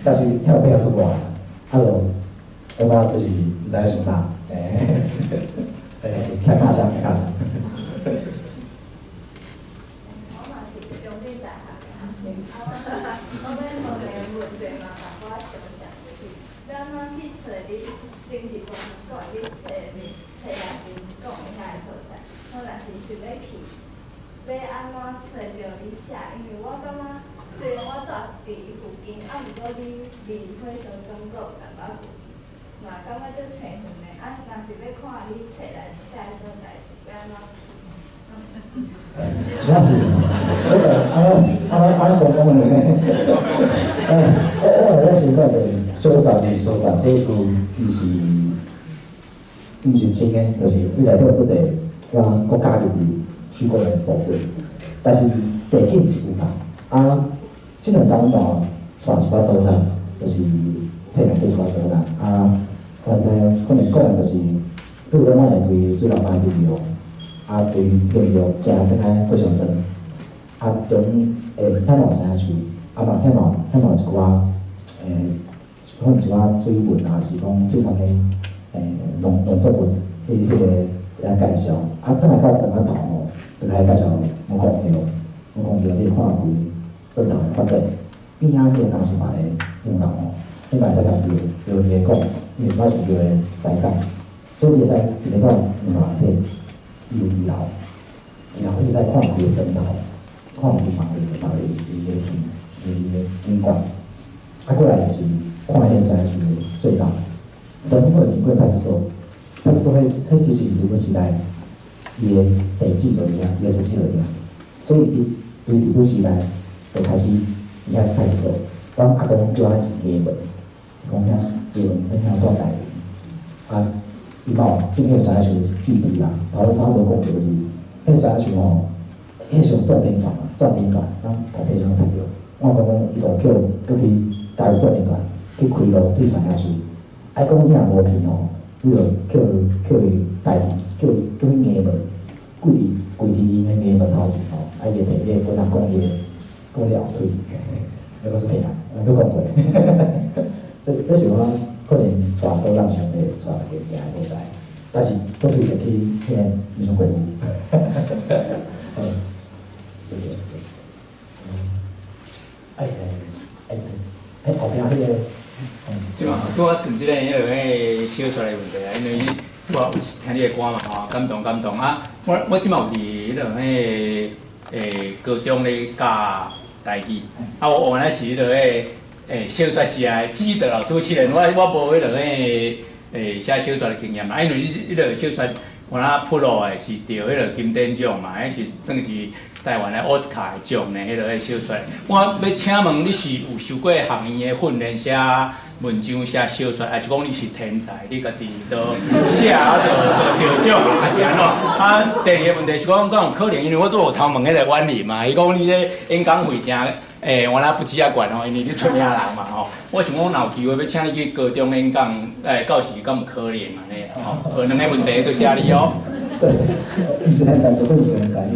A: 但是遐變啊足爛，啊就我感覺這是毋知咧想啥，欸，開卡車，開卡車。
E: 我嘛是中壢大學的學生，啊，我欲問的問題嘛，淡薄仔相像，就是欲按怎去揣你前一段講的你冊面冊內面講的遐个所在，我若是想欲去，欲按怎揣著你寫？因為我感覺雖然我住佇伊附近，啊，毋過你離火燒莊閣有淡薄仔距離，嘛感覺足凄遠的。啊，若是欲看你冊內面寫的所在，是欲按怎去？
A: 真正是，我就按呢講講的，欸，我咧先講一個小說的所在，這句毋是真的，就是伊內底有足濟我國家入去虛構的部分，但是地景是有仝。啊，這兩冬嘛帶一寡導覽，就是冊內底一寡導覽啊，我知可能講的就是，比如講我會對水流媽去廟，啊對廟行轉來火燒莊，啊中會遐嘛有山樹，啊嘛遐嘛有一寡可能一寡水文啊，是講這方面農作物彼個來介紹，啊轉來到莊仔頭吼，就來介紹五公廟，五公廟你看規莊頭的發展，邊仔彼個東勢嘛的洋樓吼，你嘛會使共廟廟伊講，因為我是廟的財產，所以你會使入來到洋樓內底，伊有二樓，二樓你會使看規個莊頭，看規房的莊頭的伊的景，伊的景觀，啊過來就是看彼個山樹的隧道，當中會經過派出所，派出所彼其實日本時代伊的地址就佇遐，伊的住址就佇遐，所以伊對日本時代就開始伊遐是派出所。阮阿公叫阮是衙門，講遐衙門阮遐住大營，啊，伊嘛有種彼個山樹的基地啦。頭拄無講著就是，彼個山樹吼，彼時陣做電團嘛，做電團，咱讀冊時陣讀著。我阿公講，伊就叫去加入做電團，去開路種山樹。啊，伊講你若無去吼，你就叫伊代叫去衙門，跪佇𪜶的衙門頭前吼，啊，伊會提伊個棍仔講伊後腿，那個是聽啊，閣講過。這是我可能帶導覽上會帶大家行的所在，但是閣推薦去彼個民雄鬼屋。好，謝謝。哎哎哎，後壁彼個。
F: 這嘛，拄仔順這個彼個小說的問題啊，因為我有聽你的歌嘛吼，感動感動啊！我這馬有佇彼個高中咧教台語，啊我原來是彼個小說系的指導老師，雖然我無彼個寫小說的經驗嘛，因為你彼個小說原來鋪路的是得彼個金典獎嘛，彼是算是台灣的奧斯卡的獎呢，彼個小說。我欲請問你是有受過學院的訓練寫文章寫小說，還是講你是天才？你家己都寫啊，就得獎，還是按怎？啊，第二個問題是講，敢有可能？因為我拄有頭問彼個婉玲嘛，伊講你這演講費誠原來不止遐懸吼，因為你出名人嘛吼。我想講，若有機會欲請你去高中演講，到時敢有可能按呢？吼，有兩個問題，多謝你哦。
A: 對，毋是天才，絕對毋是天才。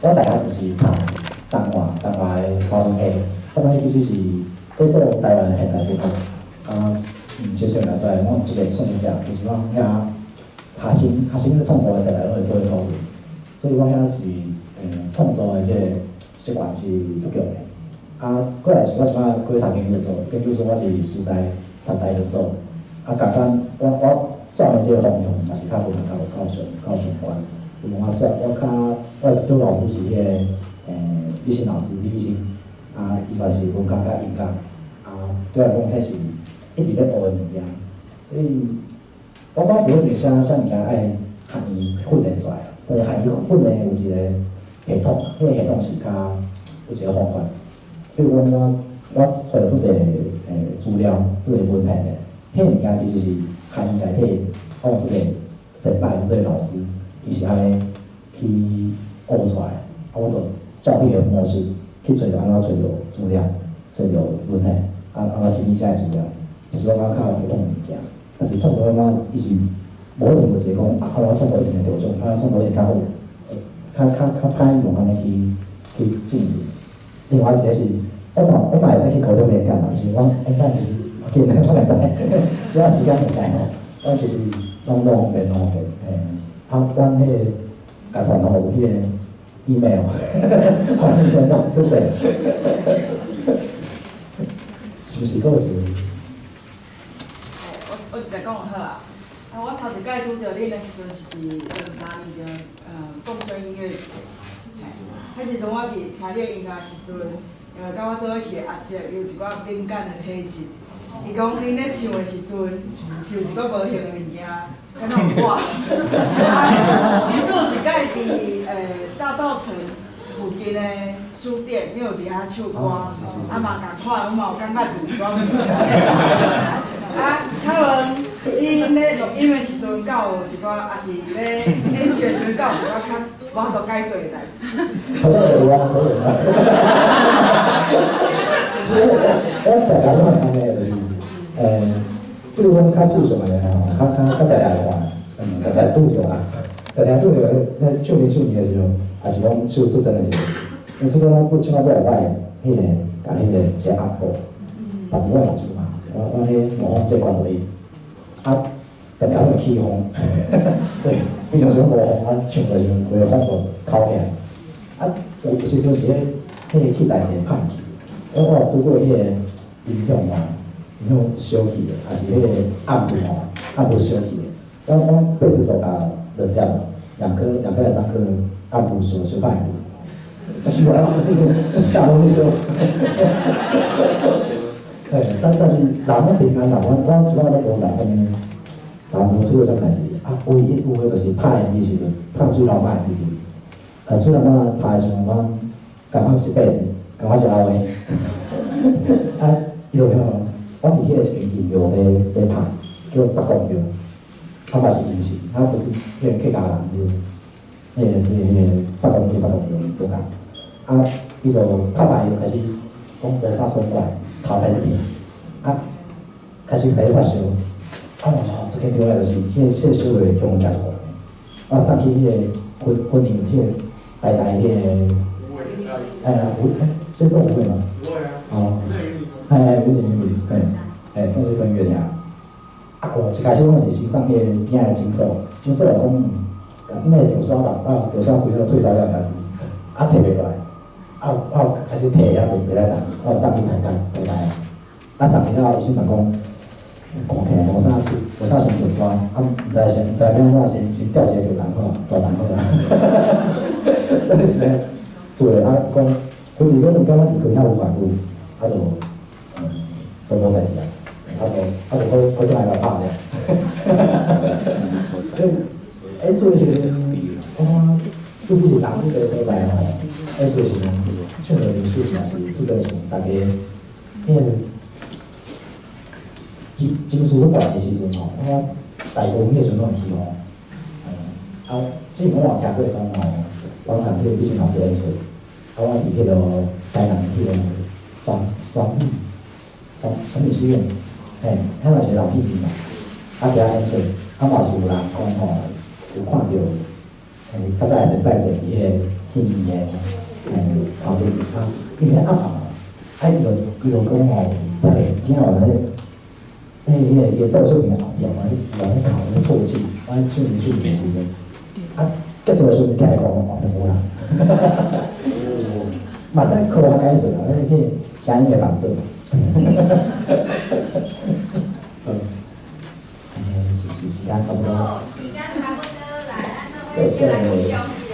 A: 我大學就是讀東華的華文系，華文系其實是製作台灣現代文學。啊，真正來說，我這個創作者，其實我遐學生咧創作的，逐個攏會做咧討論，所以我遐是創作的這個習慣是足強的。啊，過來是我這擺過讀研究所，研究所我是師大讀大學所，啊，共款我選的這個方向嘛是較無較相關。因為我選我較我的指導老師是彼個李新老師，李立新，啊，伊嘛是文學佮音樂，啊，對我來講，彼是一直咧學的物件，所以我無一定寫啥物件愛學院訓練出來，但是學院訓練有一個系統，彼個系統是較有一個方法。比如講我揣著足濟資料，足濟文獻的，彼物件其實是學院內底，我有這個先輩，這個老師，伊是按呢去學出來，啊，我就照彼個模式去揣著按怎揣著資料，揣著文獻，啊，按怎整理這個資料。只是我感覺較有系統物件，但是創作我感覺伊是無一定有一个講，啊，我創作一定會得獎，啊，創作一定較好，較歹用按呢去進入。另外一个是，我嘛會使去高中演講嘛，就是我演講其實我記得我會使，只要時間會使吼，我其實攏方便攏方便，嘿，啊，阮彼個樂團吼有彼個 email，歡迎聯絡，謝謝。是毋是閣有一個？
G: 我一來講就好啊。啊，我頭一擺拄著恁的時陣是佇2、3年前，共生音樂節。嘿，彼時陣我佇聽你的音樂時陣，因為佮我做伙去的阿叔伊有一寡敏感的體質。伊講恁咧唱的時陣是有一寡無形的物件，敢若有我。啊，伊拄有一擺佇大稻埕附近的書店，你有佇遐唱歌，啊嘛仝款，我嘛有感覺著一寡物件。啊，請問你咧錄音的時陣，敢有一寡，抑是咧演唱的時陣，敢有一寡較無法度解釋的代誌？
A: 好有啊，所有啊。其實我大家攏會按呢，就是，對阮較注重的吼，較定定看，定定拄著啊，定定拄著咧唱歌唱歌的時陣，抑是講唱出陣的時陣，因為出陣我唱到尾我會彼个，共彼个一个阿婆，別我會唱嘛，我咧模仿這個關予伊，啊，定定會起風，對，平常時無風，我唱的時陣，規个風就口起來，啊，有時陣是彼個器材會歹去，我有拄過彼個音響吼，音響燒去的，抑是彼個暗部吼，暗部燒去的。我貝斯手共兩粒，兩顆還是三顆暗部燒歹去。但是我要這個大東西燒。嘿，但是人攏平安啦，我這擺攏無人按呢，人無出過啥代誌。啊，唯一有的就是拍 MV 時陣，拍水流麥的時陣，水流麥拍的時陣，我感覺是貝斯，感覺是阿威。啊，伊就向我佇彼個一間音樂咧拍，叫北公廟，啊嘛是毋是，啊不是彼個客家人，彼個北公廟拄共。啊，伊就拍拍伊就開始講無啥爽快，頭開始疼，啊，開始發燒。啊，哦，這緊張的就是彼個燒落向寄出來，我送去彼個雲林彼個台大彼個，哎呀，吳欸，這是吳會嗎？哦，嘿，雲林雲林，嘿，嘿，送去分院遐。啊，哦，一開始阮是先送彼個邊仔的診所，診所就講，因為尿酸吧，我尿酸開了退燒藥也是，啊，退袂落來，啊，我開始退也袂使動，我送去台大，啊，送去了後，醫生就講，看起來無啥像尿酸，啊，毋知先毋知欲按怎先吊一个尿筒好，大筒好啊，真的是做的啊，講，佢如果感覺伊開遐有偌久，啊就，都無代誌啊，啊就閣轉來來拍咧。欸，做的時陣，我看拄是人這个所在吼，演出的時陣，唱的民宿嘛是拄則時陣，大家彼個情緒都懸的時陣吼，我大部分彼個時陣攏會起哄。啊，之前我嘛聽過講吼，我看彼個美心老師演出，啊，我佇彼個台南彼個傳媒學院，嘿，彼嘛是老戲院嘛，啊，佇遐演出，啊嘛是有人講吼，有看著，嘿，較早的先輩坐佇彼個戲院的，嘿，頭裡，啊，因為遐暗暗，啊，伊就講吼，遐個囝仔咧，彼個倒數鏡後壁嘛，有人咧哭咧啜泣，我咧唱唱的時陣，啊，結束的時陣徛來看，後壁無人，嘛使科學解釋啦，彼個聲音的反射。嗯，是時間差不多。
E: 時間差不多來，咱做伙來欣賞一